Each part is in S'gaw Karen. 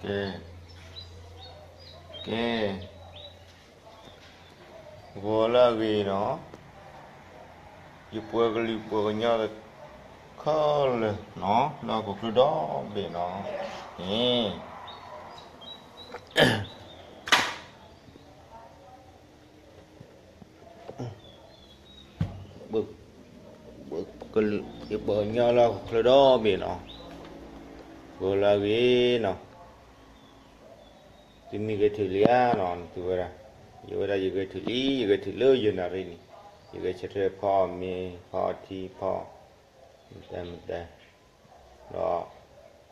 ကဲ, ကဲ, ဂီၤလၢအဂ့ၤနီၤ, ယပှၤကလုာ်ပှၤကညီခဲလၢာ်နီၤ, လၢဟီၣ်ခိၣ်ချၢဒီဘ့ၣ်နီၤ, န့ၣ် ကလုာ် ယပှၤကညီလၢဟီၣ်ခိၣ်ချၢဒီဘ့ၣ်နီၤ, ဂီၤလၢအဂ့ၤနီၤ, သုမ့ၢ်ဂဲၤထၢၣ်လံဧါနီၤ, သုဝဲဒၣ်, ယဝဲဒၣ်ယဂဲၤထၢၣ်လံ, ယဂဲၤထၢၣ်လၢယနၣ်ရံၣ်န့ၣ်, ယဂဲၤဆၢထၢၣ်ဖီအီၣ်မ့ၤ ဖီအီၣ်ထံ ဖီအီၣ် မတၤမတၤ, ဒီး ဃိးနၣ်ရံၣ်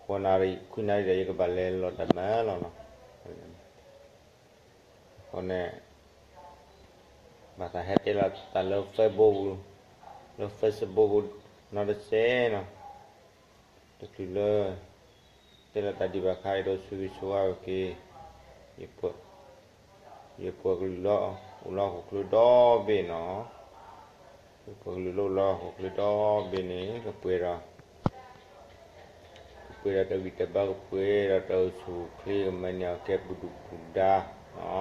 ခွံနၣ်ရံၣ်ဒီး ယကဘၣ်လဲၤလီၤတၢ်မၤလီၤနီၤ, အဃိန့ၣ် ဘၣ်သးဟဲတဲလီၤတၢ်လၢ Facebook လၢ Facebook နီတစဲးနီၤ, တချုးလၢ တဲလီၤတၢ်ဒံးဘၣ်ခါ အဲၣ်ဒိးဆိၣ်ဂ့ၤဆိၣ်ဝါက့ၤ ယပှၤကလုာ်လၢအိၣ်လၢဟီၣ်ခိၣ်ချၢဒီဘ့ၣ်နီၤ, ယပှၤကလုာ်လၢအိၣ်လၢဟီၣ်ခိၣ်ချၢဒီဘ့ၣ်န့ၣ် ကပှဲၤဒီး ကပှဲၤဒီးတၢ်ဂံၢ်တၢ်ဘါ ကပှဲၤဒီးတၢ်အိၣ်ဆူၣ်အိၣ်ချ့ ကမၤန့ၢ်အီၤကဲပူၤဒူၣ်ပူၤဒါနီၤ,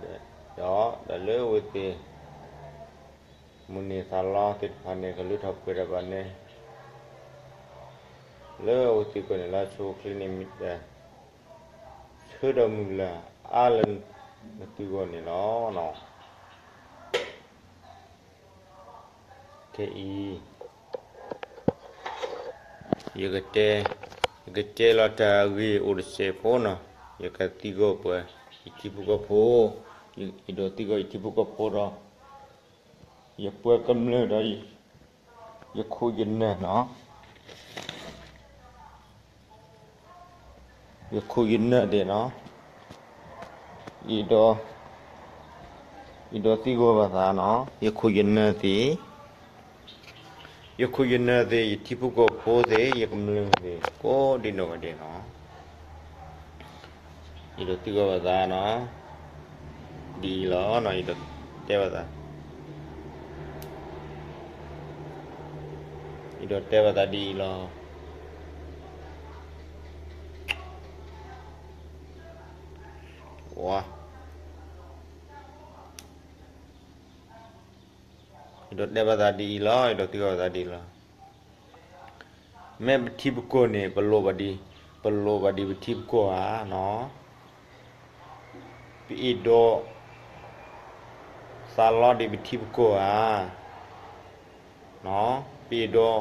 ဒီးတၢ်လၢအဝဲသ့ၣ် မိၣ်န့ၢ်သးလီသ့ၣ်တဖၣ်န့ၣ် ကလၢထီၣ်ပှဲၤထီၣ်ဘၣ်န့ၣ် လၢအဝဲသ့ၣ်ကီၢ်န့ၣ် လၢဆိၣ်အိၣ်ချ့န့ၣ်မ့ၢ် ဆၢဒီးမုၢ်လၢ်အါလၢနသုဂီၢ်န့ၣ်လီၤ. ခဲအံၤ ယကတဲ ယကတဲလီၤတၢ်ဂ့ၢ်အိၣ်တစဲးဖိနီၤ, ယကသံကွၢ်ပှၤ ယထံဖိကီၢ်ဖိ, ယအဲၣ်ဒိးသံကွၢ်ယထံဖိကီၢ်ဖိဒီး ယပှၤကမျၢၢ်ဒီး ယခိၣ်ယနၢ်နီၤ, ယခိၣ်ယနၢ်သ့ၣ်နီၤ, ယအဲၣ်ဒိးသံကွၢ်ဘၣ်သးနီၤ, ယခိၣ်ယနၢ်သ့ၣ်, ယခိၣ်ယနၢ်သ့ၣ်, ယထံဖိကီၢ်ဖိသ့ၣ်, ယကမျၢၢ်သ့ၣ် ကိးဒ်နီၢ်ဂၤဒဲးနီၤ. ယအဲၣ်ဒိးသံကွၢ်ဘၣ်သးနီၤ, ဒ်အံၤလီၤနီၤ, ယအဲၣ်ဒိးတဲဘၣ်သး, ယအဲၣ်ဒိးတဲဘၣ်သးဒ်အံၤလီၤ. ယအဲၣ်ဒိးတဲဘၣ်သးဒ်အံၤလီၤ, ယအဲၣ်ဒိးသံကွၢ်ဘၣ်သးဒ်အံၤလီၤ. မ့ၢ်ပထံပကီၢ်န့ၣ် ပလိၣ်ဘၣ်ဒံး, ပလိၣ်ဘၣ်ဒံးပထံပကီၢ်ဧါနီၤ. ပအဲၣ်ဒိးသးလီဒံးပထံပကီၢ်ဧါ, ပအဲၣ်ဒိး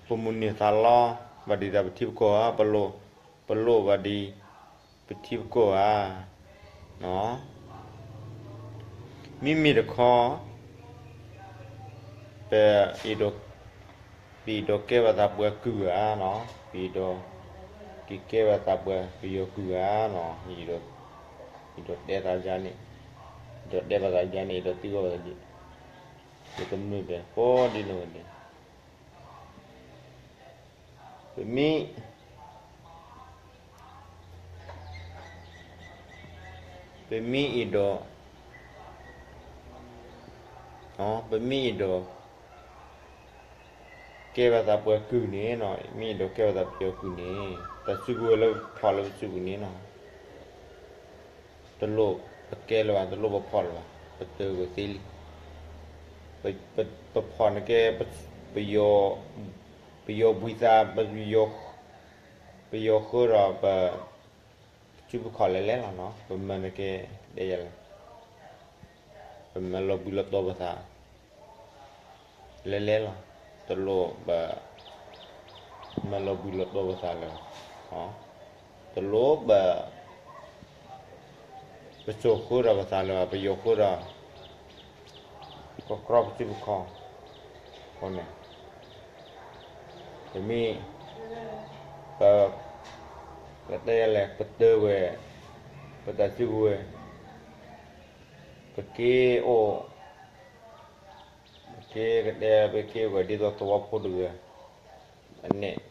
ပမိၣ်န့ၢ်သးလီဘၣ်ဒံးသးပထံပကီၢ်ဧါ, ပလိၣ်ဘၣ်ဒံးပထံပကီၢ်ဧါ. မ့မ့ၢ်တခီ ပအဲၣ်ဒိး ပအဲၣ်ဒိးကဲဘၣ်သးပှၤကုၢ်ဧါနီၤ, ပအဲၣ်ဒိး ကကဲဘၣ်သးပှၤပယီၤကုၢ်ဧါနီၤ, ယအဲၣ်ဒိးတဲသးယၤန့ၣ်, ယအဲၣ်ဒိးတဲဘၣ်သးယၤန့ၣ်, ယအဲၣ်ဒိးသံကွၢ်ဘၣ်သးဒ်, ယကမျၢၢ်သ့ၣ် ကိးဒ်နီၢ်ဂၤဒဲး ပမ့ၢ် ပမ့ၢ်အဲၣ်ဒိး, ပမ့ၢ်အဲၣ်ဒိး ကဲဘၣ်သးပှၤကုၢ်န့ၣ်နီၤ, မ့ၢ်အဲၣ်ဒိးကဲဘၣ်သးပယီၤကုၢ်န့ၣ်, တၢ်စုကဝဲၤလၢပဖီၣ်လၢပစုပူၤန့ၣ်နီၤ, တလိၣ်ပကဲလၢၤဘၣ်, တလိၣ်ပဖီၣ်လၢၤဘၣ်, ပတဂ့ၤသ့လံ. ပဖီၣ်န့ၢ်ကဲ ပယီၤဘှံးသး, ပယီၤဃၢဒီးပစုပခီၣ်လဲၤလဲၤလီၤနီၤ, ပမၤန့ၢ်ကဲ ဒ်လဲၣ်, ပမၤလီၤဘှံးလီၤတီၤပသး လဲၤလဲၤလီၤ, တလိၣ်ပ မၤလီၤဘှံးလီၤတီၤပသးလၢၤဘၣ်, တလိၣ်ပ ပစိာ်ဃၢဒီးပသးလၢၤဘၣ်, ပယီၤဃၢဒီး ကကြီပစုပခီၣ်, အဃိန့ၣ် ပမ့ၢ် ပ ကတဲလဲၣ် ပတၢ်ဝဲ ပတၢ်စုကဝဲၤ ပက့ၤအိၣ် ပက့ၤကတဲ ပက့ၤဝဲဒ်သိးသဝီဖိတဂၤ အန့ၣ်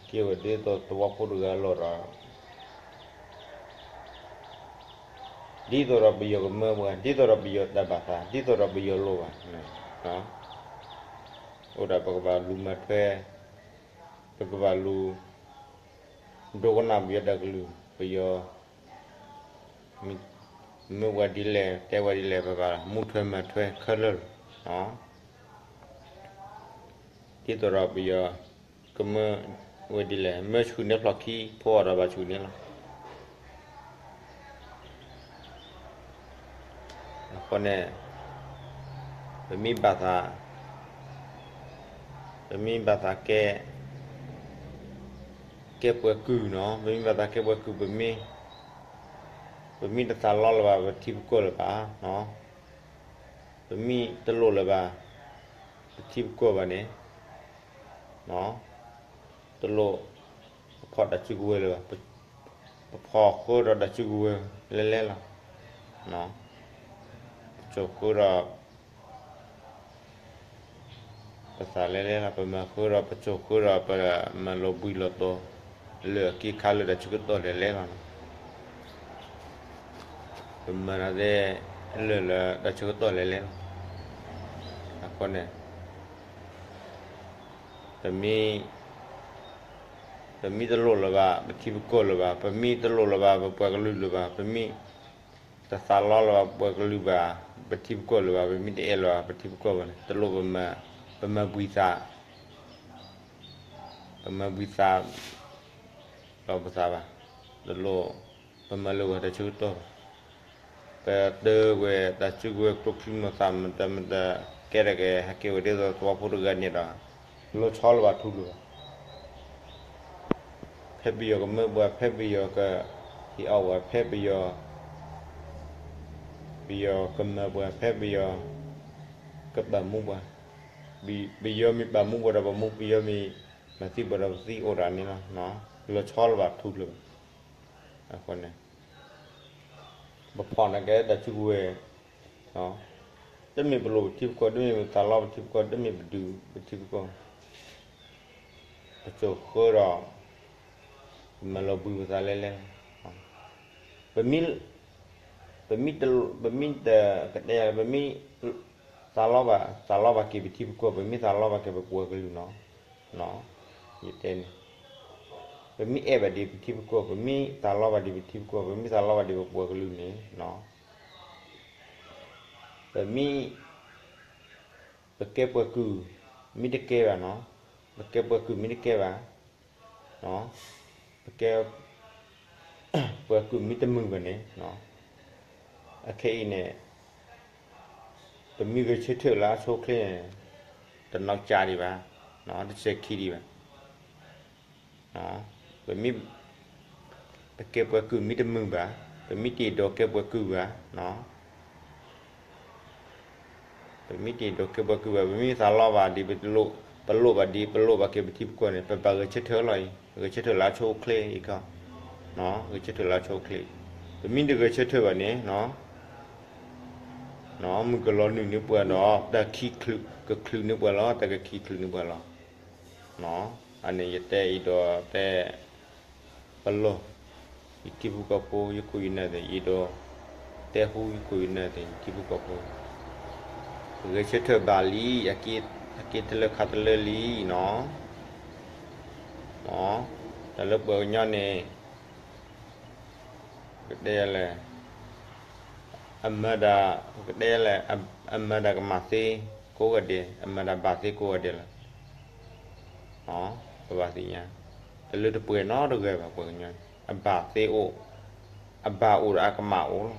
က့ၤဝဲဒ်သိးသဝီဖိတဂၤအလီၢ်ဒီး ဒ်သိးဒီးပယီၤကမၢပှၤ ဒ်သိးဒီးပယီၤတၢ်ဘၣ်သး ဒ်သိးဒီးပယီၤလိၣ်ဘၣ် အိၣ်ဒီးပကဘၣ်လူၤမၤထွဲ ပကဘၣ်လူၤ ဒိကနၣ်ပယီၤတၢ်ကလုၢ်, ပယီၤ မ့ၢ်ဝဲဒ်လဲၣ် တဲဝဲဒ်လဲၣ် ပဘၣ်မူထွဲမၤထွဲခဲလၢာ်လီၤ. ဒ်သိးဒီးပယီၤကမၢဝဲဒ်လဲၣ် မၢဆှုၣ်န့ၢ်ဖျိၣ်ခံ ဖိအီၤဒီးဘၣ်ဆှုၣ်န့ၢ်လီၤ. အဃိန့ၣ် ပမ့ၢ်ဘၣ်သး ပမ့ၢ်ဘၣ်သးကဲ ကဲပှၤကုၢ်နီၤ, ပမ့ၢ်ဘၣ်သးကဲပှၤကုၢ် ပမ့ၢ် ပမ့ၢ်တသးလီလၢၤဘၣ် ပထံပကီၢ်လၢၤဘၣ်, ပမ့ၢ်တလိၣ်လၢၤဘၣ် ပထံပကီၢ်ဘၣ်န့ၣ် တလိၣ် ပဖီၣ်တၢ်စုကဝဲၤလၢၤဘၣ်, ပဖီၣ်ဃၢဒီးတၢ်စုကဝဲၤလဲၤလဲၤလီၤ. ပစိာ်ဃၢဒီး ပသးလဲၤလဲၤလီၤ, ပမၤဃၢဒီး ပစိာ်ဃၢဒီး ပမၤလီၤဘှံးလီၤတီၤ လၢအက့အခါလၢတၢ်ဆၢကတီၢ်လဲၤလဲၤလီၤ. ပမၤတၢ်သ့လၢာ်လၢတၢ်ဆၢကတီၢ်လဲၤလဲၤလီၤ. အဃိန့ၣ် ပမ့ၢ် ပမ့ၢ်တလိၣ်လၢၤဘၣ် ပထံပကီၢ်လၢၤဘၣ်, ပမ့ၢ်တလိၣ်လၢၤဘၣ် ပပှၤကလုာ်လၢၤဘၣ်, ပမ့ၢ်တသးလီလၢၤဘၣ် ပှၤကလုာ်ဘၣ်, ပထံပကီၢ်လၢၤဘၣ်, ပမ့ၢ်တအဲၣ်လၢၤဘၣ် ပထံပကီၢ်ဘၣ်န့ၣ် တလိၣ်ပမၤ ပမၤဘှံးသး ပမၤဘှံးသး လီၤပသးဘၣ်, တလိၣ်ပမၤလၢၤဝဲတၢ်ဆၢကတီၢ်ဘၣ်. ပတၢၢ်ဝဲတၢ်စုကဝဲၤကျိချံမျိာ်သၣ် မတၤမတၤ ကဲထီၣ်က့ၤ ဟဲက့ၤဝဲဒ်သိးသဝီဖိတဂၤန့ၣ်ဒီး လီၤဆီလၢၤဘၣ်ထူလၢၤဘၣ်. ဖဲပယီၤကမၢပှၤ ဖဲပယီၤကဟ့ၣ်အီၣ်ပှၤ ဖဲပယီၤ ပယီၤကမၢပှၤ ဖဲပယီၤကပာ်မူပှၤ, ပယီၤမ့ၢ်ပာ်မူပှၤဒီးပာ်မူ, ပယီၤမ့ၢ်မၤသံပှၤဒီးပသံအိၣ်တၢ်န့ၣ်လီၤ. လီၤဆီလၢၤဘၣ်ထူလၢၤဘၣ်. အဃိန့ၣ် ပဖီၣ်န့ၢ်က့ၤတၢ်စုကဝဲၤ တမ့ၢ်ပလိၣ်ပထံပကီၢ်, တမ့ၢ်ပသးလီပထံပကီၢ်, တမ့ၢ်ပဒုးပထံပကီၢ်, ပစိာ်ဃၢဒီး ပမၤလီၤဘှံးပသးလဲၤလဲၤ, ပမ့ၢ် ပမ့ၢ်တ ပမ့ၢ်တ ကတဲယၤလၢ ပမ့ၢ်သးလီဘၣ် သးလီဘၣ်က့ၤပထံပကီၢ်, ပမ့ၢ်သးလီဘၣ်က့ၤပပှၤကလုာ်နီၤ, ယတဲန့ၣ် ပမ့ၢ်အဲၣ်ဘၣ်ဒံးပထံပကီၢ်, ပမ့ၢ်သးလီဘၣ်ဒံးပထံပကီၢ်, ပမ့ၢ်သးလီဘၣ်ဒံးပပှၤကလုာ်န့ၣ် ပမ့ၢ် ပကဲပှၤကုၢ် မ့ၢ်တကဲဘၣ်နီၤ, ပကဲပှၤကုၢ်မ့ၢ်တကဲဘၣ်, ပကဲ ပှၤကုၢ်မ့ၢ်တမုာ်ဘၣ်န့ၣ် အခဲအံၤန့ၣ် ပမ့ၢ်ဂဲၤဆၢထၢၣ်လၢအဆိအချ့န့ၣ် တနီၢ်ကစၢ်ဒံးဘၣ်, တစဲးခံဒံးဘၣ်. ပမ့ၢ် ပကဲပှၤကုၢ်မ့ၢ်တမုာ်ဘၣ်, ပမ့ၢ်တအဲၣ်ဒိးကဲပှၤကုၢ်ဘၣ်, ပမ့ၢ်တအဲၣ်ဒိးကဲပှၤကုၢ်ဘၣ်, ပမ့ၢ်သးလီဘၣ်ဒံး ပလိၣ်ဘၣ်ဒံး ပလိၣ်ဘၣ်က့ၤပထံပကီၢ်န့ၣ် ပဘၣ်ဂဲၤဆၢထၢၣ်လီၤအံၤ, ဂဲၤဆၢထၢၣ်လၢအဆိအချ့အံၤခီ, ဂဲၤဆၢထၢၣ်လၢအဆိအချ့, ပမ့ၢ်တဂဲၤဆၢထၢၣ်ဘၣ်န့ၣ် မုၢ်ကလီၤနုာ်န့ၢ်ပှၤဒီး တၢ်ခံချုးကချုးန့ၢ်ပှၤလီၤ, တၢ်ကခံချုးန့ၢ်ပှၤလီၤ. အန့ၣ်ယတဲအံၤဒီးတဲ ပလီၢ် ယထံဖိကီၢ်ဖိ ယခိၣ်ယနၢ်သ့ၣ် ယဒီး တဲဟူယခိၣ်ယနၢ်သ့ၣ် ယထံဖိကီၢ်ဖိ ဂဲၤဆၢထၢၣ်ဘၣ်လံ, အက့တလၢခါတလၢလံနီၤ. တၢ်လၢပှၤကညီန့ၣ် ကတဲလဲၣ် အမၤဒၣ် ကတဲလဲၣ် အမၤဒၣ်ကမၣ်သ့ကိးဂၤဒဲး, အမၤဒၣ်ဘၣ်သ့ကိးဂၤဒဲးလီၤ. ပဘၣ်သ့ၣ်ညါ တလၢတပှဲၤနီတဂၤဘၣ် ပှၤကညီ, အဘၣ်သ့အိၣ်, အဘၣ်အိၣ်ဒီးအကမၣ်အိၣ်လီ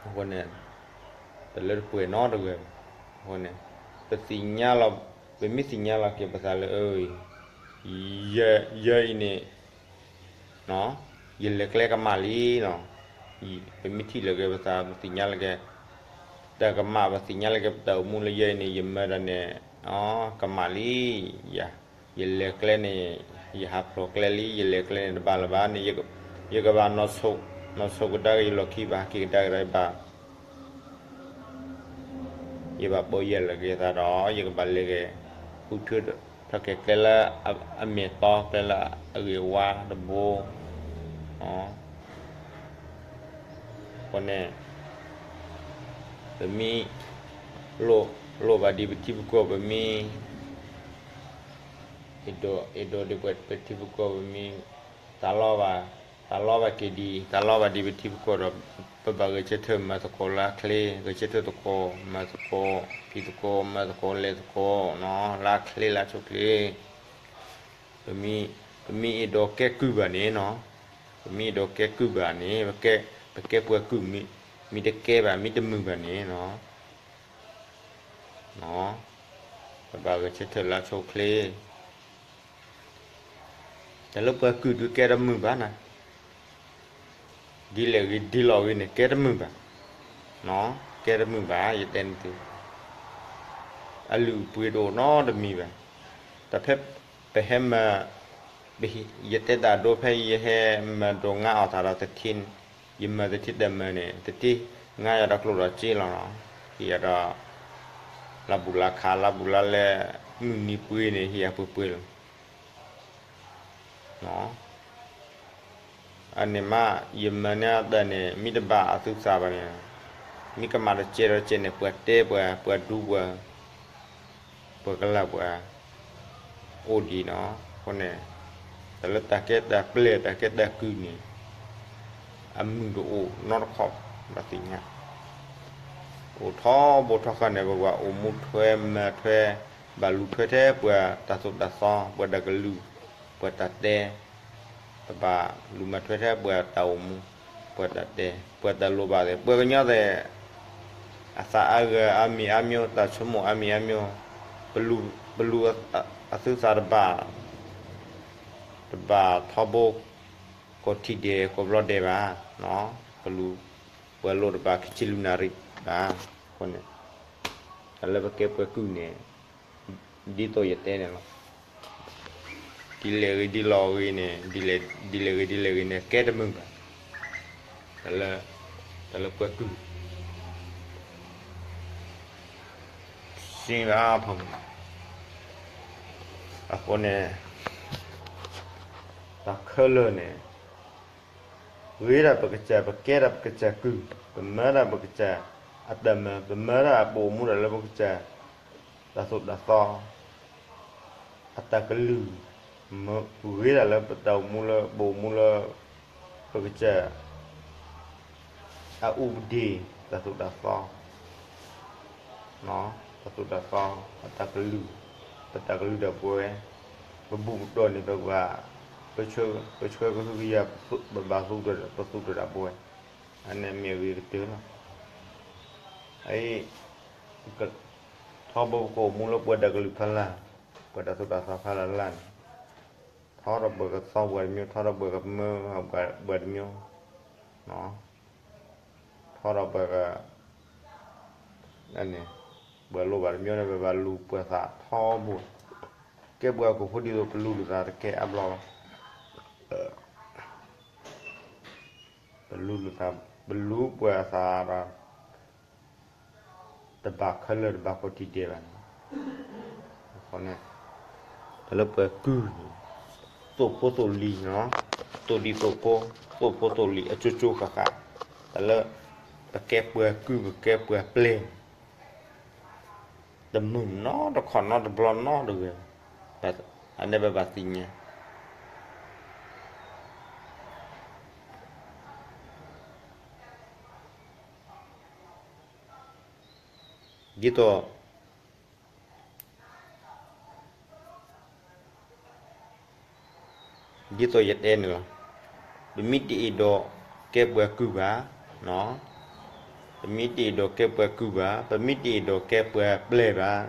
ၤ. အဃိန့ၣ် တလၢတပှဲၤနီတဂၤဘၣ်. အဃိန့ၣ် ပသ့ၣ်ညါလီၤ, ပမ့ၢ်သ့ၣ်ညါလီၤက့ၤပသးလၢ ယဲအံၤန့ၣ် ယလဲၤကျဲကမၣ်လံနီၤ. ပမ့ၢ်ထံၣ်လီၤက့ၤပသး ပသ့ၣ်ညါလီၤက့ၤ တၢ်ကမၣ်, ပသ့ၣ်ညါလီၤက့ၤပတၢ်အိၣ်မူလၢယဲအံၤန့ၣ် ယမၤတၢ်န့ၣ် ကမၣ်လံ, ယလဲၤကျဲန့ၣ် ယဟးဖျိးကျဲလံ, ယလဲၤကျဲန့ၣ် တဘၣ်လၢၤဘၣ်န့ၣ် ယကဘၣ်နီၢ်ဆိးကဒါက့ၤယလီၢ်ခံ, ဘၣ်ဟးက့ၤကဒါက့ၤဒီးယဘၣ် ယဘၣ်ပိာ်ယဲၢ်လီၤက့ၤသးဒီး ယကဘၣ်လဲၤက့ၤ ဃုထၢထီၣ်က့ၤကျဲလၢအမဲာ်တီ ကျဲလၢအဂ့ၤဝါတဘိ. အဃိန့ၣ် ပမ့ၢ်လိၣ်ဘၣ်ဒံးပထံပကီၢ် ပမ့ၢ် အဲၣ်ဒိးဒ်ပထံပကီၢ်ပမ့ၢ် တၢ်လီၢ်ဘၣ်, တၢ်လီၢ်ဘၣ်က့ၤဒံး, တၢ်လီၢ်ဘၣ်ဒံးပထံပကီၢ်ဒီး ပဘၣ်ဂဲၤဆၢထၢၣ်မၤသကိးလၢအချ့, ဂဲၤဆၢထၢၣ်သကိး, မၤသကိး, ဖံးသကိး, မၤသကိး, လဲၤသကိးနီၤ, လၢအချ့လၢအဆိအချ့ ပမ့ၢ်အဲၣ်ဒိးကဲကုၢ်ဘၣ်န့ၣ်နီၤ, ပမ့ၢ်အဲၣ်ဒိးကဲကုၢ်ဘၣ်န့ၣ် ပကဲပှၤကုၢ်, မ့ၢ်တကဲဘၣ်, မ့ၢ်တမုာ်ဘၣ်န့ၣ်နီၤ, ပဘၣ်ဂဲၤဆၢထၢၣ်လၢအဆိအချ့, တၢ်လၢပှၤကုၢ်ဒုးကဲတမုာ်ဘၣ်နၤ, ဒ်လဲၣ်ဂ့ၤဒ်လဲၣ်ဂ့ၤန့ၣ် ကဲတမုာ်ဘၣ်, ကဲတမုာ်ဘၣ် ယတဲနသု, အလုၢ်အပှ့ၤတအိၣ်နီတမံၤဘၣ်, တၢ်ဖဲပဟဲမၤ, ယတဲတၢ်ဒိဖဲယဟဲမၤဒိးငါအီၣ်တၢ်ဒီးတထံ, ယမၤတထံတၢ်မၤန့ၣ် တထံ, ငါယၤဒီးကျိၣ်ဒီးစ့လီၤနီၤ, ဟ့ၣ်ယၤဒီး လၢဘူးလၢခး လၢဘူးလၢလဲ, မုၢ်နံၤပှ့ၤန့ၣ် ဟ့ၣ်ယၤပှ့ၤပှ့ၤလီၤ အန့ၣ်မး ယမၤန့ၢ်တၢ်န့ၣ် မ့ၢ်တဘၣ်အသုသးဘၣ်န့ၣ်, မ့ၢ်ကမၣ်တကဲဒီးကဲန့ၣ် ပှၤတဲပှၤ, ပှၤဒူပှၤ, ပှၤကလၢ်ပှၤ, အိၣ်ဒံးနီၤ, အဃိန့ၣ် တၢ်လၢတၢ်ကဲတၢ်ပျဲၢ် တၢ်ကဲတၢ်ကုၢ်န့ၣ် အမုာ်တအိၣ်နီတခီၣ်ဘၣ်သ့ၣ်ညါ, အိၣ်ထီဘိထီဃာ်န့ၣ် ပဘၣ်အိၣ်မူထွဲမၤထွဲ, ဘၣ်လူၤထွဲထဲပှၤတၢ်သိၣ်တၢ်သီ ပှၤတၢ်ကလုၢ် ပှၤတၢ်တဲ, ပဘၣ်လူၤမၤထွဲထဲပှၤတၢ်အိၣ်မူ ပှၤတၢ်တဲ ပှၤတၢ်လိၣ်ဘၣ်သ့ၣ် ပှၤကညီသ့ၣ် အသးအါဂၤအါမံၤအါမျိၣ် တၢ်ဆိကမိၣ်အါမံၤအါမျိၣ်, ပလူၤအသုသးတဘၣ်, တဘၣ်ထီဘိ ကိးထံၣ်ဒဲးကိးဘျီဒဲးဘၣ်, ပလူၤပှၤလိၣ်တဘၣ်ခံဆံလွံၢ်နၣ်ရံၣ်ဘၣ်, အဃိန့ၣ် တၢ်လၢပကဲပှၤကုၢ်န့ၣ် ဒ်သိးယတဲန့ၣ်လီၤ. ဒ်လဲၣ်ဂ့ၤဒ်လဲၣ်ဂ့ၤန့ၣ်, ဒ်လဲၣ်ဂ့ၤဒ်လဲၣ်ဂ့ၤန့ၣ် ကဲတမုာ်ဘၣ်, တၢ်လၢပှၤကုၢ် စ့ဘၣ်ဖးမုၢ်, အဃိန့ၣ် တၢ်ခဲလၢာ်န့ၣ် ဂ့ၤဒၣ်ပကစၢ်, ပကဲဒၣ်ပကစၢ်ကုၢ်, ပမၤဒၣ်ပကစၢ်အတၢ်မၤ, ပမၤဒၣ်ပအိၣ်မူဒၣ်လၢပကစၢ် တၢ်သိၣ်တၢ်သီ အတၢ်ကလုၢ်, ဂ့ၤဒၣ်လၢပတၢ်အိၣ်မူလၢ ပအိၣ်မူလၢ ပကစၢ် အအူပဒ့ၣ် တၢ်သိၣ်တၢ်သီ တၢ်သိၣ်တၢ်သီ အတၢ်ကလုၢ်, ပတၢ်ကလုၢ်တၢ်ပှဲၤ, ပဘူၣ်ပတီၢ်န့ၣ် ပဘၣ်, ပဆှၢကဟုကယာ် ပဘၣ်သူၣ်ထီၣ် ပသူၣ်ထီၣ်တၢ်ပှဲၤ, အန့ၣ်မ့ၢ်အဂ့ၤကတၢၢ်လီၤ. အံၤ ထီဘိပကအိၣ်မူလၢပှၤတၢ်ကလုၢ်ဖီလာ်, ပှၤတၢ်သိၣ်တၢ်သီဖီလာ်လၢ်န့ၣ်, ထီထီၣ်ပှၤကသီပှၤတမျိး, ထီထီၣ်ပှၤကမၢပှၤတမျိး, ထီထီၣ်ပှၤက ပှၤလိၣ်ဘၣ်တမျိးန့ၣ် ပဘၣ်လူၤပှၤသးထီဘိ, ကဲပှၤဟီၣ်ခိၣ်ဖိဒ်သိး ပလူၤလိာ်သးတကဲအါဘျီလီၤ. ပလူၤလိာ်သး, ပလူၤပှၤအသးဒီး တဘၣ်ခဲလၢာ် တဘၣ်ကိးထံၣ်ဒဲးဘၣ်န့ၣ်, တၢ်လၢပှၤကုၢ်န့ၣ် သိၣ်ဖိသိၣ်လံၤ, သိၣ်ဒံးသိၣ်ဖိ, သိၣ်ဖိသိၣ်လံၤ အကၠိကၠိဃၣ်ဃၣ်, တၢ်လၢပကဲပှၤကုၢ် ပကဲပှၤပျဲၢ်န့ၣ် တမုာ်နီတခီၣ်နီတဘျီနီတဂၤ, အန့ၣ်ပဘၣ်သ့ၣ်ညါ ဒ်သိး ဒ်သိးယတဲန့ၣ်လီၤ. ပမ့ၢ်တအဲၣ်ဒိးကဲပှၤကုၢ်ဘၣ်, ပမ့ၢ်တအဲၣ်ဒိးကဲပှၤကုၢ်ဘၣ်, ပမ့ၢ်တအဲၣ်ဒိးကဲပှၤပျဲၢ်ဘၣ်,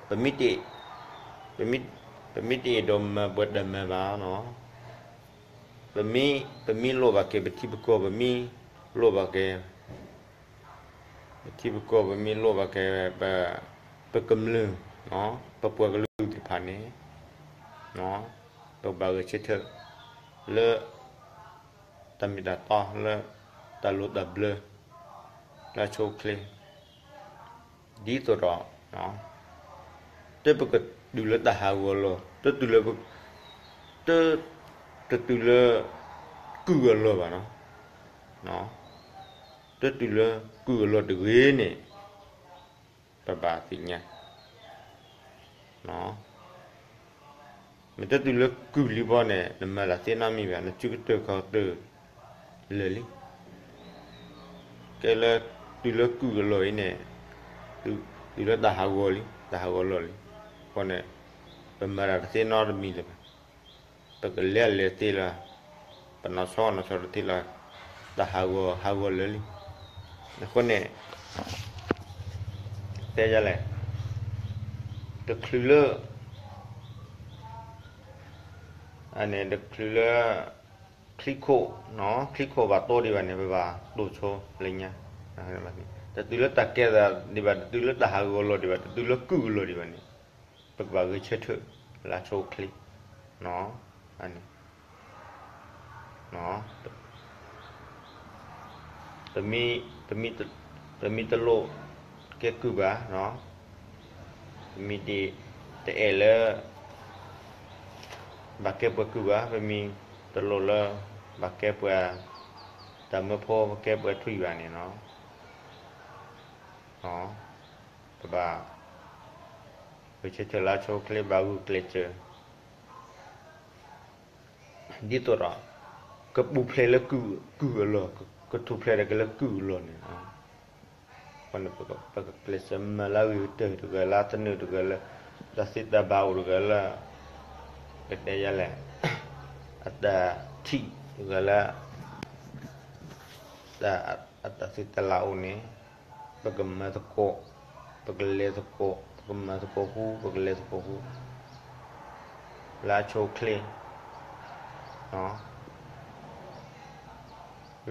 ပမ့ၢ်တ, ပမ့ၢ်တအဲၣ်ဒိးမၤပှၤတၢ်မၤဘၣ်, ပမ့ၢ်, ပမ့ၢ်လိၣ်ဘၣ်က့ၤပထံပကီၢ်, ပမ့ၢ်လိၣ်ဘၣ်က့ၤ ပထံပကီၢ်, ပမ့ၢ်လိၣ်ဘၣ်က့ၤ ပကမျၢၢ်, ပပှၤကလုာ်သ့ၣ်တဖၣ်န့ၣ်, ပဘၣ်ဂဲၤဆၢထၢၣ်လၢ တၢ်မ့ၢ်တၢ်တီလၢ တၢ်လိၣ်တၢ်ဘျၢ လၢအဆိအချ့ ဒ်သိးဒီး တပကတုၤလၢတၢ်ဟးဂီၤလီၤ, တတုၤလၢ, တ, တတုၤလၢ ကုၢ်အလီၢ်ဘၣ်နီၤ, တတုၤလၢကုၢ်အလီၢ်တဂ့ၤန့ၣ် ပဘၣ်သ့ၣ်ညါ, နီၤ, မ့ၢ်တတုၤလၢကုၢ်လံဘီန့ၣ် နမၤတၢ်သ့နီတမံၤဘၣ်, နစုကတၢၢ်ခီကတၢၢ်လၢာ်လံ. ကဲလၢ တုၤလၢကုၢ်အလီၢ်အံၤန့ၣ်, တုၤလၢတၢ်ဟးဂီၤလံ, တၢ်ဟးဂီၤလီၢ်လံ. အဃိန့ၣ် ပမၤတၢ်တသ့နီတမံၤလၢၤဘၣ်. ပကလဲၤလဲၤသ့လီၤ, ပနီၢ်ဆီနီၢ်ဆီတသ့လီၤ, တၢ်ဟးဂီၤဟးဂီၤလၢာ်လံ. အဃိန့ၣ် တဲယလဲၣ်, တချုးလၢ အန့ၣ်တချုးလၢ ချံခိၣ်, ချံခိၣ်ဘၣ်တိၢ်ဒံးဘၣ်န့ၣ် ပဘၣ်တိၢ်ဆိလၢညါ, တတုၤလၢတၢ်ကဲသးဒံးဘၣ်, တတုၤလၢတၢ်ဟးဂီၤလီၢ်ဒံးဘၣ်, တတုၤလၢကုၢ်အလီၢ်ဒံးဘၣ်န့ၣ် ပကဘၣ်ဂဲၤဆၢထၢၣ်လၢအဆိအချ့, အန့ၣ် ပမ့ၢ်တလိၣ်ကဲကုၢ်ဘၣ်, ပမ့ၢ်ဒ်တအဲၣ်လၢ ဘၣ်ကဲပှၤကုၢ်ဘၣ်, ပမ့ၢ်တလိၣ်လၢ ဘၣ်ကဲပှၤ တၢ်မၢဖိ ပကဲပှၤထွံၣ်ဘၣ်န့ၣ်လီၤ. ပဘၣ် ဂဲၤဆၢထၢၣ်လၢအဆိအချ့ ဘၣ်ဂုာ်ကျဲးစၢး ဒ်သိးဒီး ကပူၤဖျဲးလၢကုၢ်အလီၢ်, ကထူၣ်ဖျဲးဒီးက့ၤလၢကုၢ်အလီၢ်န့ၣ်လီၤ. အဃိန့ၣ် ပကကျဲးစၢးမၤလၢအဂ့ၤကတၢၢ်တဂၤလၢအသနၢၣ်တဂၤလၢ တၢ်သ့တၢ်ဘၣ်အိၣ်တဂၤလၢ ကတဲယလဲၣ်, အတၢ်ထံၣ်တဂၤလၢ အတၢ်သ့တၢ်လၢအိၣ်န့ၣ် ပကမၤသကိး, ပကလဲၤသကိး, ပကမၤသကိးဃူ, ပကလဲၤသကိးဃူ လၢအဆိအချ့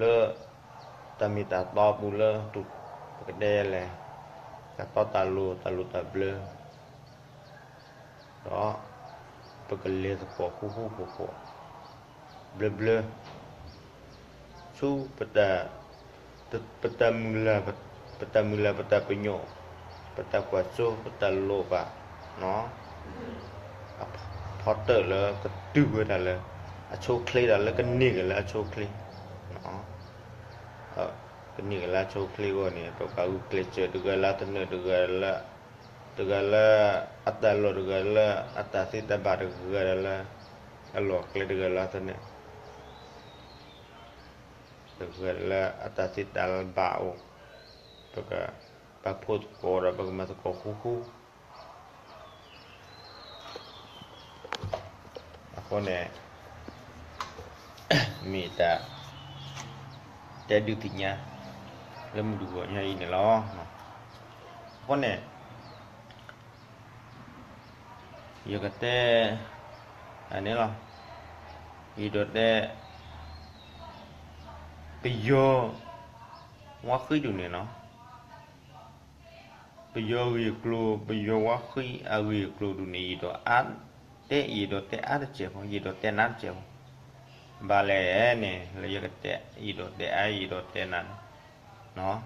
လၢတၢ်မ့ၢ်တၢ်တီအပူၤလၢ ပကတဲလဲၣ်, တၢ်တီတၢ်လိၤ တၢ်လိၤတၢ်ဘျၢ ဒီး ပကလဲၤသကိးဃူဃူဖိးဖိး ဘျၢဘျၢ ဆူ ပတၢ်မုၢ်လၢ် ပတၢ်ပညိၣ် ပတၢ်ကွၢ်စိ ပတၢ်လိၣ်ဘၣ် အဖီတၢၣ်လၢကတုၤဝဲဒၣ်လၢ အဆိအချ့ဒီးလၢကန့ၢ်က့ၤလၢအဆိအချ့ ကန့ၢ်က့ၤလၢအဆိအချ့အဂီၢ်န့ၣ် ပဘၣ်ဂုာ်ကျဲးစၢးတဂၤလၢအသနၢၣ်တဂၤလၢ တဂၤလၢ အတၢ်လီၢ်တဂၤလၢအတၢ်သ့တၢ်ဘၣ်တဂၤဒီးလၢ အလီၢ်ကျဲတဂၤလၢအသနၢၣ် တဂၤလၢအတၢ်သ့တၢ်ဘၣ်အိၣ် ပကပာ်ဖှိၣ်သကိးဒီးပကမၤသကိးဃူဃူ အဃိန့ၣ် မ့ၢ်တၢ် တဲဒုးသ့ၣ်ညါ လၢမုၢ်တဂီၤညါအံၤန့ၣ်လီၤ. အဃိန့ၣ် ယကတဲ အန့ၣ်လီၤ. ယဒိးတဲ ပယီၤ ဝါဃံဒူၣ်န့ၣ်လီၤ. ပယီၤဂ့ၢ်ကျိၤ ပယီၤဝါဃံအဂ့ၢ်ကျိၤဒူၣ်န့ၣ် ယဒိးအါ တဲ ယဒိးတဲအါတစဲးဖိ ယဒိးတဲနါတစဲးဖိ ဘၣ်လဲၣ်န့ၣ် လၢယကတဲ ယဒိးတဲအါ ယဒိးတဲနါန့ၣ်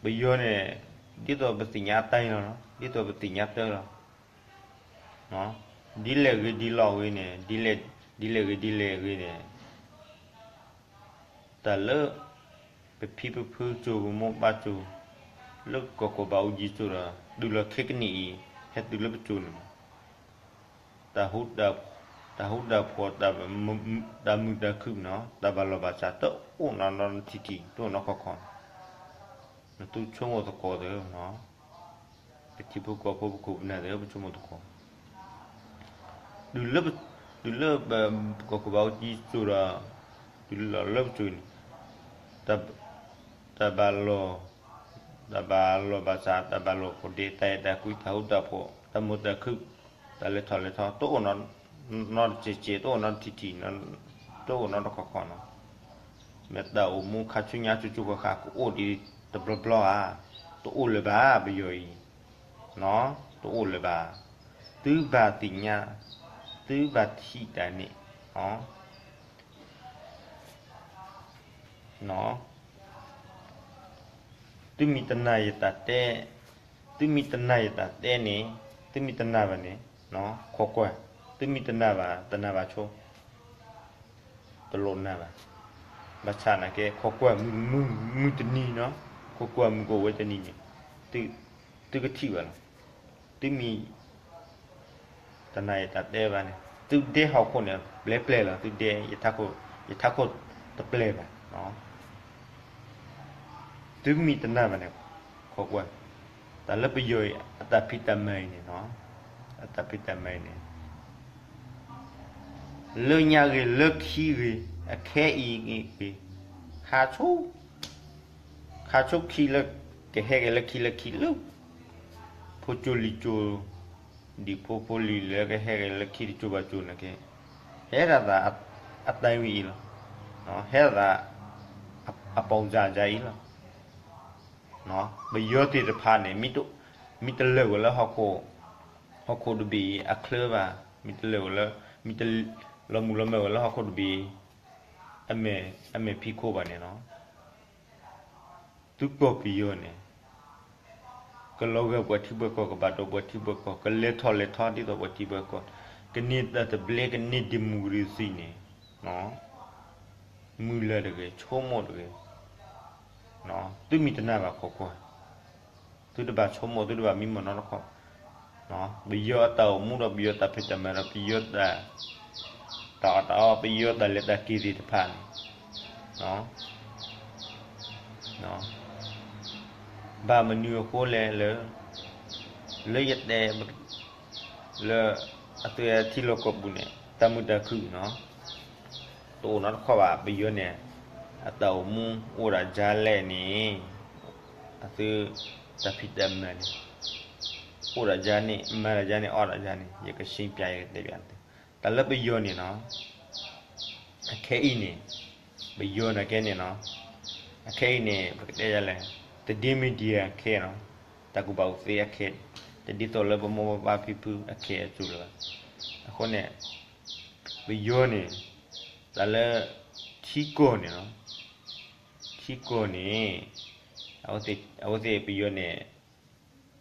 ပယီၤန့ၣ် ဒ်သိးပသ့ၣ်ညါအတၢ်အံၤလီၤ ဒ်သိးပသ့ၣ်ညါတၢ်လီၤ. ဒ်လဲၣ်ဂ့ၤဒ်လဲၣ်ဂ့ၤန့ၣ် ဒ်လဲၣ်ဂ့ၤဒ်လဲၣ်ဂ့ၤန့ၣ် တၢ်လၢ ပဖံပဖုစိၤ ပမိၢ်ပၢ်စိၤ လၢကီၢ်ခိၣ်ဘးအူကၠံစိၤဒီး တုၤလီၤခဲကနံၣ်အံၤ ဟဲတုၤလၢပစိၤန့ၣ် တၢ်ဟူတၢ်ဖှီၣ် တၢ်မုာ်တၢ်ခုၣ်နီၤ တၢ်ဘၣ်လီၢ်ဘၣ်စး တအိၣ်နီနီထံထံ တအိၣ်နီခီခီ နသုဆိကမိၣ်သကိးသ့ၣ်နီၤ ပထံဖိကီၢ်ဖိ ပခိၣ်ပနၢ်သ့ၣ် ပဆိကမိၣ်သကိး တုၤလၢ ပကီၢ်ခိၣ်ဘးအူကၠံစိၤဒီး တုၤလီၤလၢပစိၤန့ၣ် တၢ်ဘၣ်လီၢ် တၢ်ဘၣ်လီၢ်ဘၣ်စး တၢ်ဘၣ်လီၢ်ဖိးဒ့ တၢ်အဲၣ်တၢ်ကွံ တၢ်ဟူတၢ်ဖှီၣ် တၢ်မုာ်တၢ်ခုၣ် တၢ်လဲၤထီၣ်လဲၤထီ တအိၣ်နီတစဲးစဲး တအိၣ်နီတထံထံ တအိၣ်နီတခီခီနီၤ မ့ၢ်တၢ်အိၣ်မူခါဆူညါ ဆူၣ်ဆူၣ်ဃၣ်ဃၣ် ကအိၣ်ဒံးတဘျီဘျီဧါ, တအိၣ်လၢၤဘၣ် ပယီၤအံၤ, တအိၣ်လၢၤဘၣ်. သုဘၣ်သ့ၣ်ညါ, သုဘၣ်ထံၣ်တၢ်န့ၣ်, သုမ့ၢ်တနာ်ယတၢ်တဲ, သုမ့ၢ်တနာ်ယတၢ်တဲန့ၣ်, သုမ့ၢ်တနာ်ဘၣ်န့ၣ်, ခိးကွၢ်, သုမ့ၢ်တနာ်ဘၣ် တနာ်ဘၣ်ဆိ တလိၣ်နာ်ဘၣ်. ဘၣ်ဆၣ်နာ်က့ ခိးကွၢ်မုၢ်တနံၤနီၤ, ခိးကွၢ်မုၢ်ကအိၣ်ဝဲတနံၤန့ၣ်, သုကထံၣ်ဘၣ်လီၤ. သုမ့ၢ်တနာ်ယတၢ်တဲဘၣ်န့ၣ်, သုဒဲဟီၣ်ခိၣ်န့ၣ် ပျဲပျဲလီၤ, သုဒဲ ယထးခိၣ်တပျဲဘၣ်. သုမ့ၢ်တနာ်ဘၣ်န့ၣ် ခိးကွၢ်, တၢ်လၢပယီၤအံၤ အတၢ်ဖံးတၢ်မၤအံၤန့ၣ်, အတၢ်ဖံးတၢ်မၤအံၤန့ၣ် လၢညါဂ့ၤ လၢခံဂ့ၤ, အခဲအံၤဂ့ၤ, ခါဆိ, ခါဆိခံလၢ ကဟဲက့ၤလၢခံလၢခံလၢ ဖိကၠိလံၤကၠိ, ဒံၣ်ဖိဖိလံၤလၢကဟဲက့ၤလၢခံတကၠိဘၣ်ကၠိန့ၣ်က့, ဟဲဒၣ်သးအတၢ်ဝံၤအံၤလီၤ, ဟဲဒၣ်သး အပိာ်စၢ်အံၤလီၤ. ပယီၤသ့ၣ်တဖၣ်န့ၣ် မ့ၢ်တလၢာ်ဝဲလၢ ဟီၣ်ခိၣ်တဘ့ၣ်အံၤအချၢဘၣ်, မ့ၢ်တလၢာ်ဝဲလၢ, မ့ၢ်တလီၤမုၢ်လီၤမၢ်ဝဲလၢဟီၣ်ခိၣ်တဘ့ၣ်အံၤ အမဲာ်ဖံးခိၣ်ဘၣ်န့ၣ်လီၤ. သုကီၢ်ပယီၤန့ၣ် ကလီၤဂာ်ပှၤထံပှၤကီၢ်, ကဘၣ်ဒိပှၤထံပှၤကီၢ်, ကလဲၤထီၣ်လဲၤထီဒ်သိးပှၤထံပှၤကီၢ်, ကန့ၢ်တၢ်သဘျ့ ကန့ၢ် democracy န့ၣ်, မုၢ်လၢ်တဂ့ၤ, ဆိကမိၣ်တဂ့ၤ. သုမ့ၢ်တနာ်ဘၣ် ခိးကွၢ်, သုတဘၣ်ဆိကမိၣ်, သုတဘၣ်မံမီၢ်နီတခီ, ပယီၤအတၢ်အိၣ်မူဒီး ပယီၤတၢ်ဖံးတၢ်မၤဒီး ပယီၤတၢ်အီၣ်တၢ်အီ, ပယီၤတၢ်လဲၤတၢ်က့ၤသ့ၣ်တဖၣ်န့ၣ် ဘၣ်မနုၤအဃိလဲၣ်လၢ လၢယတဲ လၢအသုဝဲထံလီၢ်ကီၢ်ပူၤန့ၣ် တၢ်မုာ်တၢ်ခုၣ်န့ၣ် တအိၣ်နီတခီဘၣ်. ပယီၤန့ၣ် အတၢ်အိၣ်မူအိၣ်ဒၣ်ဒ်လဲၣ်န့ၣ်, အသုတၢ်ဖံးတၢ်မၤန့ၣ် အိၣ်ဒၣ်ဒ်န့ၣ်, မၤဒၣ်ဒ်န့ၣ်, အီၣ်ဒၣ်ဒ်န့ၣ်, ယကရှင်းပြ, ယကတဲပြသု, တၢ်လၢပယီၤန့ၣ်နီၤ, အခဲအံၤန့ၣ် ပယီၤန့ၣ်ကဲန့ၣ်နီၤ, အခဲအံၤန့ၣ် ပကတဲဒ်လဲၣ်, တဒ့မ့ၢ်ဒံးအခဲနီၤ, တၢ်ကူၣ်ဘၣ်ကူၣ်သ့အခဲ, တဒ်သိးလၢပမိၢ်ပပၢ်ဖံဖုအခဲအစိၤလၢၤဘၣ်. အဃိန့ၣ် ပယီၤန့ၣ် တၢ်လၢ ထံကီၢ်န့ၣ်နီၤ, ထံကီၢ်န့ၣ် အဝဲသ့ၣ်ပယီၤန့ၣ်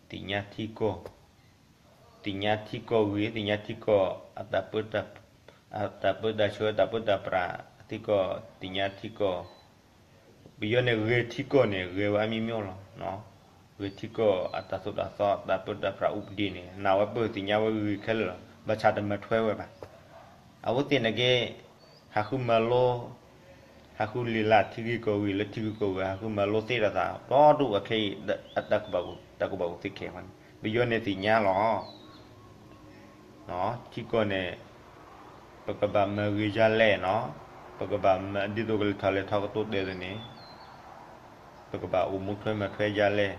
သ့ၣ်ညါထံကီၢ်, သ့ၣ်ညါထံကီၢ်ဂ့ၤ, သ့ၣ်ညါထံကီၢ် အတၢ်ပၢတၢ်ဆှၢ, တၢ်ပၢတၢ်ပြး, ထံကီၢ် သ့ၣ်ညါထံကီၢ်, ပယီၤန့ၣ်ဂဲၤထံကီၢ်န့ၣ် ဂဲၤဝဲအါမံၤမံၤလီၤ. ဂဲၤထံကီၢ်အတၢ်သိၣ်တၢ်သီ တၢ်ပၢတၢ်ပြး ဥပဒေ န့ၣ် နာ်ဝဲပၢၢ်သ့ၣ်ညါဝဲဂ့ၤဂ့ၤခဲလၢာ်လီၤ. ဘၣ်ဆၣ်တမၤထွဲဝဲဘၣ်. အဝဲသ့ၣ်န့ၣ်က့ ဟးဃုမၤလိ ဟးဃုလံာ်လၢထံဂ့ၢ်ကီၢ်ဂ့ၢ် လၢထံဂ့ၢ်ကီၢ်ဂ့ၢ် ဟးဃုမၤလိသ့တၢ်သး ဒီဒူၣ်အခဲအံၤ တၢ်ကူၣ်ဘၣ်ကူၣ်သ့ခဲအံၤန့ၣ် ပယီၤန့ၣ်သ့ၣ်ညါလီၤ. ထံကီၢ်န့ၣ် ပကဘၣ်မၤဂ့ၤဒ်လဲၣ်နီၤ, ပကဘၣ်မၤ ဒ်သိးကလဲၤထီၣ်လဲၤထီကတိၢ်ဒဲးသ့ၣ်န့ၣ် ပကဘၣ်အိၣ်မူထွဲမၤထွဲဒ်လဲၣ်, ဒ်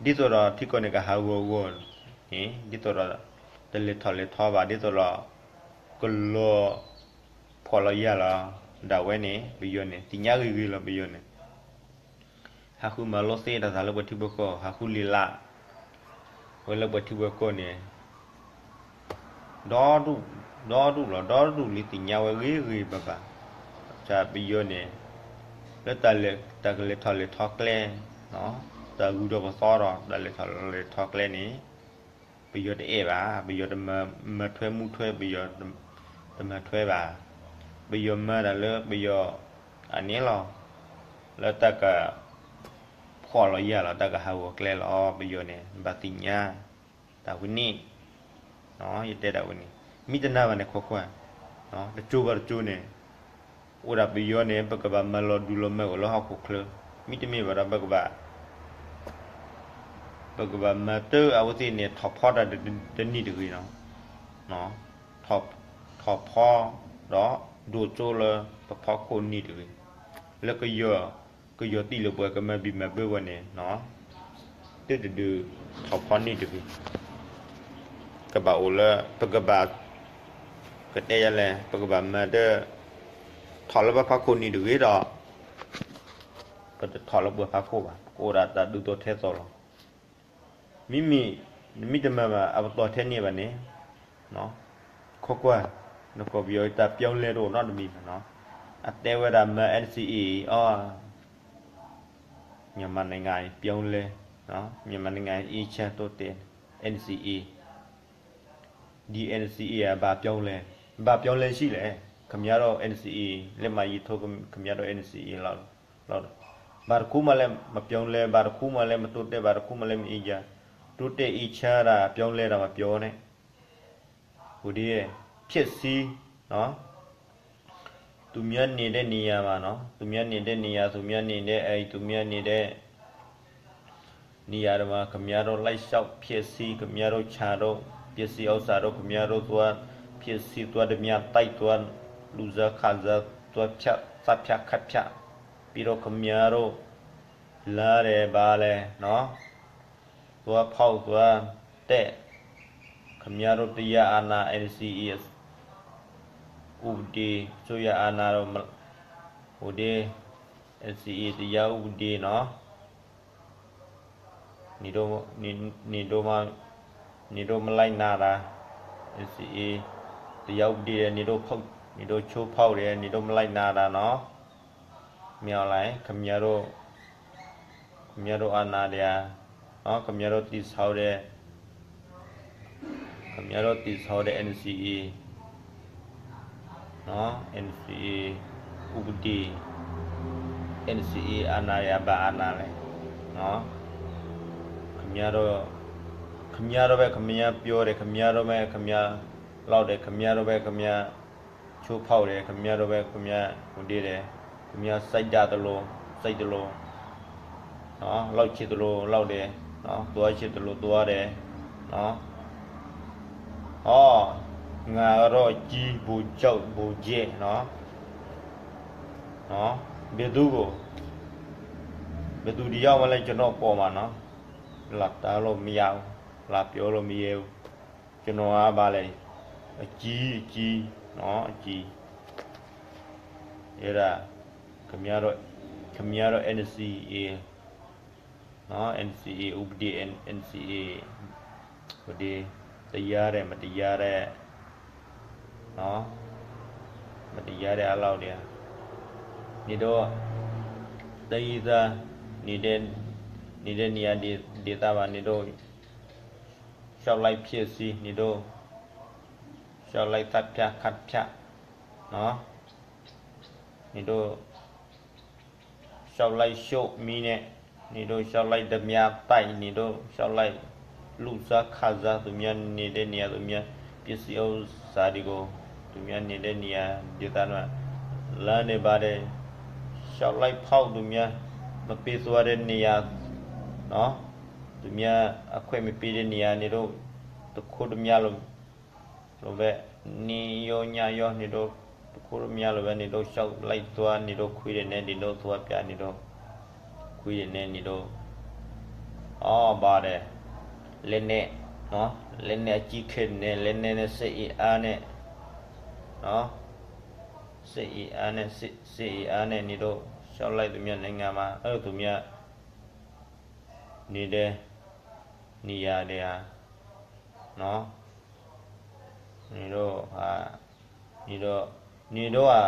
သိးဒီးထံကီၢ်န့ၣ်ကဟးဂီၤဂီၤန့ၣ် ဒ်သိးဒီး တလဲၤထီၣ်လဲၤထီဘၣ် ဒ်သိးဒီး ကလီၤဖှီၣ်လီၤယာ်လီၤ. ဒၣ်ဝဲန့ၣ် ပယီၤန့ၣ် သ့ၣ်ညါဂ့ၤဂ့ၤလီၤ ပယီၤန့ၣ် ဟးဃုမၤလိသ့တၢ်သးလၢပှၤထံပှၤကီၢ် ဟးဃုလံာ်လၢ ဝဲလၢပှၤထံပှၤကီၢ်န့ၣ် ဒီဒူၣ် ဒီဒူၣ်လီၤ ဒီဒူၣ်လံ သ့ၣ်ညါဝဲဂ့ၤဂ့ၤဘၣ်ဘၣ်. ဘၣ်ဆၣ်ပယီၤန့ၣ် လၢတၢ်လဲၤ တၢ်ကလဲၤထီၣ်လဲၤထီကျဲ တၢ်ဂုၤထီၣ်ပသီထီၣ် တၢ်လဲၤထီၣ်လဲၤထီကျဲန့ၣ် ပယီၤတအဲၣ်ဘၣ်, ပယီၤတမၤထွဲမူထွဲ ပယီၤတမၤထွဲဘၣ်. ပယီၤမၤတၢ်လၢပယီၤအန့ၣ်လီၤ. လၢတၢ်က ဖှီၣ်လီၤယာ်လီၤ တၢ်ကဟးဂီၤကျဲလီၤ ပယီၤန့ၣ် ဘၣ်သ့ၣ်ညါ တၢ်ဝဲန့ၣ် ယတဲဒၣ်ဝဲန့ၣ် မ့ၢ်တနာ်ဘၣ်န့ၣ် ခိးကွၢ် တကၠိဘၣ်တကၠိန့ၣ် အိၣ်ဒၣ်ပယီၤန့ၣ် ပကဘၣ်မၤလီၤဒုးလီၤမၢ်ဝဲလၢဟီၣ်ခိၣ်ချၢ, မ့တမ့ၢ်ဘၣ်ဒီး ပကဘၣ် ပကဘၣ်မၤတၢ်အဝဲသ့ၣ်န့ၣ် ထီၣ်ဖီတၢ်တနံၣ်တဂ့ၤနီၤ, ထီၣ်ဖီ ဒီးဒိၣ်ကၠိလၢပဖီခိၣ်နံၣ်တဂ့ၤ, လၢကယီၤ ကယီၤတံၢ်လၢပှၤကမၤဘံၣ်မၤဘၢပှၤန့ၣ် တၢ်တဒုးထီၣ်ဖီနံၣ်တဂ့ၤ, ကဘၣ်အိၣ်လၢ ပကဘၣ် ကတဲယလဲၣ် ပကဘၣ်မၤတၢ် ထီၣ်လၢပဖီခိၣ်နံၣ်တဂ့ၤဒီး ပတထီၣ်လၢပှၤဖီခိၣ်ဘၣ်, ကအိၣ်ဒၣ်တၢ်ဒုးသိးထဲသိးလီၤ. မ့မ့ၢ် နမ့ၢ်တမၤဘၣ် အပတီၢ်ထဲန့ၣ်ဘၣ်န့ၣ် ခိးကွၢ် နကီၢ်ပယီၤတၢ်ပျီလဲတအိၣ်နီတမံၤဘၣ်နီၤ, အတဲဝဲဒၣ်မၤ NCA အီၤ မြန်မာနိုင်ငံပြောင်းလဲ, မြန်မာနိုင်ငံအေးချမ်းတိုးတက်, NCA, ဒီ NCA က ဘာပြောင်းလဲ, ဘာပြောင်းလဲရှိလဲ, ခင်ဗျားတို့ NCA လက်မှတ်ရေးထိုး ခင်ဗျားတို့ NCA လောက် လောက် ဘာတစ်ခုမှလည်းမပြောင်းလဲ, ဘာတစ်ခုမှလည်းမတိုးတက်, ဘာတစ်ခုမှလည်းမအေးချမ်း, တိုးတက်အေးချမ်းတာ ပြောင်းလဲတာမပြောနဲ့, ဟိုဒီး ဖျက်ဆီးနော်, သူများနေတဲ့နေရာမှာနော်, သူများနေတဲ့နေရာ, သူများနေတဲ့အိမ်, သူများနေတဲ့နေရာတွေမှာ ခင်ဗျားတို့ လိုက်လျှောက်ဖျက်ဆီး, ခင်ဗျားတို့ ချာတို့ ပျက်စီးဥစ္စာတို့, ခင်ဗျားတို့ သွားဖျက်ဆီး, သွားဓမြ တိုက်, သွားလူစားခစား, သွားဖြတ်, သတ်ဖြတ် ခတ်ဖြတ်, ပြီးတော့ ခင်ဗျားတို့ လမ်းတွေဘာလဲနော်, သွားဖောက်သွားတဲ့ ခင်ဗျားတို့တရားအာဏာ NCA ဥပဒေ အစိုးရအာဏာတို့ ဟိုဒီး NCA တရားဥပဒေနော်, နေတို့နေနေတို့မှနေတို့မလိုက်နာတာ NCA တရားဥပဒေတွေနေတို့ဖောက်နေတို့ချိုးဖောက်တယ်နေတို့မလိုက်နာတာနော်, မင်းအောင်လှိုင်ခင်ဗျားတို့ခင်ဗျားတို့အာဏာတရားနော်, ခင်ဗျားတို့တည်ဆောက်တဲ့ခင်ဗျားတို့တည်ဆောက်တဲ့ NCA နော်, NCA ဥပဒေ NCA အာဏာရအဘၣ်အာဏာလဲၣ်နော်, ခင်ဗျားတို့ခင်ဗျားတို့ပဲခင်ဗျားပြောတယ်, ခင်ဗျားတို့ပဲခင်ဗျားလောက်တယ်, ခင်ဗျားတို့ပဲခင်ဗျားချိုးဖောက်တယ်, ခင်ဗျားတို့ပဲခင်ဗျားဟိုဒီးတယ်, ခင်ဗျား စိုက်ဓာတ်သလိုစိုက်သလိုနော်, လောက်ချင်သလိုလောက်တယ်နော်, သွားချင်သလိုသွားတယ်နော်, ဟော ငါကတော့ကြီးဗိုလ်ချုပ်ဗိုလ်ကြီးနော်, နော်, ဘယ်သူကို ဘယ်သူတယောက်မှလည်းကျွန်တော့်အပေါ်မှာနော် လာတားလို့မရဘူး, လာပြောလို့မရဲဘူး, ကျွန်တော်ကဘာလဲ အကြီးအကြီးနော်, အကြီး အဲ့ဒါ ခင်ဗျားတို့ခင်ဗျားတို့ NCA နော်, NCA ဥပဒေ NCA ဟိုဒီး တရားတယ်မတရားတဲ့နော်, မတရားတဲ့အလုပ်တွေ နေတို့တိုင်းရင်းသားနေတဲ့နေတဲ့နေရာဒေဒေသမှာနေတို့ လျှောက်လိုက်ဖျက်ဆီးနေတို့ လျှောက်လိုက်သတ်ဖြတ်ခတ်ဖြတ်နော်, နေတို့ လျှောက်လိုက်ရှို့မီးနဲ့ နေတို့ လျှောက်လိုက်ဓမြတိုက် နေတို့ လျှောက်လိုက်လူစားခစား သူများနေတဲ့နေရာ သူများပစ္စည်းဥစ္စာတွေကို သူများနေတဲ့နေရာဒေသမှာ လမ်းတွေဘာတွေ လျှောက်လိုက်ဖောက် သူများမပေးသွားတဲ့နေရာနော်, သူများအခွင့်မပေးတဲ့နေရာ နေတို့ တခိၣ်တမျၢ်လို လိုပဲ နေ့ရောညရော နေတို့ တခိၣ်တမျၢ်လိုပဲ နေတို့ လျှောက်လိုက်သွား နေတို့ ခွေးတွေနဲ့ နေတို့ သွားပြ နေတို့ ခွေးတွေနဲ့ နေတို့ အော် ပါတယ် လက်နက်နော်, လက်နက်အကြီးခဲတွေနဲ့ လက်နက်နဲ့ စစ်အင်အားနဲ့နော်, စစ်အင်အားနဲ့ စစ် စစ်အင်အားနဲ့ နေတို့ လျှောက်လိုက် သူများနိုင်ငံမှာ အဲ သူများ နေတဲ့ နေရာတွေဟာနော်, နေတို့ဟာ နေတို့ နေတို့ဟာ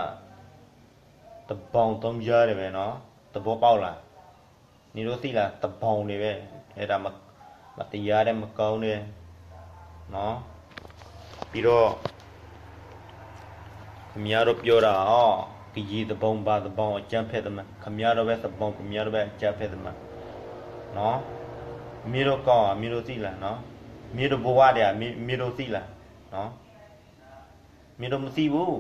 သန်းပေါင်းသုံးရာတွေပဲနော်, သဘောပေါက်လား, နေတို့သိလား, သန်းပေါင်းတွေပဲ, အဲ့ဒါမ မတရားတဲ့မကောင်းတဲ့နော်, ပြီးတော့ ခင်ဗျားတို့ပြောတာอ๋อ ကရင်သူပုန်ဗမာသူပုန်အကြမ်းဖက်သမား ခင်ဗျားတို့ပဲသူပုန် ခင်ဗျားတို့ပဲအကြမ်းဖက်သမားနော်, မင်းတို့ကောင်းမင်းတို့သိလားနော်, မင်းတို့ဘဝတွေကမင်းမင်းတို့သိလားနော်, မင်းတို့မသိဘူး,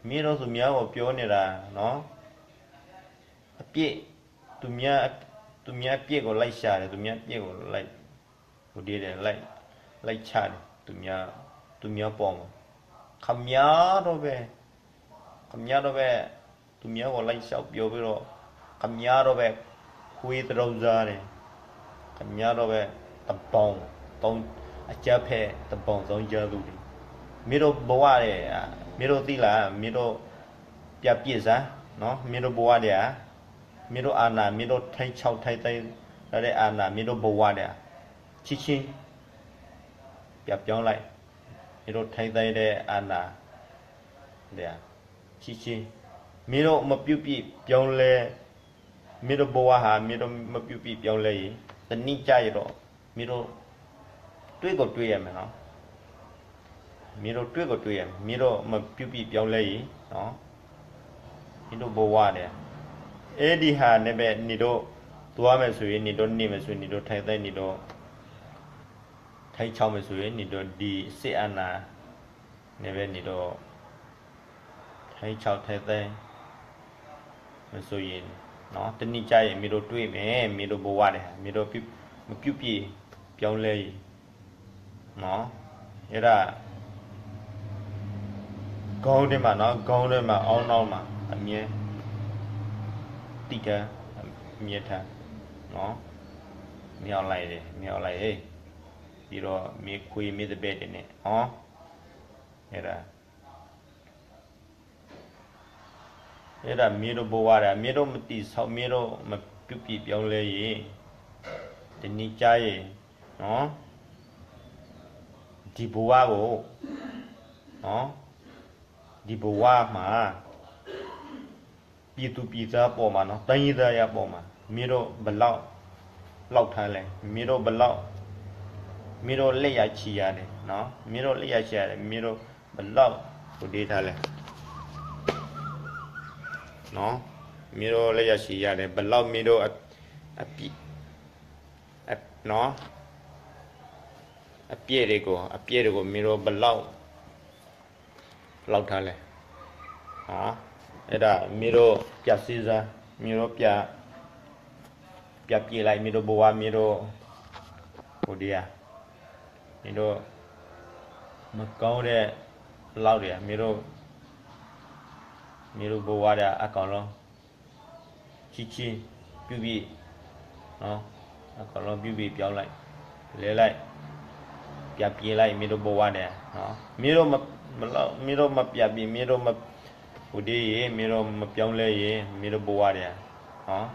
မင်းတို့သူများကိုပြောနေတာနော်, အပြစ် သူများသူများအပြစ်ကိုလိုက်ရှာတယ်, သူများအပြစ်ကိုလိုက် ဟိုဒီးလိုက်လိုက်ချတယ်, သူများသူများပေါ်မှာ ခင်ဗျားတို့ပဲ ခင်ဗျားတို့ပဲ သူများကိုလိုက်လျှောက်ပြောပြီးတော့ ခင်ဗျားတို့ပဲ ခွေးသရောင်းစားတယ်, ခင်ဗျားတို့ပဲ သန်းပေါင်းသုံး အကြမ်းဖက်သန်းပေါင်းသုံးရာသူတွေ, မင်းတို့ဘဝတွေ မင်းတို့သိလား, မင်းတို့ပြပြစ်စားနော်, မင်းတို့ဘဝတွေက မင်းတို့အာဏာ မင်းတို့ထိန်းချုပ်ထိန်းသိမ်းထားတဲ့အာဏာ မင်းတို့ဘဝတွေက ချက်ချင်း ပြန်ပြောင်းလိုက်, မင်းတို့ထိန်းသိမ်းတဲ့အာဏာတွေက ချက်ချင်း မင်းတို့မပြုပြင်ပြောင်းလဲ မင်းတို့ဘဝဟာ မင်းတို့မပြုပြင်ပြောင်းလဲရင် တစ်နေ့ကျရင်တော့ မင်းတို့ တွေ့ကိုတွေ့ရမယ်နော်, မင်းတို့တွေ့ကိုတွေ့ရမယ်, မင်းတို့မပြုပြင်ပြောင်းလဲရင်နော်, မင်းတို့ဘဝတွေ အဲ့ဒီဟာနဲ့ပဲ နင်တို့သွားမယ်ဆိုရင် နင်တို့နေမယ်ဆိုရင် နင်တို့ထိန်းသိမ်း နင်တို့ထိန်းချုပ်မယ်ဆိုရင် နင်တို့ဒီစစ်အာဏာ န့ၣ်ဝဲန့ၣ်ဒီး ထဲဆီထဲသဲ မ့ၢ်ဆိယ့ၤ တနံၣ်ကါအံၤ မ့ၢ်ဒိးတွ့မဲာ် မ့ၢ်ဒိးဘဝါဒဲး မ့ၢ်ဒိး မပြုပြင်ပြောင်းလဲအံၤ အဲဒၣ် ကောင်းတယ်မးနော် ကောင်းတယ်မး အောင်နောက်မး အမြဲ တည်ထား အမြဲထား နော် မင်းအောင်လှိုင်တယ် မင်းအောင်လှိုင်ဟေ့ ပြီးတော့ မင်းခွေး မင်းတပည့်တွေနဲ့ နော် အဲ့ဒါ အဲ့ဒါမင်းတို့ဘဝတာ မင်းတို့မတည်ဆောက် မင်းတို့မပြုပြင်ပြောင်းလဲရင် တနေ့ကျရင် နော် ဒီဘဝကို နော် ဒီဘဝမှာ ပြည်သူပြည်သားအပေါ်မှာနော် တိုင်းရင်းသားတွေအပေါ်မှာ မင်းတို့ဘယ်လောက် လောက်ထားလဲ မင်းတို့ဘယ်လောက် မင်းတို့လက်ရချီရတယ်နော် မင်းတို့လက်ရချီရတယ် မင်းတို့ဘယ်လောက် ကိုဒေးထားလဲနော် မင်းတို့လက်ရချီရတယ် ဘယ်လောက်မင်းတို့အ အပြစ် အ နော် အပြစ်တွေကို အပြစ်တွေကို မင်းတို့ဘယ်လောက် လောက်ထားလဲ နော် အဲ့ဒါ မင်းတို့ ပြန်စဉ်းစား မင်းတို့ ပြန် ပြန်ပြင်လိုက် မင်းတို့ဘဝ မင်းတို့ ဟိုဒီး မင်းတို့ မကောင်းတဲ့ လောက်တွေ မင်းတို့ မင်းတို့ဘဝတွေ အကောင်လုံး ချစ်ချစ် ပြုပြင် နော် အကောင်လုံး ပြုပြင်ပြောင်းလိုက် လဲလိုက် ပြန်ပြင်လိုက် မင်းတို့ဘဝတွေ နော် မင်းတို့မ မင်းတို့မပြန်ပြင် မင်းတို့မ ဟိုဒီးရေ မင်းတို့မပြောင်းလဲရေ မင်းတို့ဘဝတွေ နော်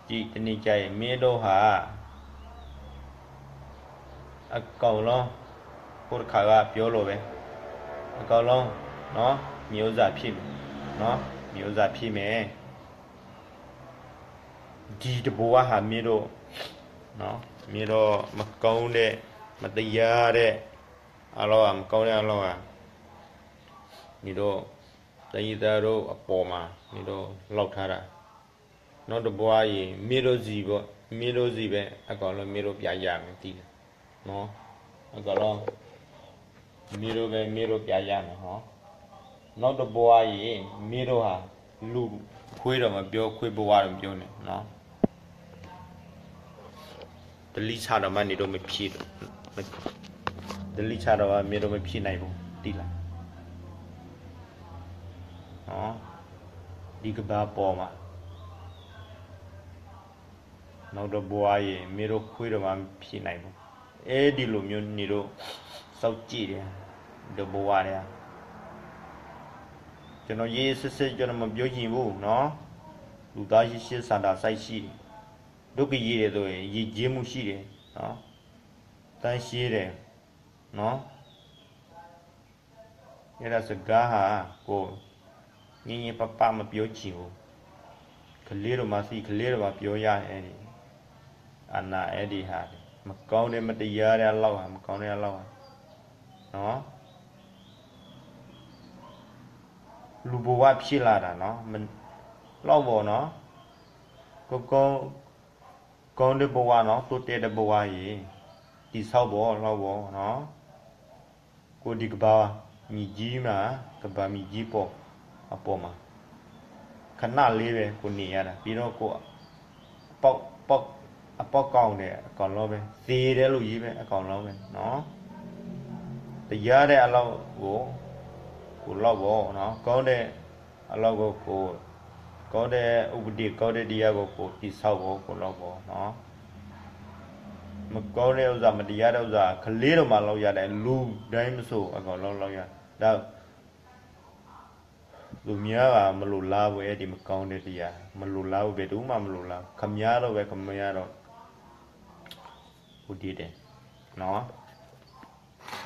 ကြည့် တနေ့ကျရင် မင်းတို့ဟာ အကောင်လုံး ဟိုတခါကပြောလို့ပဲ အကောင်လုံး နော် မျိုးစားဖြစ်မယ် နော် မျိုးစားဖြစ်မယ် ဒီတဘဝဟာမင်းတို့ နော် မင်းတို့မကောင်းတဲ့ မတရားတဲ့ အလောက မကောင်းတဲ့အလောက မင်းတို့ တိုင်းရင်းသားတို့အပေါ်မှာ မင်းတို့လောက်ထားတာ နောက်တစ်ဘဝရင် မင်းတို့ဆီပဲ မင်းတို့ဆီပဲ အကောင်လုံး မင်းတို့ပြန်ရမယ် သိလား နော် အကောင်လုံး မင်းတို့ပဲ မင်းတို့ပြန်ရမယ် နော် နောက်တစ်ဘဝရင် မင်းတို့ဟာ လူခွေးတော့မပြော ခွေးဘဝတော့မပြောနဲ့ နော် တလီဆါတော့မှနေတော့မဖြစ် တလီဆါတော့မှနေတော့မဖြစ်နိုင်ဘူး သိလား နော် ဒီကမ္ဘာပေါ်မှာ နောက်တစ်ဘဝရင် မင်းတို့ခွေးတော့မှမဖြစ်နိုင်ဘူး အဲဒီလိုမျိုးနေတော့ စောင့်ကြည့်တယ် ဒီဘဝတွေက ကျွန်တော်ရေးရေးစစ်စစ်ကျွန်တော်မပြောချင်ဘူးနော် လူသားရှိရှိစာသာစိုက်ရှိတယ် ဒုက္ခရေးတယ်ဆိုရင်ယဉ်ကျေးမှုရှိတယ်နော် သန့်ရှင်းတယ်နော် အဲ့ဒါစကားဟာ ကို ငြင်းငြင်းပပမပြောချင်ဘူး ကလေးတို့မှသိ ကလေးတို့မှပြောရတယ် အဲ့ဒီ အာဏာ အဲ့ဒီဟာတွေ မကောင်းတဲ့ မတရားတဲ့အလောက်က မကောင်းတဲ့အလောက်က နော် လူဘဝဖြစ်လာတာနော် မ လောက်ပေါ့နော် ကောင်းကောင်း ကောင်းတဲ့ဘဝနော် တိုးတက်တဲ့ဘဝရေ တည်ဆောက်ပေါ့ လောက်ပေါ့နော် ကိုဒီကမ္ဘာမြေကြီးမှာ ကမ္ဘာမြေကြီးပေါ် အပေါ်မှာ ခဏလေးပဲ ကိုနေရတာ ပြီးတော့ကို ပေါက် ပေါက် အပေါက်ကောင်တွေ အကောင်လုံးပဲ သေတဲ့လူကြီးပဲ အကောင်လုံးပဲနော် တရားတဲ့အလောက်ကို ကိုလောက်ပေါ့နော် ကောင်းတဲ့အလောက်ကို ကို ကောင်းတဲ့ဥပဒေ ကောင်းတဲ့တရားကို ကိုတည်ဆောက်ဖို့ ကိုလောက်ပေါ့နော် မကောင်းတဲ့ဥစ္စာ မတရားတဲ့ဥစ္စာ ကလေးတို့မှလောက်ရတယ် လူတိုင်းမဆို အကောင်လုံးလောက်ရ ဒါ သူများကမလိုလားဘူး အဲ့ဒီမကောင်းတဲ့တရား မလိုလားဘူး ဘယ်သူမှမလိုလားဘူး ခင်ဗျားတို့ပဲ ခင်ဗျားတို့ ဦးတည်တယ် နော်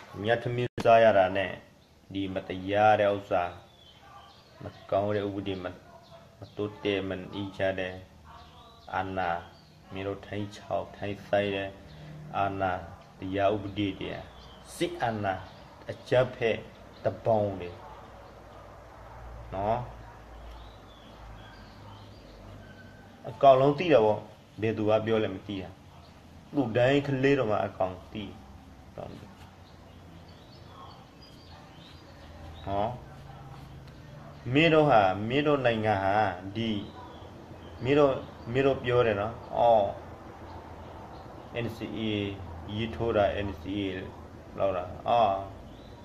ခင်ဗျားထမင်းစားရတာနဲ့ ဒီမတရားတဲ့ဥစ္စာ မကောင်းတဲ့ဥပဒေ မ မတိုးတက် မအေးချမ်းတဲ့ အာဏာ မင်းတို့ထိန်းချုပ် ထိန်းသိမ်းတဲ့ အာဏာ တရားဥပဒေတွေ စစ်အာဏာ အကြမ်းဖက် တပုံတွေ နော် အကောင်လုံးသိတာပေါ့ ဘယ်သူကပြောလဲမသိတာ လူတိုင်းကလေးတော့မှအကောင်သိ မ့ၢ်ဒိၣ်ဟး မ့ၢ်ဒိၣ်နံၣ်ဂၤဟး ဒ် မ့ၢ်ဒိၣ် မ့ၢ်ဒိၣ်ပျိဒဲးနီၤ အီ NCA ရေးထိုးတာ NCA လောက်တာ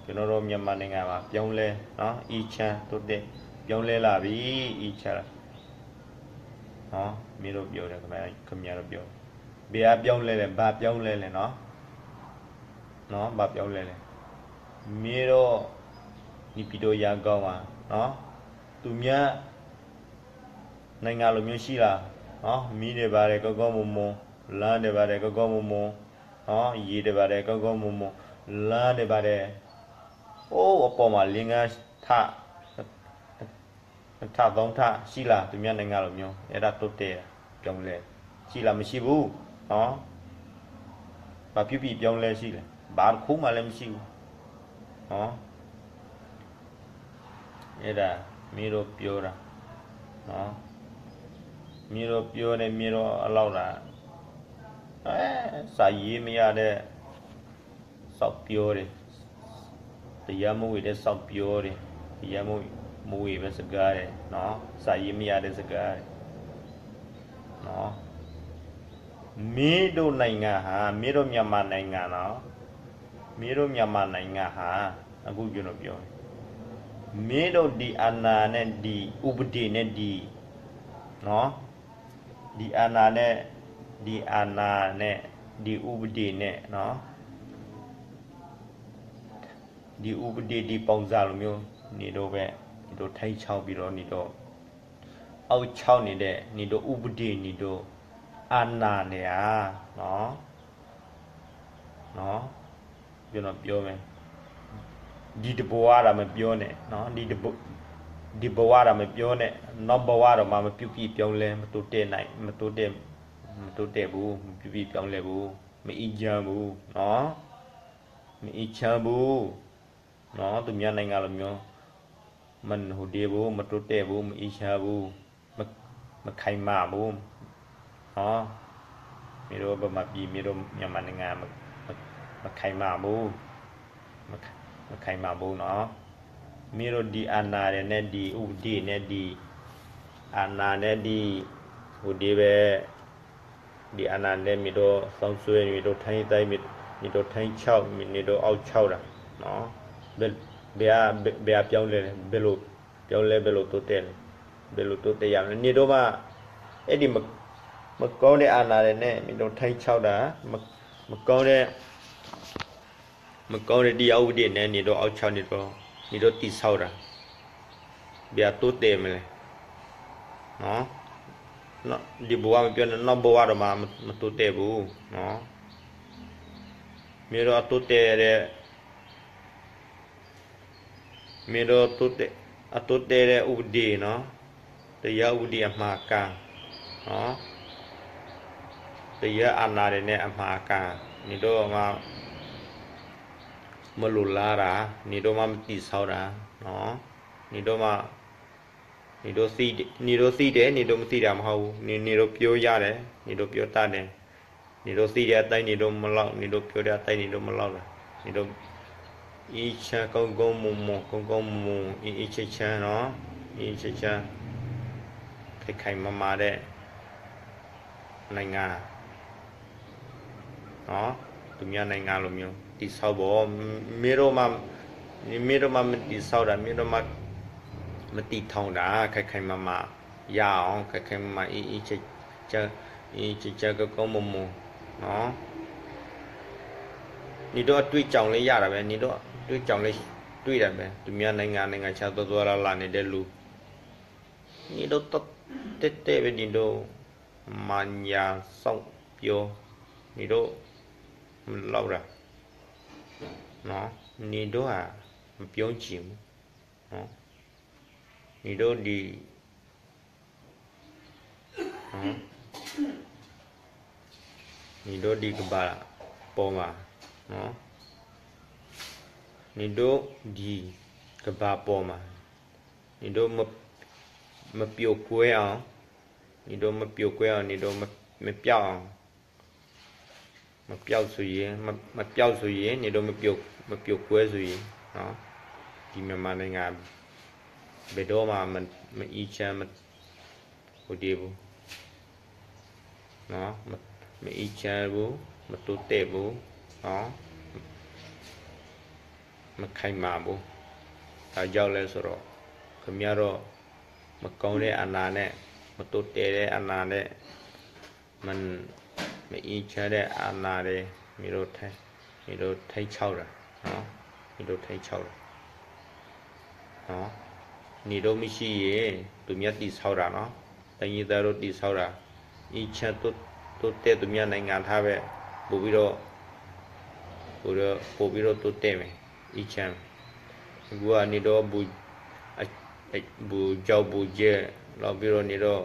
ကျွန်တော်တို့ မြန်မာနိုင်ငံမှာ ပြောင်းလဲနော် အေးချမ်းတိုးတက် ပြောင်းလဲလာပြီ အေးချမ်းနော် မင်းတို့ပြောတယ် ခင်ဗျားတို့ပြောတယ် ဘယ်ကပြောင်းလဲလဲ ဘာပြောင်းလဲလဲနော် နော် ဘာပြောင်းလဲလဲ မင်းတို့ နေပြည်တော် ရန်ကုန်မှာနော် သူများနိုင်ငံလိုမျိုးရှိလားနော် မီးတွေပါတယ် ကောင်းကောင်းမွန်မွန် လမ်းတွေပါတယ် ကောင်းကောင်းမွန်မွန်နော် ရေတွေပါတယ် ကောင်းကောင်းမွန်မွန် လမ်းတွေပါတယ် အိုး အပေါ်မှာ လေးငါးထပ် နှစ်ထပ် သုံးထပ် ရှိလား သူများနိုင်ငံလိုမျိုး အဲ့ဒါတိုးတက် ပြောင်းလဲ ရှိလား မရှိဘူးနော် ဘာပြုပြင်ပြောင်းလဲရှိလဲ ဘာတစ်ခုမှလည်းမရှိဘူးနော် အဲ့ဒါ မင်းတို့ပြောတာနော် မင်းတို့ပြောတယ် မင်းတို့အလောက်တာ အဲ စာရေးမရတဲ့ စောက်ပြောတယ် တရားမဝင်တဲ့စောက်ပြောတယ် တရားမဝင်မဝင်ပဲစကားတယ်နော် စာရေးမရတဲ့စကားတယ်နော် မင်းတို့နိုင်ငံဟာ မင်းတို့မြန်မာနိုင်ငံနော် မင်းတို့မြန်မာနိုင်ငံဟာ အခုကျွန်တော်ပြောမယ် မင်းတို့ဒီအာဏာနဲ့ဒီဥပဒေနဲ့ဒီနော် ဒီအာဏာနဲ့ဒီအာဏာနဲ့ဒီဥပဒေနဲ့နော် ဒီဥပဒေဒီပုံစံလိုမျိုးနေတော့ပဲနေတော့ထိန်းချုပ်ပြီးတော့နေတော့အောက်ချုပ်နေတဲ့နေတော့ဥပဒေနေတော့အာဏာเนี่ยอ่ะနော်နော်ကျွန်တော်ပြောမယ်ဒီတဘဝတာမပြောနဲ့နော်ဒီတဘဒီဘဝတာမပြောနဲ့နောက်ဘဝတော့မှမပြုတ်ပြစ်ပြောင်းလဲမတိုးတက်နိုင်မတိုးတက်မတိုးတက်ဘူးမပြုတ်ပြစ်ပြောင်းလဲဘူးမအေးချမ်းဘူးနော်မအေးချမ်းဘူးနော်သူများနိုင်ငံလိုမျိုးမဟိုဒီဘူးမတိုးတက်ဘူးမအေးချမ်းဘူးမမခိုင်မာဘူးနော်မင်းတို့ဗမာပြည်မင်းတို့မြန်မာနိုင်ငံမမမခိုင်မာဘူးမမခိုင်မာဘူးနော်မင်းတို့ဒီအာဏာတွေနဲ့ဒီဥပဒေနဲ့ဒီအာဏာနဲ့ဒီဟိုဒီပဲ ဒီအာဏာနဲ့မင်းတို့သုံးစွဲမင်းတို့ထိန်းသိမ်းမင်းတို့ထိန်းချုပ်မင်းတို့အောက်ချုပ်တာနော်ဘယ်ဘယ်ဘယ်အပြောင်းလဲလဲဘယ်လိုပြောင်းလဲဘယ်လိုတိုးတက်လဲဘယ်လိုတိုးတက်ရမလဲနေတို့မှအဲ့ဒီမမကောင်းတဲ့အာဏာတွေနဲ့မင်းတို့ထိန်းချုပ်တာမမကောင်းတဲ့မကောင်းတဲ့တရားဥပဒေနဲ့နေတို့အောက်ချုပ်နေတို့နေတို့တည်ဆောက်တာဘယ်အတိုးတက်မလဲနော် ဒီဘဝမပြောနဲ့နောက်ဘဝတော့မှမတိုးတက်ဘူးနော်မင်းတို့အတိုးတက်တဲ့မင်းတို့တိုးတက်အတိုးတက်တဲ့ဥပဒေနော်တရားဥပဒေအမှားအကန်နော်တရားအာဏာတွေနဲ့အမှားအကန်နေတော့မှမလိုလားတာနေတော့မှမတည်ဆောက်တာနော်နေတော့မှ နေတို့သိတယ်နေတို့သိတယ်နေတို့မသိတာမဟုတ်ဘူးနေနေတို့ပြောရတယ်နေတို့ပြောတတ်တယ်နေတို့သိတဲ့အတိုင်းနေတို့မလောက်နေတို့ပြောတဲ့အတိုင်းနေတို့မလောက်တာနေတို့အေးချမ်းကောင်းကောင်းမွန်မွန်ကောင်းကောင်းမွန်မွန်အေးအေးချမ်းချမ်းနော်အေးအေးချမ်းချမ်းခိုင်ခိုင်မာမာတဲ့နိုင်ငံနော်သူများနိုင်ငံလိုမျိုးတည်ဆောက်ဖို့မင်းတို့မှမင်းတို့မှမတည်ဆောက်တာမင်းတို့မှ မတည်ထောင်တာ ခိုင်ခိုင်မာမာရအောင် ခိုင်ခိုင်မာမာ အေးအေးချမ်းချမ်း အေးအေးချမ်းချမ်း ကောင်းကောင်းမွန်မွန်နော်နေတော့အတွေ့အကြုံလည်းရတာပဲနေတော့အတွေ့အကြုံလည်းတွေ့တာပဲသူများနိုင်ငံနိုင်ငံခြားသွားသွားလာလာနေတဲ့လူနေတော့တက်တက်ပဲနေတော့မညာစောက်ပြောနေတော့မလောက်တာနော်နေတော့ဟာမပြောချင်ဘူးနော် နင်တို့ဒီနင်တို့ဒီကဘာပေါ်မှာနော်နင်တို့ဒီကဘာပေါ်မှာနင်တို့မမပြိုကွဲအောင်နင်တို့မပြိုကွဲအောင်နင်တို့မမပြောက်အောင် မပျောက်ဆိုရင်, မပျောက်ဆိုရင်, န့ၣ်ဒီး မပျောက်ကွယ်ဆိုရင်, ဒီမြန်မာနိုင်ငံ ဘယ်တော့မှ မအေးချမ်း ဘူး, မအေးချမ်းဘူး, မတိုးတက်ဘူး, မခိုင်မာဘူး. ဘာကြောင့်လဲဆိုတော့ ခင်ဗျားတို့ မကောင်းတဲ့အာဏာနဲ့ မတိုးတက်တဲ့အာဏာနဲ့ မအေးချမ်းတဲ့အာဏာတွေ မင်းတို့ထိန်းချုပ်တာ, မင်းတို့ထိန်းချုပ်တာ. နင်တို့မရှိရင် သူများတည်ဆောက်တာနော်. တိုင်းရင်းသားတို့တည်ဆောက်တာ. အေးချမ်းတိုးတိုးတက် သူများနိုင်ငံထားပဲ ပိုပြီးတော့ ပိုပြီးတော့တိုးတက်မယ်, အေးချမ်းမယ်. အခုက နင်တို့ ဘူးကြောက်ဘူးကျဲ လောက်ပြီးတော့ နင်တို့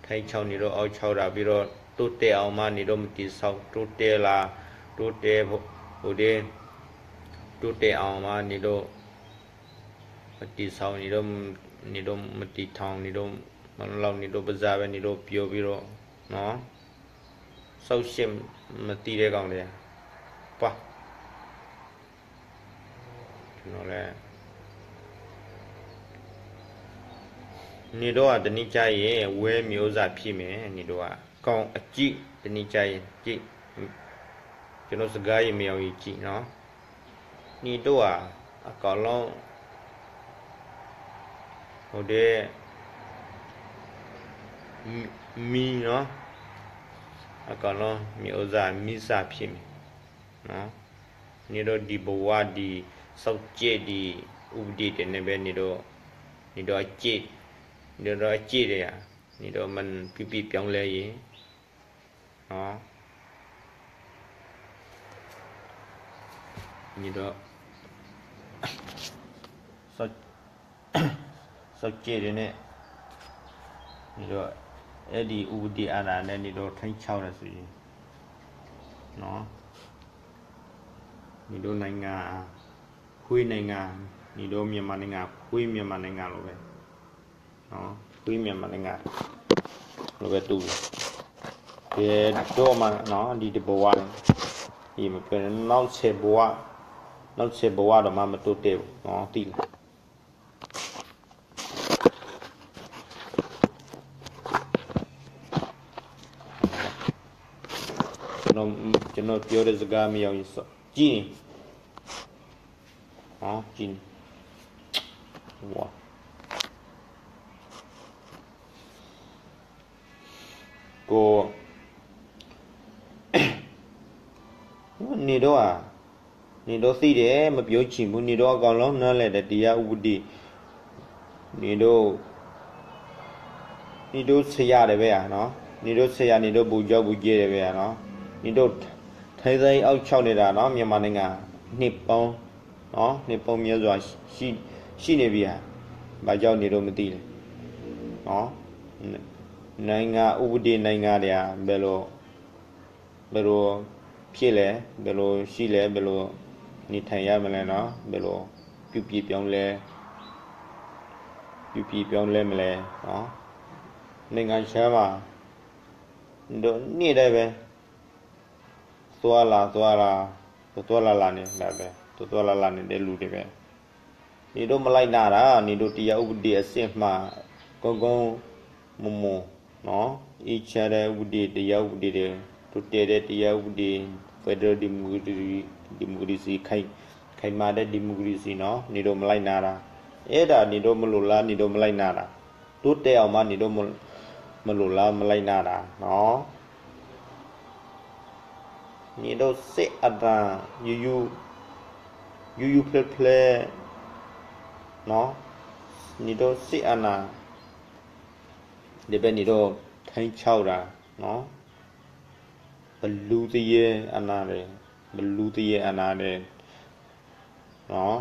ထိန်းချုပ် နင်တို့ အုပ်ချုပ်တာ ပြီးတော့ တိုးတက်အောင်မှ နင်တို့ မတည်ဆောက် တိုးတက်လာ တိုးတက်ဖို့ ဟိုဒီး တိုးတက်အောင်မှ နင်တို့ မတည်ဆောက် နင်တို့ မတည်ထောင် နင်တို့ မလုပ် နင်တို့ ပါးစပ်ပဲ နင်တို့ ပြောပြီးတော့ နော်. ရှုံးရှက်မသိတဲ့ကောင်တွေ ပှၤ ကျွန်တော်လည်း နေတော့ တနေ့ကျရင် ဝဲမျိုးစားဖြစ်မယ် နေတော့ ကောင်းအကြည့် တနေ့ကျရင် ကြည့် ကျွန်တော်စကားရေမရောင်ရေကြည့်နော် နေတော့ အကောင်လုံး ဟိုတဲ့ မီးနော် အကောင်လုံး မျိုးစား မီးစားဖြစ်မယ်နော်. နေတော့ ဒီဘဝ ဒီ စောင့်ကြည့် ဒီ ဥပဒေတွေနဲ့ပဲ နေတော့ နေတော့ အကြည့် နေတော့ အကြည့်တွေက နေတော့ မပြုပြင်ပြောင်းလဲရေး နော်. နေတော့ စောင့်စောင့်ကြည့်တွေနဲ့ နေတော့ အဲ့ဒီဥပဒေအာဏာနဲ့ နေတော့ ထိန်းချုပ်တယ်ဆိုရင် နော်. နေတော့ နိုင်ငံ ခွေးနိုင်ငံ နေတော့ မြန်မာနိုင်ငံ ခွေးမြန်မာနိုင်ငံလိုပဲ နော် ခွေးမြန်မာနိုင်ငံလိုပဲတူတယ် ကဲတော့မှနော် ဒီတဘဝ ဒီမပြောနဲ့ နောက်ဆယ်ဘဝ နောက်ဆယ်ဘဝတော့မှ မတိုးတက်ဘူးနော် သိလား. ကျွန်တော်ကျွန်တော်ပြောတဲ့စကားမရောင်ကြီးစောင့်ကြည့်နေ နော် ကြည့်နေ ဝါ ကို နေတော့ နေတော့သိတယ် မပြောချင်ဘူး နေတော့အကောင်လုံးနားလည်တယ် တရားဥပဒေ နေတော့ နေတော့ဆရာတွေပဲနော် နေတော့ဆရာ နေတော့ဗိုလ်ချုပ် ဗိုလ်ကြီးတွေပဲနော် နေတော့ ထိန်းသိမ်းအုပ်ချုပ်နေတာနော် မြန်မာနိုင်ငံ နှစ်ပေါင်းနော် နှစ်ပေါင်းများစွာရှိရှိနေပြီဟာ ဘာကြောင့်နေတော့မသိလဲနော် နိုင်ငံဥပဒေနိုင်ငံတွေကဘယ်လို ဘယ်လိုဖြစ်လဲ ဘယ်လိုရှိလဲ ဘယ်လိုနေထိုင်ရမလဲနော် ဘယ်လိုပြုပြင်ပြောင်းလဲ ပြုပြင်ပြောင်းလဲမလဲနော် နိုင်ငံခြားမှာတို့နေ့တိုင်းပဲ သွားလာသွားလာ သွားသွားလာလာနေဒါပဲ သွားသွားလာလာနေတဲ့လူတွေပဲ နေတို့မလိုက်နာတာ နေတို့တရားဥပဒေအစစ်အမှန် ကောင်းကောင်းမွန်မွန်နော် အေးချမ်းတဲ့ဥပဒေ တရားဥပဒေတွေ တိုးတက်တဲ့တရားဥပဒေ Federal Democracy Democracy ခိုင်ခိုင်မာတဲ့ Democracy နော် နေတို့မလိုက်နာတာ အဲ့ဒါနေတို့မလိုလား နေတို့မလိုက်နာတာ တိုးတက်အောင်မှ နေတို့မမလိုလား မလိုက်နာတာနော် နေတို့စစ်အာဏာ ယူယူ ယူယူဖျဲဖျဲ နော် နေတို့စစ်အာဏာ ဒီပဲနေတို့ ထိန်းချုပ်တာနော် ဘလူးသယဲအာဏာတယ် ဘလူးသယဲအာဏာတယ်နော်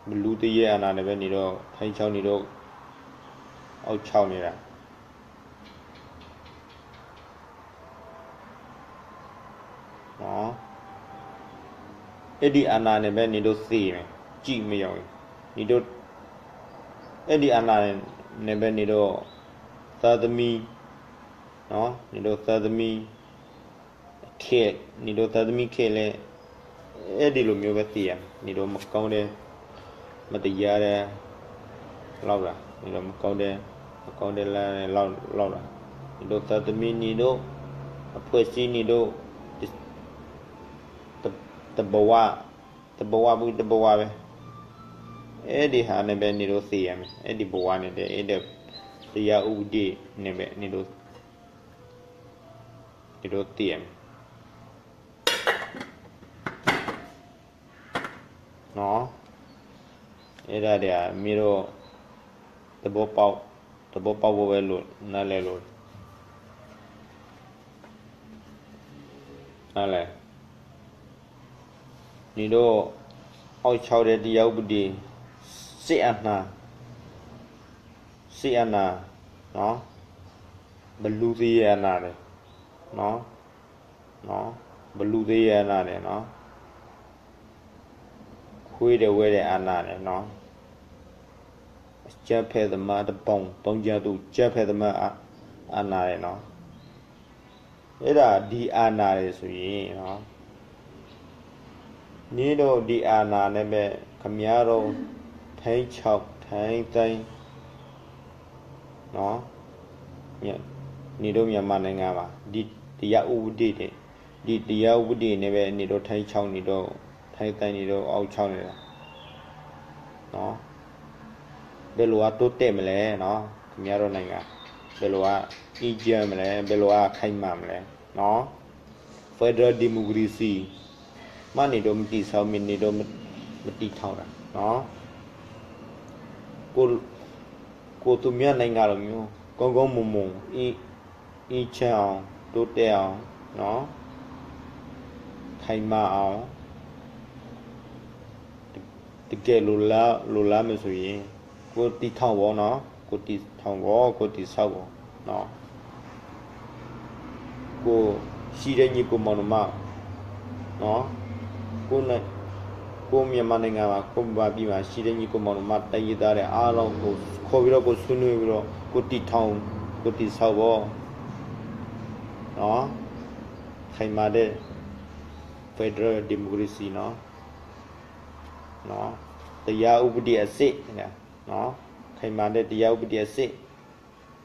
ဘလူးသယဲအာဏာတယ်ပဲနေတော့ ထိန်းချုပ်နေတော့ အုပ်ချုပ်နေတာ နော် အဲ့ဒီအာဏာနဲ့ပဲနေတော့သေမယ် ကြည့်မရောင်နေတော့ အဲ့ဒီအာဏာနဲ့ပဲနေတော့ သားသမီးနော် နေတော့သားသမီး ခဲ, နံၣ်ဒိၣ်သၢသမံၣ်ခဲလၢာ်, အဲၣ်ဒ်လိာ်မ့ၢ်ဝဲသ့ဧါ, နံၣ်ဒိၣ်မကီဒဲး, မတယါဒဲး, လီၤဘၣ်, နံၣ်ဒိၣ်မကီဒဲး, မကီဒဲးလၢ လီၤဘၣ်, နံၣ်ဒိၣ်သၢသမံၣ် နံၣ်ဒိၣ်, အဖှဲၣ်စံနံၣ်ဒိၣ်, တဘဝ, တဘဝပူၤတဘဝဝဲ, အဲၣ်ဒ်ဟးန့ၣ်ဘဲ နံၣ်ဒိၣ်သ့ဧါမ့ၢ်, အဲၣ်ဒ်ဘဝန့ၣ်ဒီး အဲၣ်ဒ် တရားဥပဒေန့ၣ်ဘဲ နံၣ်ဒိၣ် နံၣ်ဒိၣ်သ့မ့ၢ်, အဲၣ်ဒၣ်ဒီး မ့ၢ်ဒိၣ်, သဘောပေါက်, သဘောပေါက်ဖို့ပဲလို, နားလည်လို့, နားလည်, နံၣ်ဒိၣ်, အောက်ခြောက်တဲ့ တရားဥပဒေ, စစ်အာဏာ, စစ်အာဏာ, ဘယ်သူ့ရဲ့အာဏာလဲ, ဘယ်သူ့ရဲ့အာဏာလဲ, ခွေးတွေဝဲတဲ့အာဏာလဲ, အကြမ်းဖက်သမားတစ်ပုံ, သောင်းကျန်းသူ အကြမ်းဖက်သမား အာဏာလဲ, အဲဒါ ဒီအာဏာလဲဆိုရင်, နံၣ်ဒိၣ် ဒီအာဏာနဲ့ပဲ ခင်ဗျားတို့ ထိန်းချုပ်, ထိန်းသိမ်း, နံၣ်ဒိၣ် မြန်မာနိုင်ငံမှာ ဒီတရားဥပဒေ, ဒီတရားဥပဒေနဲ့ပဲ နံၣ်ဒိၣ် ထိန်းချုပ်, နံၣ်ဒိၣ် ထိန်းသိမ်း, နံၣ်ဒိၣ် အုပ်ချုပ်နေတာ, ဘယ်လိုအတိုးတက်မလဲ, ခင်ဗျားတို့နိုင်ငံ, ဘယ်လိုအအေးချမ်းမလဲ, ဘယ်လိုအခိုင်မာမလဲ, Federal Democracy မှ နံၣ်ဒိၣ် မတည်ဆောက်, မ့ၢ် နံၣ်ဒိၣ် မတည်ထောင်တာ, ကိုယ့်သူများနိုင်ငံလိုမျိုး ကောင်းကောင်းမွန်မွန်, အေးချမ်းအောင်, တိုးတက်အောင်, ခိုင်မာအောင်, တကယ်လိုလား, လိုလားမယ်ဆိုရင်, ကိုယ်တည်ထောင်ပေါ့နော်, ကိုယ်တည်ထောင်ပေါ့, ကိုယ်တည်ဆောက်ပေါ့နော်, ကိုယ့်ရှိတဲ့ညီအစ်ကိုမောင်နှမ, နော်, ကိုယ့်နဲ့, ကိုယ့်မြန်မာနိုင်ငံမှာ, ကိုယ့်ဗမာပြည်မှာရှိတဲ့ညီအစ်ကိုမောင်နှမ တိုင်းရင်းသားတွေအားလုံးကိုခေါ်ပြီးတော့, ကိုယ်ဆွေးနွေးပြီးတော့, ကိုယ်တည်ထောင်, ကိုယ်တည်ဆောက်ပေါ့နော်, ခိုင်မာတဲ့ Federal Democracy နော်, နော်, တရားဥပဒေအစစ်, နော်, ခိုင်မာတဲ့တရားဥပဒေအစစ်,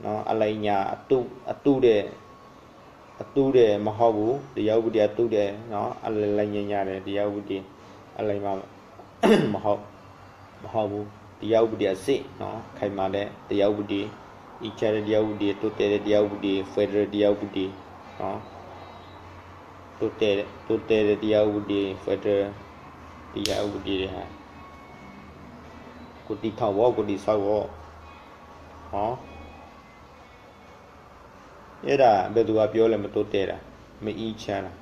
နော်, အလိမ်အညာ, အတု, အတုတွေ, အတုတွေမဟုတ်ဘူး, တရားဥပဒေအတုတွေ, နော်, အလိမ်အညာတွေ, တရားဥပဒေအလိမ်အညာ မဟုတ်, မဟုတ်ဘူး, တရားဥပဒေအစစ်, နော်, ခိုင်မာတဲ့တရားဥပဒေ, အေးချမ်းတဲ့တရားဥပဒေ, တိုးတက်တဲ့တရားဥပဒေ, Federal တရားဥပဒေ, နော်, တိုးတက်, တိုးတက်တဲ့တရားဥပဒေ, Federal တရားဥပဒေတွေဟာ ကိုယ်တည်ထောင်ပေါ့, ကိုယ်တည်ဆောက်ပေါ့, နော်, အဲ့ဒါဘယ်သူကပြောလဲ, မတိုးတက်တာ, မအေးချမ်းတာ,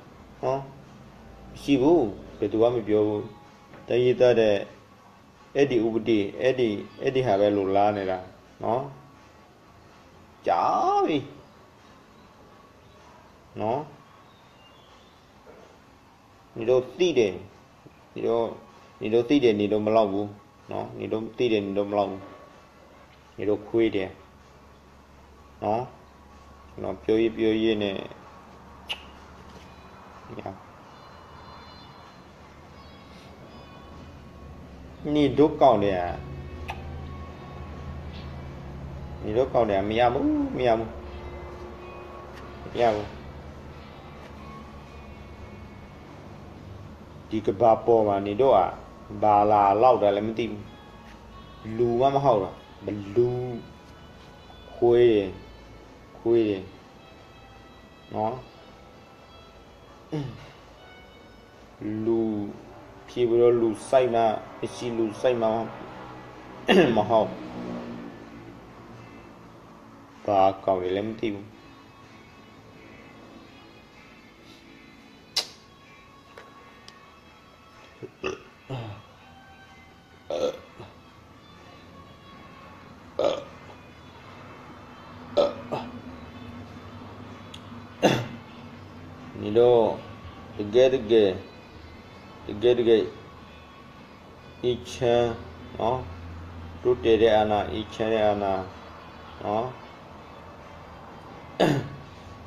နော်, မရှိဘူး, ဘယ်သူမှမပြောဘူး, တိုင်းရင်းသားတွေ, အဲ့ဒီဥပဒေ, အဲ့ဒီ, အဲ့ဒီဟာပဲလိုလားနေတာ, နော်, ကြာပြီ, နော်, နင်တို့သိတယ်, နင်တို့သိတယ်, နင်တို့မလုပ်ဘူး, နော်, နင်တို့သိတယ်, နင်တို့မလုပ်ဘူး, နင်တို့ခွေးတွေ, နော်, ကျွန်တော်ပြောရင်းပြောရင်းနဲ့ နေတို့ကောင်တွေက, နေတို့ကောင်တွေက မရဘူး, မရဘူး, မရဘူး. ဒီကမ္ဘာပေါ်မှာ နေတို့က ဘာလာလောက်တာလဲမသိဘူး. လူမှမဟုတ်တာ, ဘလူ, ခွေးတွေ, ခွေးတွေ, နော်. လူဖြစ်ပြီးတော့ လူစိုက်မှမရှိ, လူစိုက်မှမဟုတ်, ဘာကောင်တွေလဲမသိဘူး. နင်တို့, တကယ်တကယ်, တကယ်တကယ်, အေးချမ်း, နော်, တိုးတက်တဲ့အာဏာ, အေးချမ်းတဲ့အာဏာ, နော်,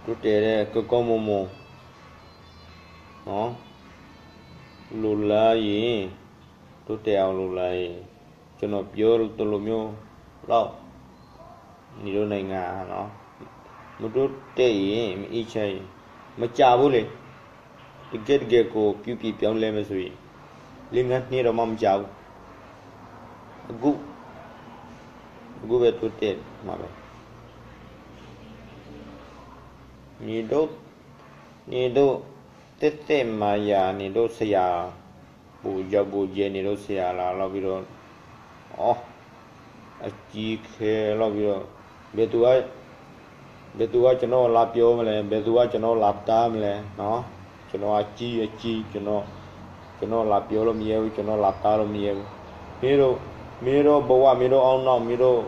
တိုးတက်တဲ့ ကောင်းကောင်းမွန်မွန်, လိုလားရင် တိုးတက်အောင် လိုလားရင် ကျွန်တော်ပြောသလိုမျိုးလောက် နေတို့နိုင်ငံ မတိုးတက်ရင် မအေးချမ်းရင် မကြာဘူးလေ. တကယ့်တကယ်ကို ပြုပြင်ပြောင်းလဲမယ်ဆိုရင် လေးငါးနှစ်တော့မှ မကြာဘူး. အခု အခုပဲ တိုးတက်မှာပဲ. နေတို့ နေတို့ သက်သက်မှာရာ နေတို့ဆရာ ပူရာပူရာ နေတို့ဆရာလာ လောက်ပြီးတော့ အကြီးအကဲ လောက်ပြီးတော့ ဘယ်သူက ဘယ်သူက ကျွန်တော်ကို လာပြောမလဲ, ဘယ်သူက ကျွန်တော်ကို လာတားမလဲနော်. ကျွန်တော် အကြီးအကြီး ကျွန်တော် ကျွန်တော် လာပြောလို့ မရဘူး, ကျွန်တော် လာတားလို့ မရဘူး. မင်းတို့ မင်းတို့ ဘဝ မင်းတို့ အောင်နောက် မင်းတို့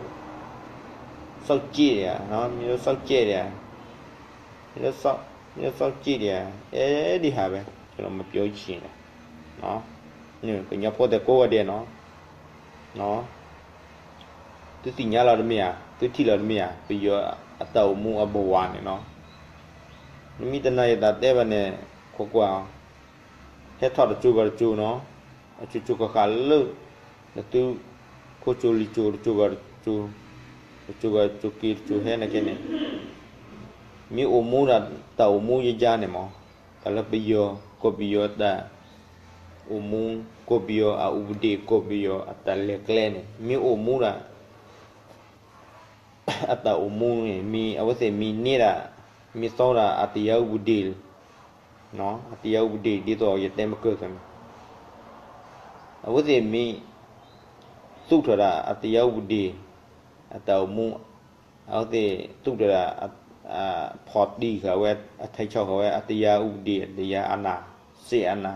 စောင့်ကြည့်နေရနော်, မင်းတို့ စောင့်ကြည့်နေရ မင်းတို့ စောင့် မင်းတို့ စောင့်ကြည့်နေရ အဲဒီဟာပဲ ကျွန်တော် မပြောချင်တာနော်. ကညီဖိသ့ၣ်ကိးဂၤဒဲးနော် နော်. သုသ့ၣ်ညါလီၤတမ့ၢ်ဧါ, သုထံၣ်လီၤတမ့ၢ်ဧါ, ပယီၤအတၢ်အိၣ်မူအဘဝန့ၣ်နီၤ. နမ့ၢ်တနာ်ယတၢ်တဲဘၣ်န့ၣ် ကွၢ်ကွၢ်, ဟဲထီၣ်တစိၤဘၣ်တစိၤနီၤ, အစိၤစိၤဃၣ်ဃၣ်လၢ နသု ခိၣ်စိၤလံၤစိၤတစိၤဘၣ်တစိၤ, တစိၤဘၣ်တစိၤက့ၤတစိၤဟဲန့ၣ်က့န့ၣ်, မ့ၢ်အိၣ်မူဒၣ်တၢ်အိၣ်မူယါယါန့ၣ်မး, တၢ်လၢပယီၤ ကီၢ်ပယီၤအတၢ်အိၣ်မူ, ကီၢ်ပယီၤအဥပဒေ, ကီၢ်ပယီၤအတၢ်လဲၤကျဲန့ၣ် မ့ၢ်အိၣ်မူဒၣ် အတၢ်အိၣ်မူန့ၣ် မ့ၢ်အဝဲသ့ၣ်မ့ၢ်န့ၢ်ဒၣ်, မ့ၢ်သီဒၣ်အတရားဥပဒေ, အတရားဥပဒေ ဒ်သိးယတဲမကၢၢ်သ့ၣ်န့ၣ်, အဝဲသ့ၣ်မ့ၢ် သူၣ်ထီၣ်ဒၣ်အတရားဥပဒေ အတၢ်အိၣ်မူ, အဝဲသ့ၣ်သူၣ်ထီၣ်ဒၣ် ဖီၣ်တံၢ်ဃာ်ဝဲ အထိန်းချုပ်ဃာ်ဝဲ အတရားဥပဒေ တရားအာဏာ, စစ်အာဏာ,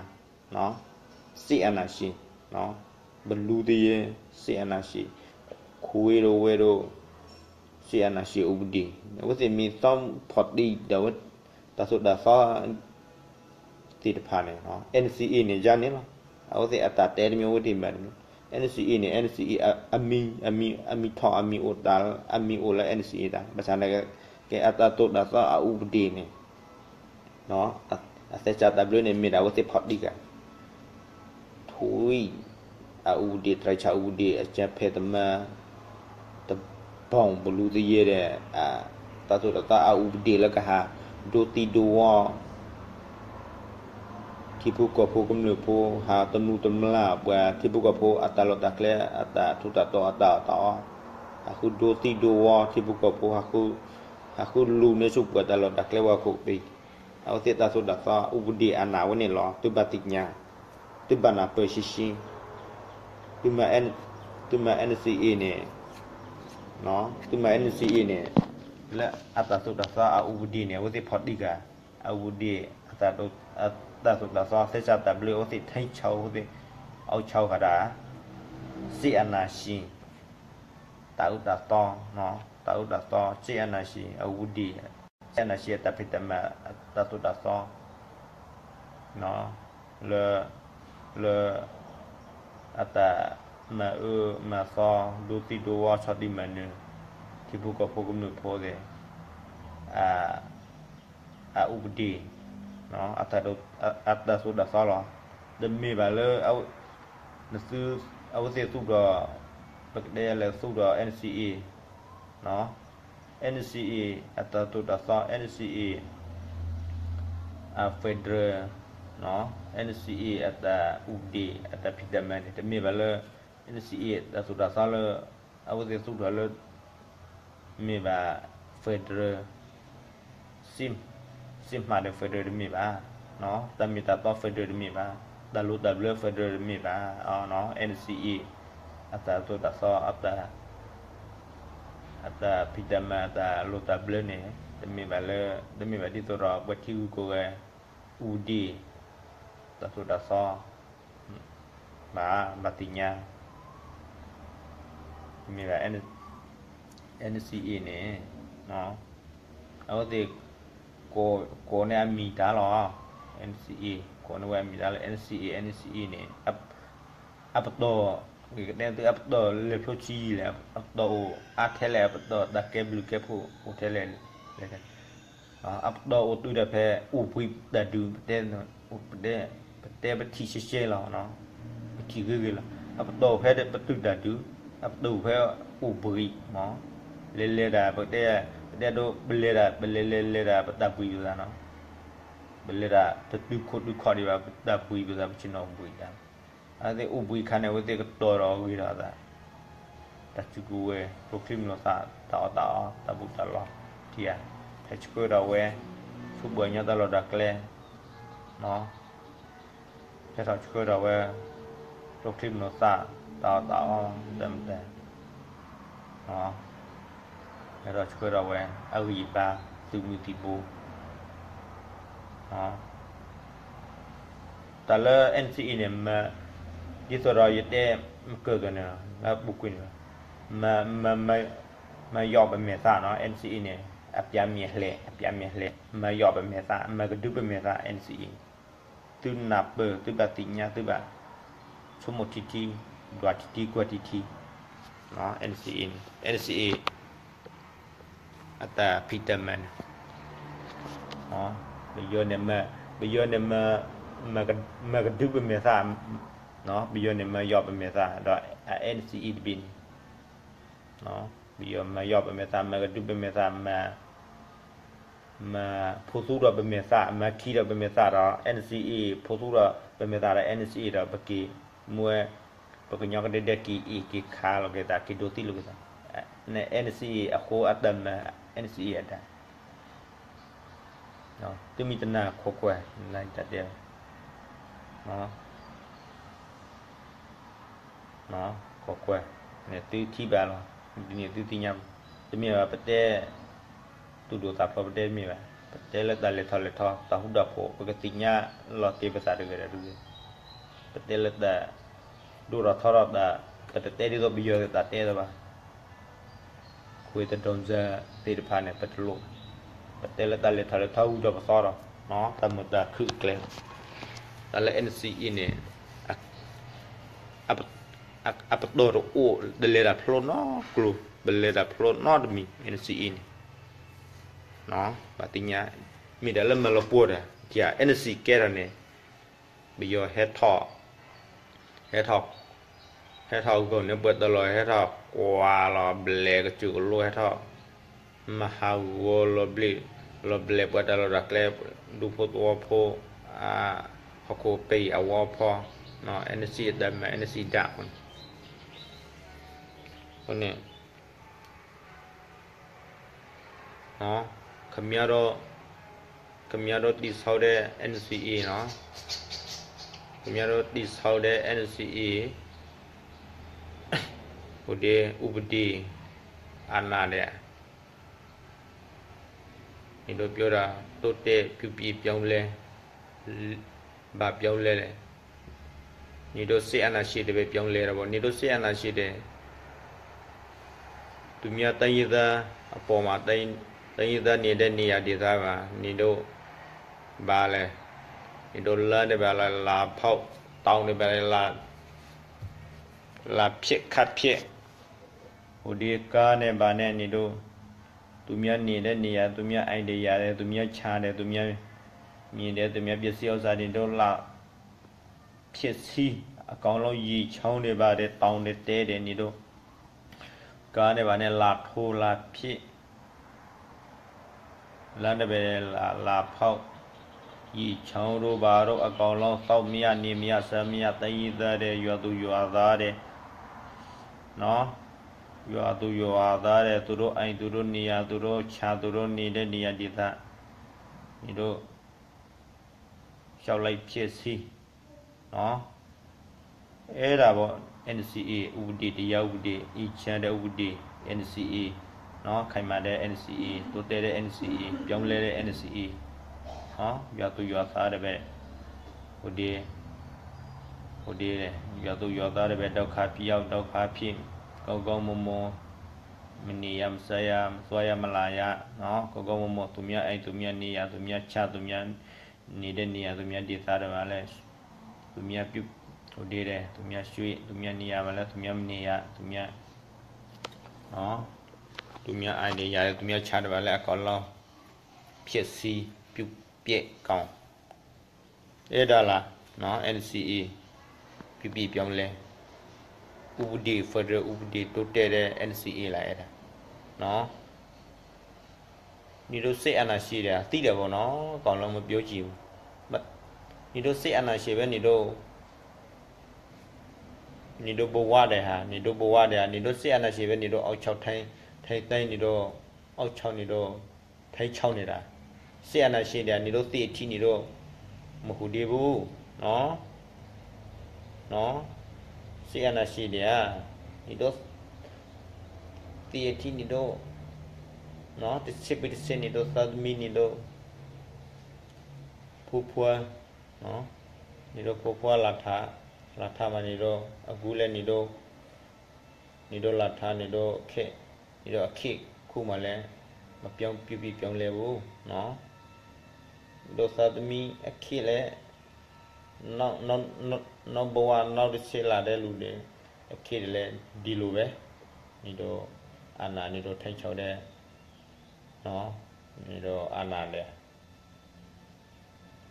စစ်အာဏာရှင်, ဘလူးသယဲ စစ်အာဏာရှင်, ခွေးတို့ဝဲတို့ စစ်အာဏာရှင် ဥပဒေ, အဝဲသ့ၣ်မ့ၢ်သီဖီၣ်တံၢ်ဒီးဝဲ တၢ်သိၣ်တၢ်သီ သ့ၣ်တဖၣ်န့ၣ် NCA န့ၣ် ယါန့ၣ်လီၤ. အဝဲသ့ၣ်အတၢ်တဲတမံၤ အဝဲသ့ၣ်မၤတမံၤ, NCA န့ၣ် NCA အမံၤ, အမံၤထီၣ် အမံၤအိၣ်တၢ်, အမံၤအိၣ်လၢ NCA တၢ်, ဘၣ်ဆၣ်န့ၣ် ကဲအတၢ်သိၣ်တၢ်သီအဥပဒေန့ၣ် အသဲစးတၢ်ဘျၢန့ၣ် မ့ၢ်ဒၣ်အဝဲသ့ၣ်ဖီၣ်တံၢ်ဃာ် ထွေ အဥပဒေ, တြဲၤဆၣ်ဥပဒေ, အကြမ်းဖက်သမား တဘီဘလူးသယဲဒီး တၢ်သိၣ်တၢ်သီအဥပဒေလၢကဟး ဒိသံဒိဝီ ထံဖိကီၢ်ဖိကမျၢၢ်ဖိ, ဟးတနူတမျၢ် ပှၤထံဖိကီၢ်ဖိအတၢ်လီၢ်တၢ်ကျဲ အတၢ်ထူးတၢ်တီၤအတၢ်အီၣ်တၢ်အီ, ဟးဃုဒိသံဒိဝီ ထံဖိကီၢ်ဖိ, ဟးဃုလူၤန့ၢ်ဆူၣ်ပှၤတၢ်လီၢ်တၢ်ကျဲဝဲခိၣ်ကပ့ၤ, အဝဲသ့ၣ်တၢ်သိၣ်တၢ်သီ ဥပဒေ အာဏာ ဝဲန့ၣ်လီၤ. သုဘၣ်သ့ၣ်ညါ, သုဘၣ်နၢ်ပၢၢ်ရှဲရှဲ, သုမၤ NCA န့ၣ်, သုမၤ NCA န့ၣ် လၢအတၢ်သိၣ်တၢ်သီအဥပဒေ န့ၣ် အဝဲသ့ၣ်ဖီၣ်တံၢ်ဃာ်, အဥပဒေ အတၢ်သိၣ်တၢ်သီ သဲစးတၢ်ဘျၢ အဝဲသ့ၣ်ထိန်းချုပ်, အဝဲသ့ၣ် အီၣ်ဆၢဃာ်ဒၣ် စစ်အာဏာရှင် တၢ်အၢတၢ်သီ, တၢ်အၢတၢ်သီ စစ်အာဏာရှင် အဥပဒေ, စစ်အာဏာရှင် အတၢ်ဖံးတၢ်မၤ အတၢ်သိၣ်တၢ်သီ လၢ လၢ အတၢ်မၤအၢမၤသီ ဒိသံဒိဝီ ဆီၣ်တံၢ်မၤနၢၤ ထံဖိကီၢ်ဖိကမျၢၢ်ဖိသ့ၣ် အ အဥပဒေ အတၢ်သိၣ်တၢ်သီလီၤ. တမ့ၢ်ဘၣ်လၢ နသု အဝဲသ့ၣ်သူၣ်ဒီး ပကတဲလဲၤသူၣ်ဒီး NCA, NCA အတၢ်သိၣ်တၢ်သီ NCA အ federal, NCA အတၢ်ဥပဒေ အတၢ်ဖံးတၢ်မၤန့ၣ် တမ့ၢ်ဘၣ်လၢ NCA တၢ်သိၣ်တၢ်သီလၢ အဝဲသ့ၣ်သူၣ်ထီၣ်လၢ မ့ၢ်ဘၣ် federal စ့မးဒီး federal တမ့ၢ်ဘၣ်, တၢ်မ့ၢ်တၢ်တီ federal တမ့ၢ်ဘၣ်, တၢ်လိၣ်တၢ်ဘျၢ federal တမ့ၢ်ဘၣ်, NCA အတၢ်သိၣ်တၢ်သီ အတၢ်ဖံးတၢ်မၤ အတၢ်လိၣ်တၢ်ဘျၢန့ၣ် တမ့ၢ်ဘၣ်လၢ တမ့ၢ်ဘၣ်ဒ်သိးဒီး ပှၤထံဂုၤကီၢ်ဂၤ အူဒ့ၣ် တၢ်သိၣ်တၢ်သီ ဘၣ် ဘၣ်သ့ၣ်ညါ မ့ၢ်ဘၣ် NCA န့ၣ် အဝဲသ့ၣ် ကိးန့ၢ်အမံၤတၢ်လီၤ. NCA ကိးန့ၢ်ဝဲအမံၤတၢ်လၢ NCA, NCA န့ၣ် အပတီၢ် ကတဲသုအပတီၢ်လဲၤဖျိဆံယံာ်လဲၣ်, အပတီၢ်အိၣ်အါထဲလဲၣ်, အပတီၢ်တၢ်ကဲဘျုးကဲဖှိၣ်အိၣ်ထဲလဲၣ်, အပတီၢ်အိၣ်တုၤဒၣ်ဖဲ အိၣ်ဘှံးတၢ်ဒုး ပတဲ ပတဲပထံၣ်ရှဲရှဲလီၤ, ပထံၣ်ဂ့ၤဂ့ၤလီၤ. အပတီၢ်ဖဲပတုာ်တၢ်ဒုး, အပတီၢ်ဖဲအိၣ်ဘှံးမး, လဲၤလဲၤတၢ် ပတဲ, ပတဲဒိ ပလဲၤတၢ် ပလဲၤလဲၤလဲၤတၢ် ပတၢ်ဘှံးပသးနီၤ, ပလဲၤတၢ်တတုၤခိၣ်တုၤခီၣ်ဒံးဘၣ် ပတၢ်ဘှံးပသး ပဆ့ၣ်နီၤဘှံးတၢ်, အဝဲသ့ၣ်အိၣ်ဘှံးအခါန့ၣ် အဝဲသ့ၣ်ကတီၤဒီးဂ့ၤဒီးအသး တၢ်စုကဝဲၤ ကျိချံမျိာ်သၣ် တၢ်အီၣ်တၢ်အီ တၢ်ဘူၣ်တၢ်လီၢ် ထံဧါ, ဟဲဆှၢဒီးဝဲ ဆူပှၤကညီတၢ်လီၢ်တၢ်ကျဲ, ဟဲထီၣ်ဆှၢဒီးဝဲ ကျိချံမျိာ်သၣ် တၢ်အီၣ်တၢ်အီ တၢ်မတၤ ဟဲထီၣ်ဆှၢဒီးဝဲ အဂံၢ်အဘါ သုးမုၢ်သံၣ်ဘိ တၢ်လၢ NCA န့ၣ် မ, ဒ်သိးဒီးယတဲမုၢ်ကၢၢ်သိးန့ၣ်လီၤ လၢပူၤကွံာ်န့ၣ်လီၤ, မ, မ, မ, မယီၣ်ပမဲာ်သၣ်နီၤ NCA န့ၣ် အပျးမ့ၢ်အဟျဲ, အပျးမ့ၢ်အဟျဲ, မယီၣ်ပမဲာ်သၣ် မကဒုပမဲာ်သၣ် NCA, သုနၢ်ပၢၢ် သုဘၣ်သ့ၣ်ညါ သုဘၣ်ဆိကမိၣ်ထံထံ, ဒွးထံထံ ကွၢ်ထံထံ, NCA, NCA အတၢ်ဖံးတၢ်မၤန့ၣ်, ပယီၤန့ၣ်, ပယီၤန့ၣ်, မကဒုပမဲာ်သၣ်, ပယီၤန့ၣ် မယီၣ်ပမဲာ်သၣ် ဒီး NCA တဘ့ၣ်န့ၣ်, ပယီၤမယီၣ်ပမဲာ်သၣ် မကဒုပမဲာ်သၣ် မ, မၤဖိသူဒီးပမဲာ်သၣ် မၤခံဒီးပမဲာ်သၣ်ဒီး NCA ဖိသူဒီးပမဲာ်သၣ်ဒီး NCA ဒီး ပက့ၤမူဝဲ, ပကညီကဒဲဒဲက့ၤအ့ၣ်က့ၤခးလိာ်က့ၤသး က့ၤဒိးသံလိာ်က့ၤသး, န့ၣ် NCA အဃိအတၢ်မၤ NCA အတၢ်, သုမ့ၢ်တနာ်ခိးကွၢ် နတၢ်တဲ ခိးကွၢ်, န့ၣ်သုထံၣ်ဘၣ်လီၤ, ဒ်န့ၣ်သုသ့ၣ်ညါ, တမ့ၢ်ဘၣ်ပတဲ သူၣ်ဒိၣ်သးဖျိးပတဲတမ့ၢ်ဘၣ်, ပတဲလၢတၢ်လဲၤထီၣ်လဲၤထီ တၢ်ဃူတၢ်ဖိး ပကသ့ၣ်ညါလီၤတ့ၢ်ပသးတဂ့ၤဒီးတဂ့ၤ, ပတဲလၢတၢ်ဒိၣ်ထီၣ်ထီထီၣ်တၢ်, ပတတဲဒ်သိးပယီၤသ့ၣ်တဖၣ်တဲလၢၤဘၣ်, ခွ့တဒိးစၢသ့ၣ်တဖၣ်န့ၣ် ပတလိၣ်ဘၣ်, ပတဲလၢတၢ်လဲၤထီၣ်လဲၤထီ ဂုၤထီၣ်ပသီထီၣ်, တၢ်မုာ်တၢ်ခုၣ်အကျဲ, တၢ်လၢ NCA န့ၣ် အပတီၢ်တအိၣ် တလဲၤတၢ်ဖျိနီတကျိၤ, ပလဲၤတၢ်ဖျိနီတမံၤ NCA န့ၣ်, ဘၣ်သ့ၣ်ညါ, မ့ၢ်တၢ်လၢမၤလီၤပှီၢ်တၢ်, ဒ် NCA ကဲထီၣ်န့ၣ်, ပယီၤဟဲထီၣ်, ဟဲထီၣ်, ဟဲထီၣ်ဂီၤန့ၣ် ပှၤတလီၤ ဟဲထီၣ်ကွၢ်လီၤဘျဲၣ်ကစၢၢ်ကလိ ဟဲထီၣ် မၤဟးဂီၤလီၤဘျဲၣ်, လီၤဘျဲၣ်ပှၤတၢ်လီၢ်တၢ်ကျဲ, ဒူဖိသဝီဖိ, ဟီၣ်ခိၣ်ပယီၤအဝီဖီ, NCA အတၢ်မၤ NCA ဒၣ်အဃိန့ၣ်, အဃိန့ၣ် ခင်ဗျားတို့, ခင်ဗျားတို့တည်ဆောက်တဲ့ NCA နော်, ခင်ဗျားတို့တည်ဆောက်တဲ့ NCA ဟိုဒီး ဥပဒေ အာဏာတဲ့ နင်တို့ပြောတာ တိုးတက်ပြုပြင်ပြောင်းလဲ ဘာပြောင်းလဲလဲ နင်တို့စစ်အာဏာရှင်တွေပဲပြောင်းလဲတာပေါ့, နင်တို့စစ်အာဏာရှင်တွေ သူများတိုင်းရင်းသားအပေါ်မှာ တိုင်းရင်းသားနေတဲ့နေရာဒေသမှာ နင်တို့ဘာလဲ, နင်တို့လမ်းတွေဘာလဲ လာဖောက်, တောင်တွေဘာလဲ လာ, လာဖျက်ခတ်ဖျက်, ဟိုဒီးကားနဲ့ဘာနဲ့ နင်တို့ သူများနေတဲ့နေရာ, သူများအိမ်တွေရတယ်, သူများခြံတယ်, သူများမြေတယ်, သူများပစ္စည်းဥစ္စာတွေ တို့လာ ဖျက်ဆီး, အကောင်လုံး ရေချောင်းတွေဘာတွေ တောင်တွေတဲတယ် နင်တို့ ကားတွေဘာနဲ့ လာထိုးလာဖျက်, လမ်းတွေဘာတွေ လာ, လာဖောက်, ရေချောင်းတို့ဘာတို့ အကောင်လုံး သောက်မရ နေမရ စားမရ တိုင်းရင်းသားတွေ ရွာသူရွာသားတွေ နော်, ရွာသူရွာသားတွေ သူတို့အိမ် သူတို့နေရာ သူတို့ခြံ သူတို့နေတဲ့နေရာဒေသ နင်တို့ လျှောက်လိုက်ဖျက်ဆီး, နော်, အဲဒါပေါ့ NCA ဥပဒေ တရားဥပဒေ အေးချမ်းတဲ့ဥပဒေ NCA, နော်, ခိုင်မာတဲ့ NCA, တိုးတက်တဲ့ NCA, ပြောင်းလဲတဲ့ NCA, နော်, ရွာသူရွာသားတွေပဲ ဟိုဒီး ဟိုဒီး ရွာသူရွာသားတွေပဲ ဒုက္ခဖြစ်ရောက် ဒုက္ခဖြစ် ကောင်းကောင်းမွန်မွန် မနေရ မစားရ မသွားရ မလာရ နော်, ကောင်းကောင်းမွန်မွန် သူများအိမ် သူများနေရာ သူများခြံ သူများ နေတဲ့နေရာ သူများဒေသတွေမှာလည်း သူများပြုတ် ဟိုဒီး သူများရွှေ့ သူများနေရာမှာလည်း သူများမနေရ သူများ နော်, သူများအိမ်တွေ ယာတွေ သူများခြံတွေမှာလည်း အကောင်လုံး ဖျက်ဆီး ပြုတ်ပျက်ကောင် အဲဒါလားနော် NCA ပြုပြင်ပြောင်းလဲ ဥပဒေ federal ဥပဒေတိုးတက်တဲ့ NCA လားအဲဒါနော် နင်တို့စစ်အာဏာရှင်တွေကသိတယ်ပေါ့နော် ကောင်လုံးမပြောချင်ဘူး နင်တို့စစ်အာဏာရှင်ပဲနင်တို့ နင်တို့ဘဝတွေဟာ နင်တို့ဘဝတွေဟာ နင်တို့စစ်အာဏာရှင်ပဲ နင်တို့အောက်ခြောက်ထိန်း ထိန်းသိမ်း နင်တို့အောက်ခြောက် နင်တို့ထိန်းချုပ်နေတာ စစ်အာဏာရှင်တွေက နင်တို့သေအထိ နင်တို့ မဟုတ်သေးဘူးနော်နော်စစ်အာဏာရှင်တွေက နင်တို့သေအထိ နင်တို့နော်တစ်ဆင့်ပြီးတစ်ဆင့် နင်တို့သားသမီး နင်တို့ ဖိခွါနော် နင်တို့ဖိခွါလာထား လာထားမှာ နင်တို့ အခုလည်း နင်တို့ နင်တို့လာထား နင်တို့အခက် နင်တို့အခက်ခုမှာလည်း မပြောင်း ပြုပြင်ပြောင်းလဲဘူးနော် နင်တို့သားသမီးအခက်လည်း နောက် နောက် နောက် နောက်ဘဝ နောက်တစ်ဆင့်လာတဲ့လူတွေ အခက်တွေလည်း ဒီလိုပဲ နင်တို့ အာဏာ နင်တို့ထိန်းချုပ်တဲ့ နော် နင်တို့အာဏာလည်း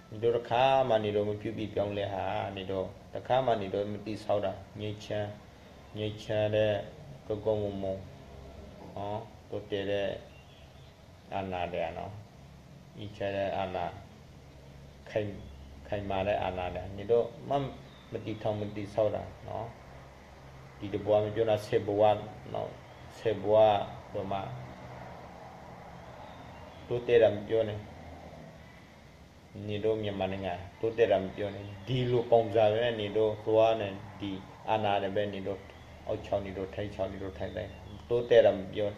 နင်တို့တစ်ခါမှ နင်တို့မပြုပြင်ပြောင်းလဲဟာ နင်တို့တစ်ခါမှ နင်တို့မတည်ဆောက်တာ ငြိမ်းချမ်း ငြိမ်းချမ်းတဲ့ ကကောမမ နော် တိုးတက်တဲ့ အာဏာတွေနော် ငြိမ်းချမ်းတဲ့အာဏာ ခိုင် ခိုင်မာတဲ့အာဏာတွေ နင်တို့မ မတည်ထောင် မတည်ဆောက်တာနော် ဒီတစ်ဘဝမပြောနဲ့ ဆယ်ဘဝနော် ဆယ်ဘဝ ဗမာ တိုးတက်တာမပြောနဲ့ နင်တို့မြန်မာနိုင်ငံ တိုးတက်တာမပြောနဲ့ ဒီလိုပုံစံပဲ နင်တို့သွားနေ ဒီအာဏာတွေပဲ နင်တို့ အောက်ခြောက် နင်တို့ ထိန်းချုပ် နင်တို့ ထိန်းသိမ်း တိုးတက်တာမပြော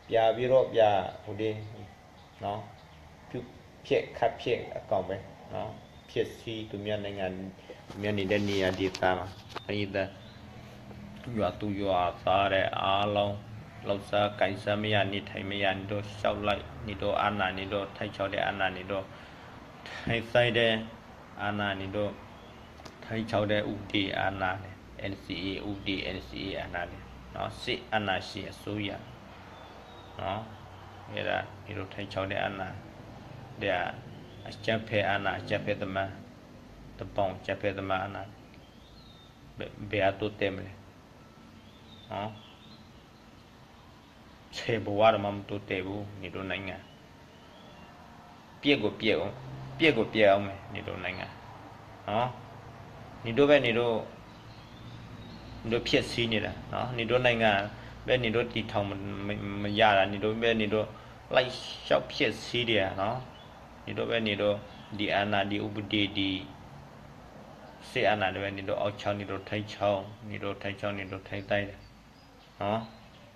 ပြန်ပြီးတော့ ပြန် ဟိုဒီ နော် ဖြိုဖျက် ခတ်ဖျက် အကောင်ပဲ နော် ဖျက်ဆီး သူများနိုင်ငံ သူများနေတဲ့နေရာဒေသမှာ တိုင်းရင်းသား ရွာသူရွာသားတွေအားလုံး လုပ်စားကိုင်စားမရ နေထိုင်မရ နင်တို့လျှောက်လိုက် နင်တို့အာဏာ နင်တို့ထိန်းချုပ်တဲ့အာဏာ နင်တို့ထိန်းသိမ်းတဲ့အာဏာ နင်တို့ထိန်းချုပ်တဲ့ဥပဒေအာဏာ NCA ဥပဒေ NCA အာဏာ နော် စစ်အာဏာရှင်အစိုးရ နော် အဲ့ဒါ နင်တို့ထိန်းချုပ်တဲ့အာဏာ ဒီအကြမ်းဖက်အာဏာအကြမ်းဖက်သမားတစ်ပုံအကြမ်းဖက်သမားအာဏာ ဘယ်အတိုးတက်မလဲနော် ဆယ်ဘဝတောင်မှမတိုးတက်ဘူး နင်တို့နိုင်ငံ ပျက်ကိုပျက်အောင် ပျက်ကိုပျက်အောင်မယ် နင်တို့နိုင်ငံနော် နင်တို့ပဲ နင်တို့ နင်တို့ဖျက်ဆီးနေတာနော် နင်တို့နိုင်ငံပဲ နင်တို့တည်ထောင်မရတာ နင်တို့ပဲ နင်တို့ လိုက်လျှောက်ဖျက်ဆီးနေတာနော် နင်တို့ပဲ နင်တို့ ဒီအာဏာ ဒီဥပဒေ ဒီစစ်အာဏာတွေပဲ နင်တို့အောက်ခြောက် နင်တို့ထိန်းချုပ် နင်တို့ထိန်းချုပ် နင်တို့ထိန်းသိမ်းတယ်နော်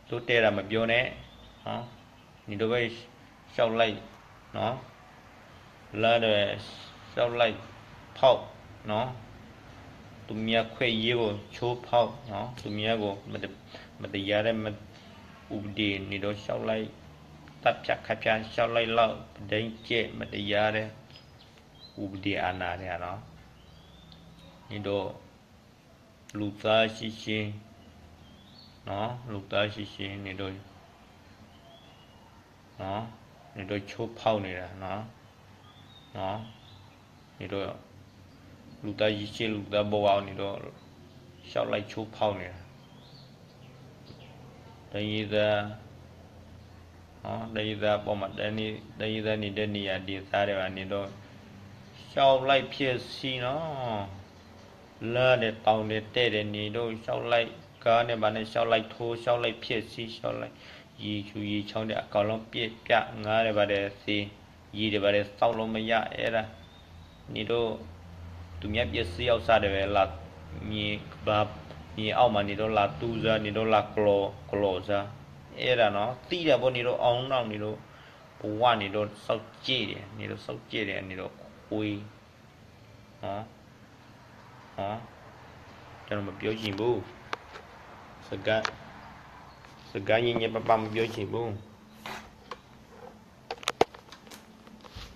တိုးတက်တာမပြောနဲ့နော် နင်တို့ပဲ လျှောက်လိုက်နော် လမ်းတွေ လျှောက်လိုက်ဖောက်နော် သူများခွင့်ရေးကိုချိုးဖောက်နော် သူများကို မတ- မတရားတဲ့ မ- ဥပဒေ နင်တို့လျှောက်လိုက် သတ်ဖြတ် ခတ်ဖြတ် လျှောက်လိုက်လောက် ပဒိန်းကျဲ မတရားတဲ့ ဥပဒေအာဏာတွေနော် နင်တို့ လူသားရှင်းရှင်းနော် လူသားရှင်းရှင်း နင်တို့ နော် နင်တို့ချိုးဖောက်နေတာနော် နော် နင်တို့ လူသားရှင်းရှင်း လူသားဘဝကို နင်တို့ လျှောက်လိုက်ချိုးဖောက်နေတာ တိုင်းရင်းသား နော် တိုင်းရင်းသားအပေါ်မှာ တိုင်းရင်းသား တိုင်းရင်းသားနေတဲ့နေရာဒေသတွေမှာ နင်တို့ လျှောက်လိုက်ဖျက်ဆီးနော် လမ်းတွေ တောင်တွေ တဲာ်တွေ နင်တို့ လျှောက်လိုက် ကားနဲ့ ဘာနဲ့ လျှောက်လိုက်ထိုး လျှောက်လိုက်ဖျက်ဆီး လျှောက်လိုက် ရေချိုရေချောင်းတွေ အကောင်လုံး ပျက်ပြား ငါးတွေ ဘာတွေ သေ ရေတွေ ဘာတွေ သောက်လို့မရ အဲ့ဒါ နင်တို့ သူများပစ္စည်းဥစ္စာတွေပဲ လာ မြေကမ်း မြေအောက်မှာ နင်တို့ လာတူးစား နင်တို့ လာကျိၤ ကျိၤစား အဲ့ဒါနော် သိတယ်ပေါ့ နင်တို့ အောင်နောက် နင်တို့ ဘဝ နင်တို့ စောင့်ကြည့်တယ် နင်တို့ စောင့်ကြည့်တယ် နင်တို့ ခွေး နော် နော် ကျွန်တော်မပြောချင်ဘူး စကား စကားညင်ညင်ပပမပြောချင်ဘူး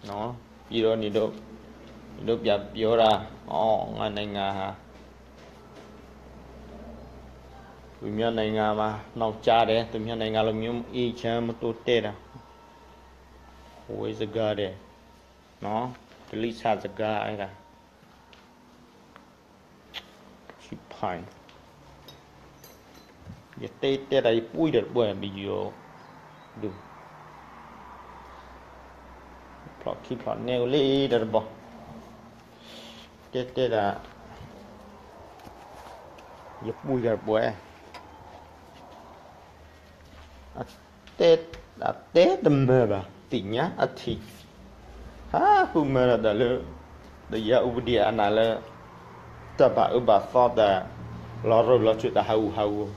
နော် ပြီးတော့နေတော့ နေတော့ပြန်ပြောတာ အော် ငါနိုင်ငံဟာ သူများနိုင်ငံမှာ နောက်ကျတယ် သူများနိုင်ငံလိုမျိုး အေးချမ်း မတိုးတက်တာ ခွေးစကားတဲ့ နော် တိရစ္ဆာန်စကား အဲ့ဒါ ယတဲတဲဒၣ်ယပူၤဒီးတဘၣ်ဘယိၣ်ဒုး, ဖျိးခံဖျိးနဲကလံဒီးတဘၣ်, တဲတဲဒၣ် ယပူၤဒီးတဘၣ်, အတဲတမၢဘၣ် သ့ၣ်ညါအထံး, ဟးဃုမၢဒီးတၢ်လၢ တရားဥပဒေအနးလၢ တၢ်ဘၣ်အၢဘၣ်သီတၢ် လီၤရၢၢ်လီၤစၢၤတၢ်ဟးဂူာ်ဟး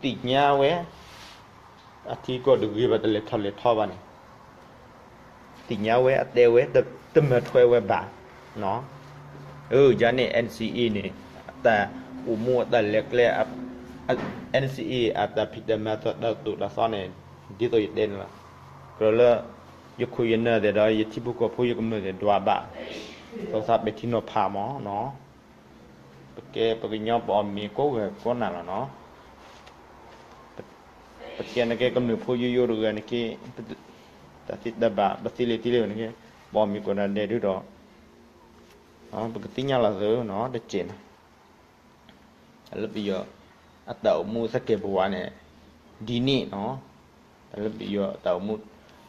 ဂီၤ, သ့ၣ်ညါဝဲ အထံကီၢ်တဂ့ၤဘၣ် တလဲၤထီၣ်လဲၤထီဘၣ်န့ၣ် သ့ၣ်ညါဝဲ အတဲဝဲ တမၤထွဲဝဲဘၣ်, အၢ ယၤန့ၣ် NCA န့ၣ် အတၢ်အိၣ်မူအတၢ်လဲၤကျဲ NCA အတၢ်ဖံးတၢ်မၤတၢ်သိၣ်တၢ်သီန့ၣ် ဒ်သိးယတဲန့ၣ်လီၤ, ကြၢးလၢ ယခိၣ်ယနၢ်သ့ၣ်ဒီး ယထံဖိကီၢ်ဖိယကမျၢၢ်သ့ၣ်ဒွးဘၣ်, သီသးပဲာ်ထံနီၤဖးမး, ပကဲပကညီပအီၣ်မ့ၤကိးဂၤကိးနၤလီၤနီၤ, ပကဲနကဲကမျၢၢ်ဖိယိယိတဂၤနက့, တၢ်သ့တၢ်ဘၣ် ပသ့လံာ်သ့လံာ်ဘၣ်နက့, ပအီၣ်မ့ၤကိးဂၤဒဲးဒုးဒီး, ပကသ့ၣ်ညါလီၤသၢနီၤ တကဲးနီၤ, တၢ်လၢပယီၤ အတၢ်အိၣ်မူသကဲးပဝးန့ၣ် ဒ်န့ၣ်နီၤ, တၢ်လၢပယီၤအတၢ်အိၣ်မူ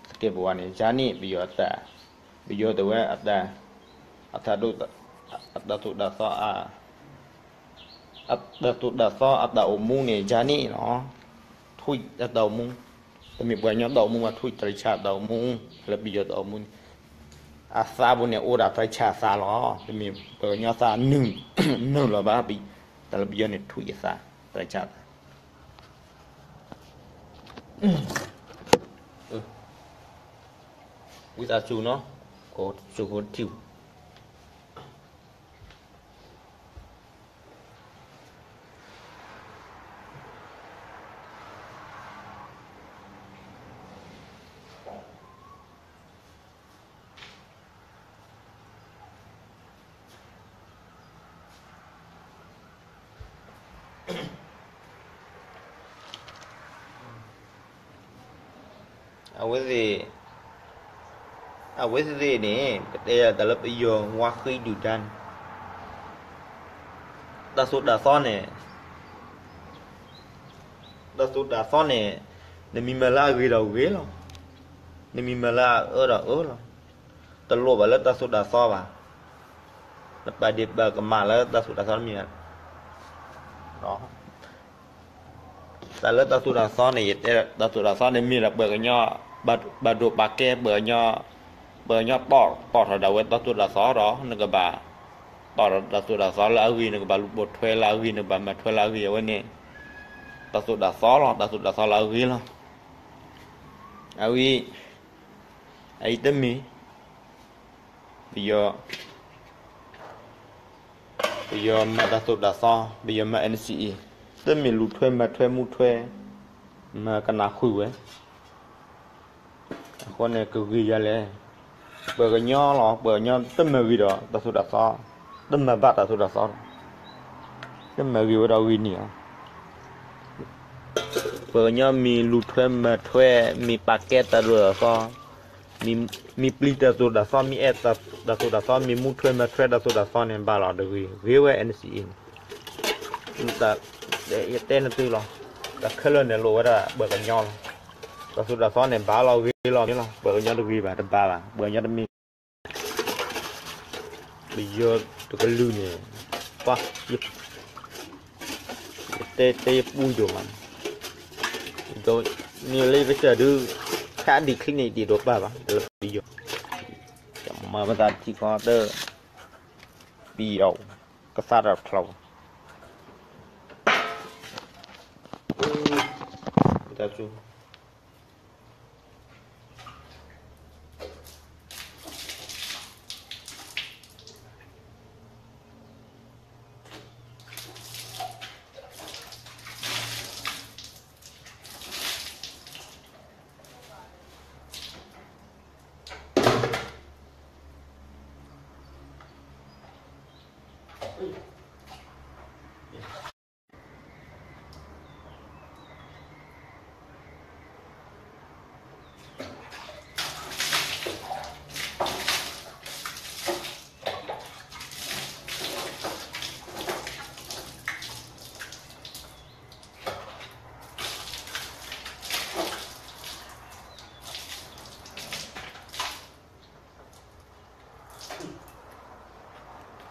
သကဲးပဝးန့ၣ် ယၤန့ၣ် ပယီၤအတၢ်, ပယီၤတဲဝဲအတၢ်, အတၢ်ဒိၣ်, အတၢ်သိၣ်တၢ်သီ အတၢ်သိၣ်တၢ်သီအတၢ်အိၣ်မူန့ၣ် ယၤန့ၣ်နီၤ, ထွံၣ်အတၢ်အိၣ်မူ, တမ့ၢ်ပှၤကညီတၢ်အိၣ်မူဘၣ် ထွံၣ်တရံးဆးအတၢ်အိၣ်မူ, လၢပယီၤတၢ်အိၣ်မူန့ၣ်, အသးပူၤန့ၣ် အိၣ်ဒၣ်တရံးဆးအသးလီၤ, တမ့ၢ်ပှၤကညီသးနုာ်လီၤဘၣ်, တၢ်လၢပယီၤန့ၣ် ထွံၣ်အသး, တရံးဆးအသး ဝံသးစူၤနီၤ, ကိးစူၤဖိထံၣ် အဝဲသ့ၣ်, အဝဲသ့ၣ်န့ၣ် ပတဲယၤတၢ်လၢပယီၤဝါဃံဒုၣ်ဒါန့ၣ်, တၢ်သိၣ်တၢ်သီန့ၣ်, တၢ်သိၣ်တၢ်သီန့ၣ်, နမ့ၢ်မၤလၢအဂ့ၤဒီးဂ့ၤလီၤ, နမ့ၢ်မၤလၢအအၢဒီးအၢလီၤ, တလိၣ်ဘၣ်လၢတၢ်သိၣ်တၢ်သီဘၣ်, နပာ်ဒ့ၣ်ပာ်ကမၣ်လၢတၢ်သိၣ်တၢ်သီတမ့ၢ်ဘၣ် တၢ်လၢတၢ်သိၣ်တၢ်သီန့ၣ် ယတဲတၢ်သိၣ်တၢ်သီန့ၣ်မ့ၢ်ဒီးပှၤကညီ, ဘၣ်ဒိဘၣ်ဒိဘၣ်ကဲပှၤကညီ, ပှၤကညီတီၣ်ထီၣ်ဒၣ်ဝဲတၢ်သိၣ်တၢ်သီဒီး နကဘၣ်, တီၣ်ထီၣ်တၢ်သိၣ်တၢ်သီလၢအဂ့ၤ နကဘၣ်လူၤပိာ်ထွဲလၢအဂ့ၤ နကဘၣ်မၤထွဲလၢအဂ့ၤ အဝဲန့ၣ်, တၢ်သိၣ်တၢ်သီလီၤ တၢ်သိၣ်တၢ်သီလၢအဂ့ၤလီၤ, အဝဲ, အအံၤတမ့ၢ် ပယီၤ, ပယီၤမၤတၢ်သိၣ်တၢ်သီ, ပယီၤမၤ NCA, တမ့ၢ်လူၤထွဲမၤထွဲမူထွဲ, မၤကနၣ်ဃုာ်ဝဲ, အဃိန့ၣ်ကဂ့ၤယၤလဲၣ်, ပှၤကညီလီၤ ပှၤကညီတမၤဂ့ၤဒီးတၢ်သိၣ်တၢ်သီ, တမၤဘၣ်တၢ်သိၣ်တၢ်သီလီၤ, တမၤဂ့ၤဝဲဒီးဂ့ၤန့ၣ်လီၤ ပှၤကညီမ့ၢ်လူၤထွဲမၤထွဲ, မ့ၢ်ပာ်ကဲတၢ်သိၣ်တၢ်သီ, မ့ၢ်ပျံၤတၢ်သိၣ်တၢ်သီ မ့ၢ်အဲၣ်တၢ်သိၣ်တၢ်သီ မ့ၢ်မူထွဲမၤထွဲတၢ်သိၣ်တၢ်သီန့ၣ် ဘၣ်လီၤတဂ့ၤ, ဂ့ၤဝဲ NCA န့ၣ်, ယတဲနသုလီၤ, တၢ်ခဲလၢာ်န့ၣ်လိၣ်ဝဲဒၣ်ပှၤကညီလီၤ, တၢ်သိၣ်တၢ်သီန့ၣ် ဘၣ်လီၤဂ့ၤလီၤမ့ၢ်လီၤ, ပှၤကညီတဂ့ၤဘၣ်တဘၣ်ဘၣ်, ပှၤကညီတမ့ၢ် ပယီၤတကလုာ်န့ၣ်, ပှၤ, ယတဲတဲယပူၤယိာ်မး, ဒ်န့ၣ်လၢယကစၢ်ဒုး, ခါဒံးချံန့ၣ်ဒံးဒိးပၢ်ဘၣ်, လၢပယီၤ, မၤပသးထံခီတၢ်, ပယီၤ, ကသါတၢ်ချီ, တၢ်စူၤ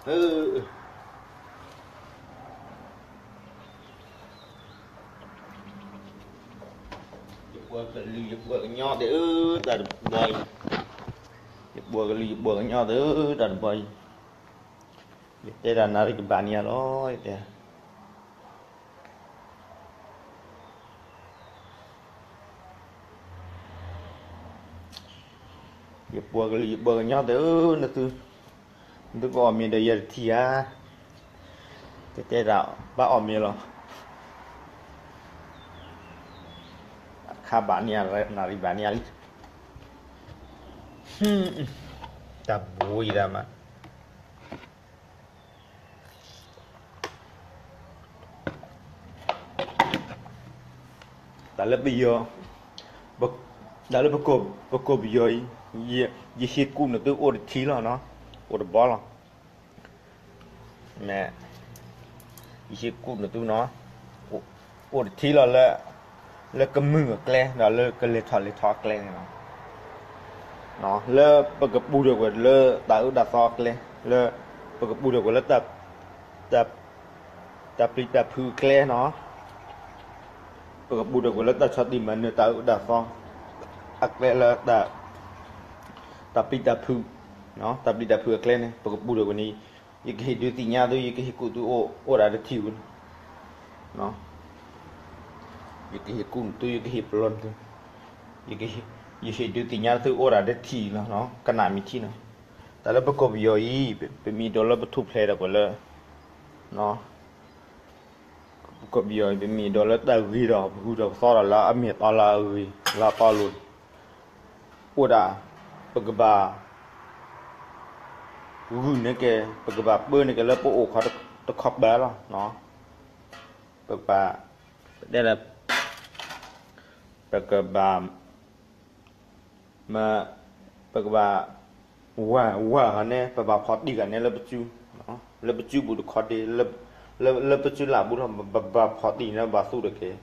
ယပှၤကလုာ်ယပှၤကညီသ့ၣ်ဧၢ, တၢ်တဘီအံၤ, ယပှၤကလုာ်ယပှၤကညီသ့ၣ်ဧၢ, တၢ်တဘီအံၤ, ယတဲတၢ်နၣ်ရံၣ်ကဘၣ်န့ၢ်ယၤလီၤ, ယတဲ ယပှၤကလုာ်ယပှၤကညီသ့ၣ်ဧၢ, နသု, နသုကအီၣ်မ့ၤဒီးယၤတထံၣ်ဧါ, တဲတဲဒၣ်ဘၣ်အီၣ်မ့ၤလီၤ, အခါဘၣ်န့ၢ်ယၤ, နၣ်ရံၣ်ဘၣ်န့ၢ်ယၤလံ, တၢ်ဘှံးယံၤဒၣ်မး တၢ်လၢပယီၤ, တၢ်လၢပကီၢ်ပယီၤအံၤ, ယဟ့ၣ်ကူၣ်နသုအိၣ်တထံၣ်လီၤနီၤ, အိၣ်တဘီလီၤ, မ့ၢ်, ယဟ့ၣ်ကူၣ်နသုနီၤ, အိၣ်တထံၣ်လီၤလၢ, လၢကမုာ်အကျဲ ဒီးလၢကလဲၤထီၣ်လဲၤထီအကျဲန့ၣ်လီၤ. လၢပကပူၤထီၣ်ကွံာ်လၢတၢ်အၢတၢ်သီအကျဲ, လၢပကပူၤထီၣ်ကွံာ်လၢ တၢ်ပျံၤတၢ်ဖုးအကျဲနီၤ, ပကပူၤထီၣ်ကွံာ်လၢတၢ်ဆီၣ်တံၢ်မၤနၢၤတၢ်အၢတၢ်သီအကျဲလၢ တၢ်ပျံၤတၢ်ဖုး, တၢ်ပျံၤတၢ်ဖုးအကျဲန့ၣ် ပကပူၤထီၣ်ကွံာ်န့ၣ်, ယကဟ့ၣ်ဒုးသ့ၣ်ညါသု, ယကဟ့ၣ်ကူၣ်သုအိၣ်ဒၣ်တထံၣ်ဝဲန့ၣ် ယကဟ့ၣ်ကူၣ်နသု, ယကဟ့ၣ်ပလီၢ်နသု, ယဟ့ၣ်ဒုးသ့ၣ်ညါသုအိၣ်ဒၣ်တထံၣ်လီၤ, ကနၣ်မ့ၢ်ထံနီၤ, တၢ်လၢပကီၢ်ပယီၤအံၤ, ပမ့ၢ်အဲၣ်ဒိးလၢပထူၣ်ဖျဲးဒီးပှၤလၢ ပကီၢ်ပယီၤအံၤ ပမ့ၢ်အဲၣ်ဒိးလၢတၢ်ဂ့ၤဒီး ပဂုာ်ထီၣ်ပသီဒီးလၢအမ့ၢ်အတီလၢအဂ့ၤ လၢအတီအလိၤန့ၣ်, အိၣ်ဒၣ်, ပကဘၣ် ဂုာ်န့ၢ်က့ၤ, ပကဘၣ်ပၢန့ၢ်က့ၤလၢပအိၣ်ခိးတခီပၤလီၤ, ပကဘၣ်, ပတဲလၢ ပကဘၣ် မ့ၢ်, ပကဘၣ်, ဝၤဝၤန့ၣ် ပဘၣ်ဖီၣ်တံၢ်ဂၤန့ၣ်လၢပစု, လၢပစုပူၤတခီဒ့, လၢပစုလၢ်ဘူးလီၤ, ပဘၣ်ဖီၣ်တံၢ်န့ၣ်ဘၣ်သူၣ်တက့ၢ်,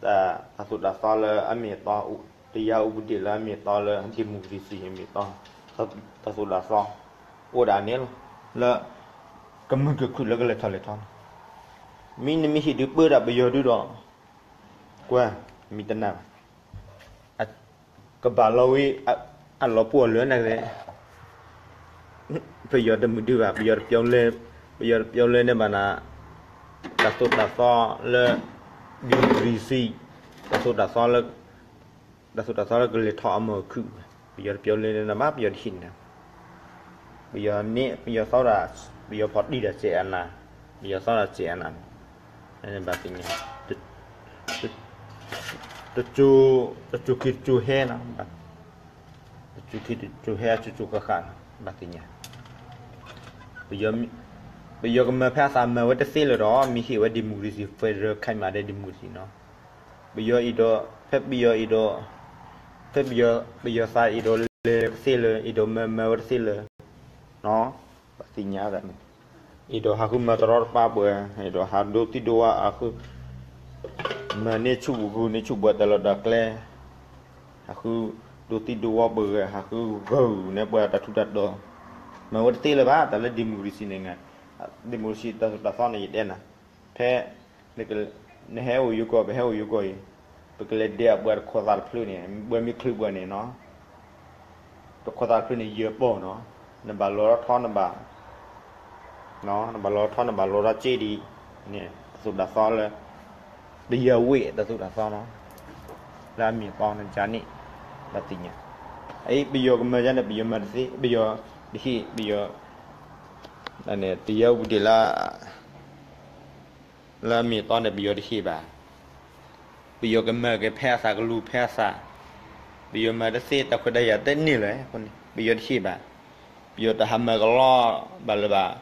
တၢ်သိၣ်တၢ်သီလၢအမ့ၢ်အတီ, တရားဥပဒေလၢအမ့ၢ်အတီလၢ democracy အမ့ၢ်အတီ, တၢ်သိၣ်တၢ်သီ အိၣ်ဒၣ်န့ၣ်လီၤ, လၢ ကမုာ်ကခုၣ်လၢကလဲၤထီၣ်လဲၤထီန့ၣ်, မ့ၢ်နမ့ၢ်ဟ့ၣ်ဒုးပၢတၢ်ပယီၤဒုဒီး, ကွၢ်, မ့ၢ်တနာ်ဘၣ် ကဘၣ်လီၤဝဲ, အလီၤပှီၢ်လၢနဂ့ၤ, ပယီၤတမုာ်ဒုဘၣ်, ပယီၤတပျီလဲ, ပယီၤတပျီလဲန့ၣ်ဘၣ်နၤ, တၢ်သိၣ်တၢ်သီလၢ, democracy, တၢ်သိၣ်တၢ်သီလၢ, တၢ်သိၣ်တၢ်သီလၢကလဲၤထီၣ်အမုာ်အခုၣ်, ပယီၤတပျီလဲန့ၣ်ဘၣ်, ပယီၤတဟ့ၣ်န့ၣ်, ပယီၤန့ၣ် ပယီၤသီဒၣ်, ပယီၤဖီၣ်တံၢ်ဒၣ်စဲးအနၢ်, ပယီၤသီဒၣ်စဲးအနၢ်န့ၣ်, ဘၣ်သ့ၣ်ညါ တစိၤ, တစိၤခံတစိၤဟဲနီၤ, တစိၤခံတစိၤဟဲ အစိၤစိၤဃၣ်ဃၣ်န့ၣ် ဘၣ်သ့ၣ်ညါ, ပယီၤကမၤဖဲအသးမၤဝဲတသ့လၢၤဒီး မ့ၢ်ဟ့ၣ်ဝဲ democracy federal ခဲအံၤမးဒဲး democracy နီၤ, ပယီၤအံၤဒီး, ဖဲပယီၤအံၤဒီး, ဖဲပယီၤသးအံၤဒီးလဲၤတသ့လၢၤ, အံၤဒီးမၤမၤဝဲတသ့လၢၤ, ဘၣ်သ့ၣ်ညါန့ၣ်, အံၤဒီးဟးဃုမၤတရီတပါပှၤ, အံၤဒီးဟးဒိသံဒိဝါအဃု မၤန့ၢ်ဆူၣ်ပူၤဂုာ်န့ၢ်ဆူၣ်ပှၤတၢ်လီၢ်တၢ်ကျဲ, ဟးဃုဒိသံဒိဝါပှၤဂၤ, ဟးဃုဂုာ်န့ၢ်ပှၤတၢ်ထူးတၢ်တီၤ, မၤဝဲတသ့လၢၤဘၣ်, တၢ်လၢ democracy န့ၣ်, democracy တၢ်သိၣ်တၢ်သီန့ၣ် ယတဲနၤ, ဖဲ, နဟဲအိၣ်ယိၤကီၢ် ပဟဲအိၣ်ယိၤကီၢ်အံၤ, ပကလဲၤဒဲးအပှၤတခိးသးတဖျၢၣ်န့ၣ် ပှၤမ့ၢ်ချုးပှၤန့ၣ်နီၤ တခိးသးတဖျၢၣ်န့ၣ် ယပီၢ်နီၤ, နဘၣ်လီၤထီနဘၣ်, နဘၣ်လီၤထီနဘၣ်လီၤထီစ့ဒံး, န့ၣ်တၢ်သိၣ်တၢ်သီလၢ, ပယီၤဝ့ၢ်တၢ်သိၣ်တၢ်သီနီၤ, လၢအမ့ၢ်အတီန့ၣ် ကန့ၣ်, ဘၣ်သ့ၣ်ညါ, အအံၤပယီၤကမၤယါန့ၣ် ပယီၤမၤတသ့ ပယီၤ, တဟ့ၣ်ပယီၤ, န့ၣ် တရားဥပဒေလၢ လၢအမ့ၢ်အတီန့ၣ် ပယီၤတဟ့ၣ်ဘၣ်, ပယီၤကမၤက့ၤဖဲအသးကလူၤဖဲအသး, ပယီၤမၤတသ့တၢ်ခွဲးတၢ်ယာ်တန့ၢ်လၢၤအဃိန့ၣ် ပယီၤတဟ့ၣ်ဘၣ်, ပယီၤတဟးမၤကလီဘၣ်လၢၤဘၣ်,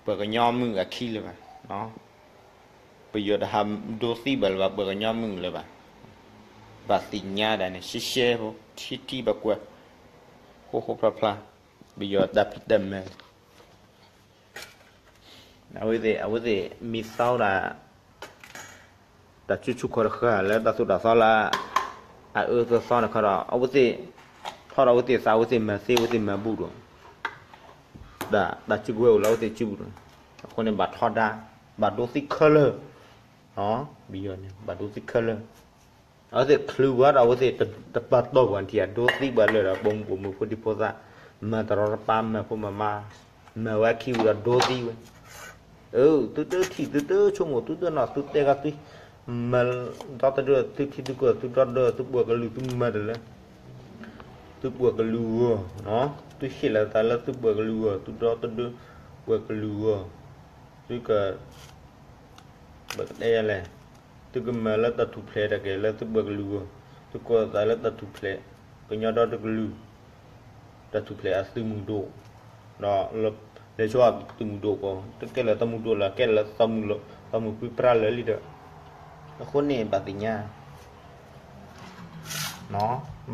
ပှၤကညီမုၣ်အခံလၢၤဘၣ်, ပယီၤတဟးဒိသံဘၣ်လၢၤဘၣ် ပှၤကညီမုၣ်လၢၤဘၣ်, ဘၣ်သ့ၣ်ညါဒၣ်န့ၣ် ရှဲရှဲဖိ ထံထံပကွၢ်, ဃိဃိဖျါဖျါ, ပယီၤတၢ်ဖံးတၢ်မၤ အဝဲသ့ၣ် အဝဲသ့ၣ်မ့ၢ်သီဒၣ် တၢ်စုဆူၣ်ခီၣ်တဃၣ်လၢတၢ်သိၣ်တၢ်သီလၢ အအၢသီသီန့ၣ်ခီဒီး အဝဲသ့ၣ် ထီၣ်ဒီးအဝဲသ့ၣ်သး အဝဲသ့ၣ်မၤသ့ အဝဲသ့ၣ်မၤဘူၣ်ဒီး တၢ်စုကဝဲၤအိၣ်လၢအဝဲသ့ၣ်စုပူၤ, အဃိန့ၣ် ဘၣ်ထီဒါ, ဘၣ်ဒိသံခဲလၢာ်, ပယီၤန့ၣ် ဘၣ်ဒိသံခဲလၢာ်, အဝဲသ့ၣ်ချုးဝဲဒီး အဝဲသ့ၣ်တပာ်တီၢ်ပှၤထံၣ် အဒိသံပှၤလၢာ်ဒီး ပိာ်မုၣ်ပိာ်မုၣ်ဖိဒံဖိသၣ်, မၤတရီတပါ မၤဖိမၤမါ, မၤဝဲခံဝံၤဒီးဒိသံဝဲ, အၢ သုတထံၣ် သုတဆိကမိၣ် သုတနီၣ် သုတဲဂၤသု, မၤဒီတဒၢ သုထံသုကီၢ် သုဒီတဒၢ သုပှၤကလုာ် သုမၤတၢ်လၢ သုပှၤကလုာ်ဂီၢ်, သုဟ့ၣ်လီၤသးလၢသုပှၤကလုာ်ဂီၢ် သုဒီတဒၢ ပှၤကလုာ်ဂီၢ်, သုက ပကတဲယၤလဲၣ်, သုကမၤလၢတၢ်ထူၣ်ဖျဲးတၢ်ကဲလၢသုပှၤကလုာ်ဂီၢ်, သုကိးသးလၢတၢ်ထူၣ်ဖျဲး, ကညီဒီတကလုာ်, တၢ်ထူၣ်ဖျဲးအသုးမုၢ်ဒိၣ်, ဒီး လဲၤဆိအသုးမုၢ်ဒိၣ်ကီး တကဲလၢသုးမုၢ်ဒိၣ်လၢၤ ကဲလၢ သုးမုၢ်ပြၢလၢာ်လံဒီး, အဃိန့ၣ် ဘၣ်သ့ၣ်ညါ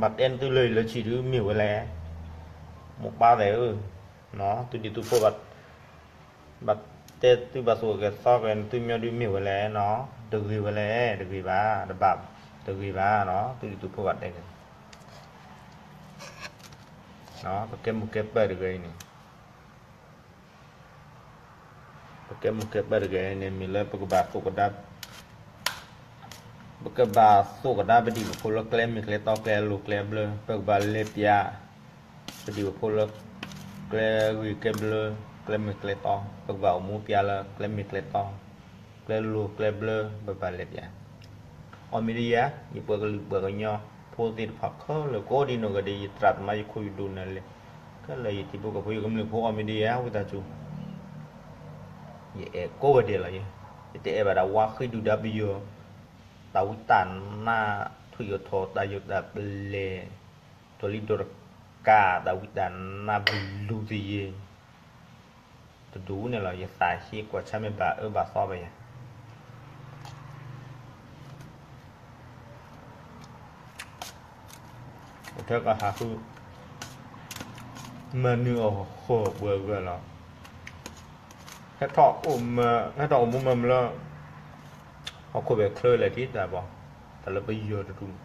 ဘၣ်တဲသုလၢာ်လၢဆံးဒုးမ့ၢ်ဝဲလဲၣ်, မိၢ်ပၢ်သဲးဧၢ, သုဒ်သုးဖိဘၣ်, ဘၣ်တဲသုဘၣ်သူၣ်ကဲၤသီကဲၤ သုမ့ၢ်ဒုးမ့ၢ်ဝဲလဲၣ်နီၤ, တဂ့ၤဝဲလဲၣ်, တဂ့ၤဘၣ်, တဘၣ်, တဂ့ၤဘၣ်နီၤ, သုဒ်သုးဖိဘၣ်တဲကဲၤ, ပကဲမိၢ်ကဲပၢ်တဂၤအံၤန့ၣ် ပကဲမိၢ်ကဲပၢ်တဂၤန့ၣ် မ့ၢ်လၢပကဘၣ်သိၣ်ကဒါ, ပကဘၣ်သိၣ်ကဒါပဒံၣ်ပဖိလၢကျဲမ့ၢ်ကျဲတီ ကျဲအလိၤကျဲအဘျၢ, ပကဘၣ်လဲၤပျး ပဒံၣ်ပဖိလၢ ကျဲဂ့ၤကျဲဘျၢ, ကျဲမ့ၢ်ကျဲတီ, ပကဘၣ်အိၣ်မူပျးလၢကျဲမ့ၢ်ကျဲတီ, ကျဲလိၤကျဲဘျၢ ပဘၣ်လဲၤပျး အီၣ်မံၤဒယၤ ယပှၤကလုာ်ပှၤကညီဖိသ့ၣ်တဖၣ်ခဲလၢာ် ကိးဒံနီၢ်ဂၤဒဲး ယသရၣ်သမါ ယခိၣ်ယဒိၣ်နၤလဲၣ်, ခဲလၢာ်ယထံဖိကီၢ်ဖိ ယကမျၢၢ်ဖိ အီၣ်မံၤဒယၤ ဝံသးစူၤ, ယအဲၣ်ကိးဂၤဒဲးလီၤ, ယတအဲၣ်ဘၣ်ဒၣ်ဝါဃံဒုၣ်ဒါပယီၤ, တၢ်ဝံတၢ်နါ ထွံၣ်အထီၣ် တၢ်ယိာ်တၢ်ပလဲၢ်, ထီၣ်လံဒိးတကး တၢ်ဝံတၢ်နါဘလူၤသယ့ တဒူၣ်န့ၣ်လီၤ. ယသးဟ့ကွၢ်ဆၢမ့ၢ်ဘၣ်အၢဘၣ်သီဘၣ်ယၤ, အိၣ်ထဲကဟးဃု မၤနုၤအဃိပှဲၤဂၢၢ်လီၤ. ဟဲထီၣ်အိၣ်မူမၤမလၢ ဟီၣ်ခိၣ်ဘဲၣ်ချၢလဲၣ်ထံၣ်တၢ်ဘီ, တၢ်လၢပယီၤတဒူၣ်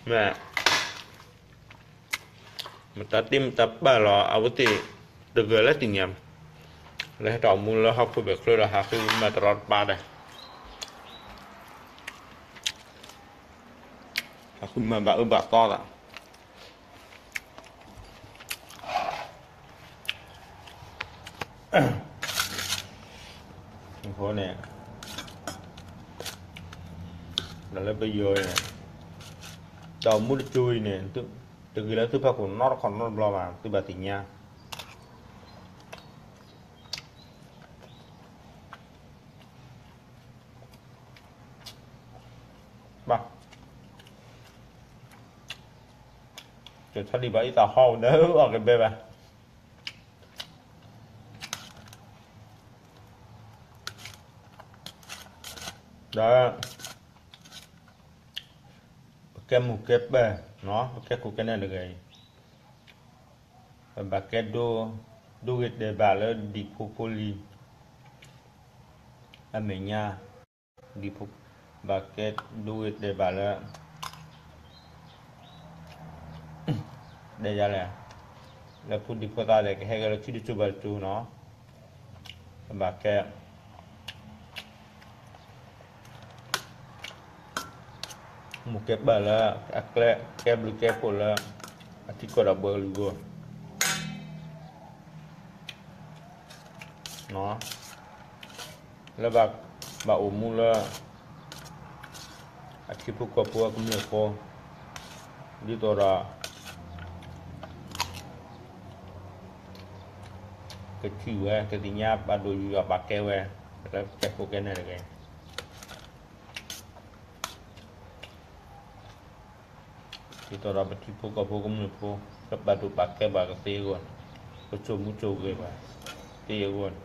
မ့ၢ် မတၤတ့မတၤပာ်လီၤ အဝဲသ့ၣ်တဂၤလၢသ့ၣ်ညါ, လၢဟဲထီၣ်အိၣ်မူလၢဟီၣ်ခိၣ်ဘဲၣ်ချၢဒီးဟးဃုမၤတရီတပါဒီး ဟးဃုမၤဘၣ်အၢဘၣ်သီသး အဃိန့ၣ် လၢပယီၤအံၤန့ၣ် တၢ်အိၣ်မူတစိၤအံၤန့ၣ် တဂ့ၤလၢသုဖီခိၣ်နီတခီၣ်နီတဘျီဘၣ် သုဘၣ်သ့ၣ်ညါ ဘၣ် ကထီၣ်ဒံးဘၣ်အံၤ တၢ်ဟီၣ်ဒၢအီၣ်ကဘဲဘၣ် ဒီး ပကဲမိၢ်ကဲပၢ် ပကဲခိၣ်ကဲနၢ်တဂၤအံၤ ပဘၣ်ကဲဒိ ဒိဂ့ၤတဲာ်ဘၣ်လၢဒံၣ်ဖိဖိလံၤ အမဲာ်ညါ ဒံၣ်ဖိ ဘၣ်ကဲဒိဂ့ၤတဲာ်ဘၣ်လၢ တဲယၤလဲၣ် လၢဖိဒံဖိသၣ်လဲၣ် ကဟဲဂဲၤလၢထံတစိၤဘၣ်တစိၤနီၤ ဘၣ်ကဲ မိၢ်ကဲပၢ်လၢ အကျဲကဲဘျုးကဲဖှိၣ်လၢ အထံကီၢ်ဒီးပှၤကလုာ်ဂီၢ် လၢဘၣ်အိၣ်မူလၢ အထံဖိကီၢ်ဖိအကမျၢၢ်ဖိ ဒ်သိးဒီး ကထံၣ်ဝဲ ကသ့ၣ်ညါဘၣ်ဒိၣ်ယုာ်အီၤဘၣ်ကဲဝဲ လၢကဲခိၣ်ကဲနၢ်တဂၤ ဒ်သိးဒီးပထံဖိကီၢ်ဖိကမျၢၢ်ဖိ ကဘၣ်ဒိၣ်ဘၣ်ကဲဘၣ်ကသ့အဂီၢ်, ကစိာ်မူစိာ်ဂဲၤဘၣ်သ့အဂီၢ်န့ၣ်,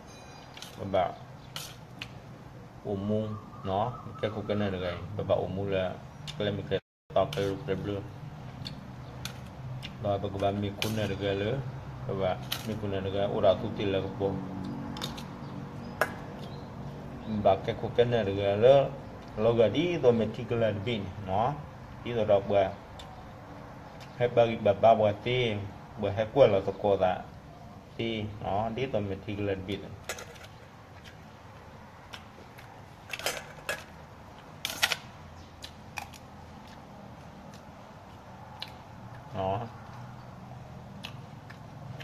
ပဘၣ်အိၣ်မူ, ကဲခိၣ်ကဲနၢ်တဂၤအံၤ ပဘၣ်အိၣ်မူလၢ ကျဲမ့ၢ်ကျဲတီကျဲလိၤကျဲဘျၢ ဒီးပကဘၣ်မ့ၢ်ခိၣ်နၢ်တဂၤလၢ, ပဘၣ်မ့ၢ်ခိၣ်နၢ်တဂၤအိၣ်ဒီးသူသ့ၣ်လၢကပီၤ, ဘၣ်ကဲခိၣ်ကဲနၢ်တဂၤလၢ လီၤဂာ်ဒ်သိးမဲာ်ထံကလၤတဘ့ၣ်န့ၣ်နီၤ. ဒ်သိးဒီးပှၤ ဟဲပာ်ဂံၢ်ပာ်ဘါပှၤသ့, ပှၤဟဲကွၢ်လီၤသကိးသးသ့, ဒ်သိးမဲာ်ထံကလၢၤတဘ့ၣ်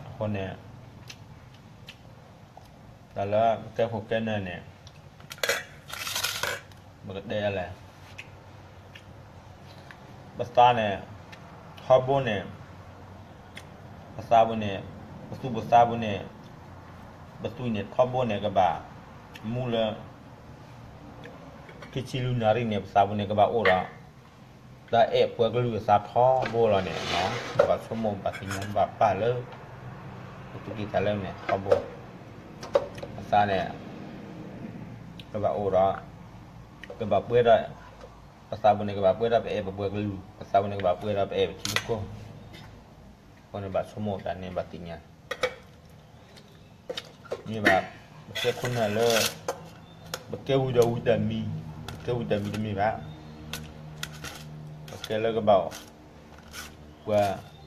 အဃိန့ၣ် တၢ်လၢကဲခိၣ်ကဲနၢၤန့ၣ် ပကတဲလဲၣ်, ပသးန့ၣ် ထီဘိန့ၣ် ပသးပူၤန့ၣ် ပသူၣ်ပသးပူၤန့ၣ် ပသွံၣ်န့ၣ် ထီဘိန့ၣ် ကဘၣ်မူလၢ ခံဆံလွံၢ်နၣ်ရံၣ်န့ၣ် ပသးပူၤန့ၣ် ကဘၣ်အိၣ်ဒီး တၢ်အဲၣ်ပှၤကလုာ်အသးထီဘိလီၤန့ၣ်, ဘၣ်ဆိကမိၣ်ဘၣ်သ့ၣ်ညါဘၣ်ပာ်လၢ ပသူၣ်ကံၢ်သးလဲန့ၣ် ထီဘိ ပသးန့ၣ် ကဘၣ်အိၣ်ဒီး ကဘၣ်ပှဲၤဒီး ပသးပူၤန့ၣ် ကဘၣ်ပှဲၤဒီးပအဲၣ်ပပှၤကလုာ်, ပသးပူၤန့ၣ် ကဘၣ်ပှဲၤဒီးပအဲၣ်ပထံပကီၢ်, အဃိန့ၣ်ဘၣ်ဆိကမိၣ်တၢ်န့ၣ်ဘၣ်သ့ၣ်ညါ မ့ၢ်ဘၣ် ပကဲခိၣ်နၢ်လၢ ပကဲဝံၤဒီးဝံၤတၢ်မံၤ, ပကဲဝံၤတၢ်မံၤတမ့ၢ်ဘၣ်, ပကဲလၢကဘၣ် ပှၤက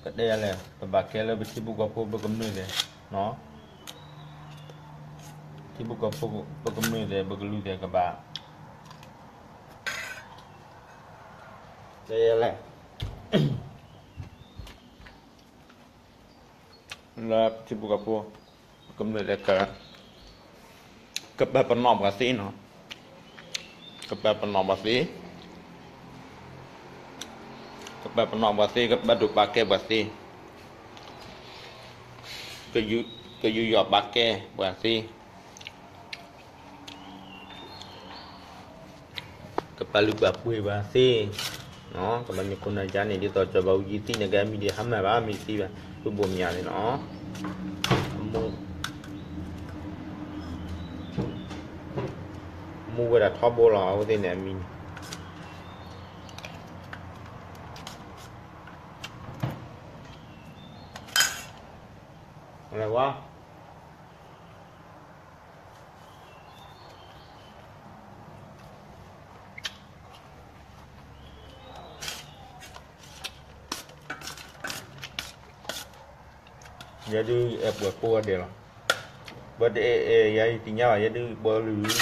တဲလဲၣ် ပဘၣ်ကဲလၢပထံဖိကီၢ်ဖိပကမျၢၢ်သ့ၣ်, ထံဖိကီၢ်ဖိပကမျၢၢ်သ့ၣ် ပကလုာ်သ့ၣ်ကဘၣ် တဲလဲၣ် လၢထံဖိကီၢ်ဖိ ပကမျၢၢ်သ့ၣ် ကပာ်ပနီၣ်ပှၤသ့နီၤ, ကပာ်ပနီၣ်ပှၤသ့, ကပာ်ပနီၣ်ပှၤသ့ ကဘၣ်ဒိးပာ်ကဲပှၤသ့, ကယူးယီၣ်ပာ်ကဲပှၤသ့ ကပာ်လုၢ်ပာ်ပှ့ၤပှၤသ့, ကဘၣ်မ့ၢ်ခိၣ်နၢ်ယါန့ၣ် ဒ်သိးစီၤဘးအူကၠံသံန့ၣ် ကဲအမံၤဒံးဟါမၢ်ဘၣ် မ့ၢ်တသံဘၣ် ပုၢ်ဘိၣ်မၠးန့ၣ်နီၤ, မူဝဲဒၣ်ထီဘိလီၤ အဝဲသ့ၣ်န့ၣ်အမံၤန့ၣ် ဝါ ယဲဒုးအဲၣ်ပှၤကိးဂၤဒဲးလီၤ, ပှၤတအဲၣ်အဲၣ်ယၤယသ့ၣ်ညါဘၣ် ယဲဒုးပှၤကလုာ်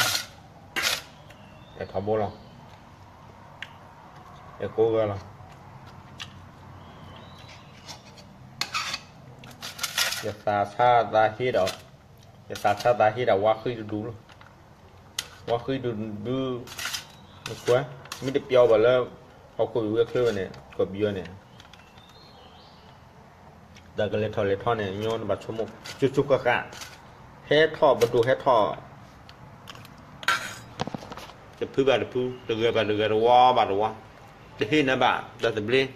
အဲၣ်ထီဘိလီၤ, အဲၣ်ကိးဂၤလီၤ, ယသးဆါသးဟ့ဒီး ယသးဆါသးဟ့ဒီးဝါဃံတဒူၣ်လီၤ, ဝါဃံတဒူၣ်ဒုး နကွၢ် မ့ၢ်တပျီဘၣ်လၢ ဟီၣ်ခိၣ်ဝဲချၢဝဲန့ၣ် ကီၢ်ပယီၤန့ၣ် တၢ်ကလဲၤထီၣ်လဲၤထီန့ၣ် ညီနဘၣ်ဆိကမိၣ် ကၠိကၠိဃၣ်ဃၣ်, ဟဲထီၣ်ပဒိၣ်ဟဲထီၣ် တဖုဘၣ်တဖု တဂၤဘၣ်တဂၤ တဝီဘၣ်တဝီ, တဟ့ၣ်နၤဘၣ်တၢ်သဘျ့,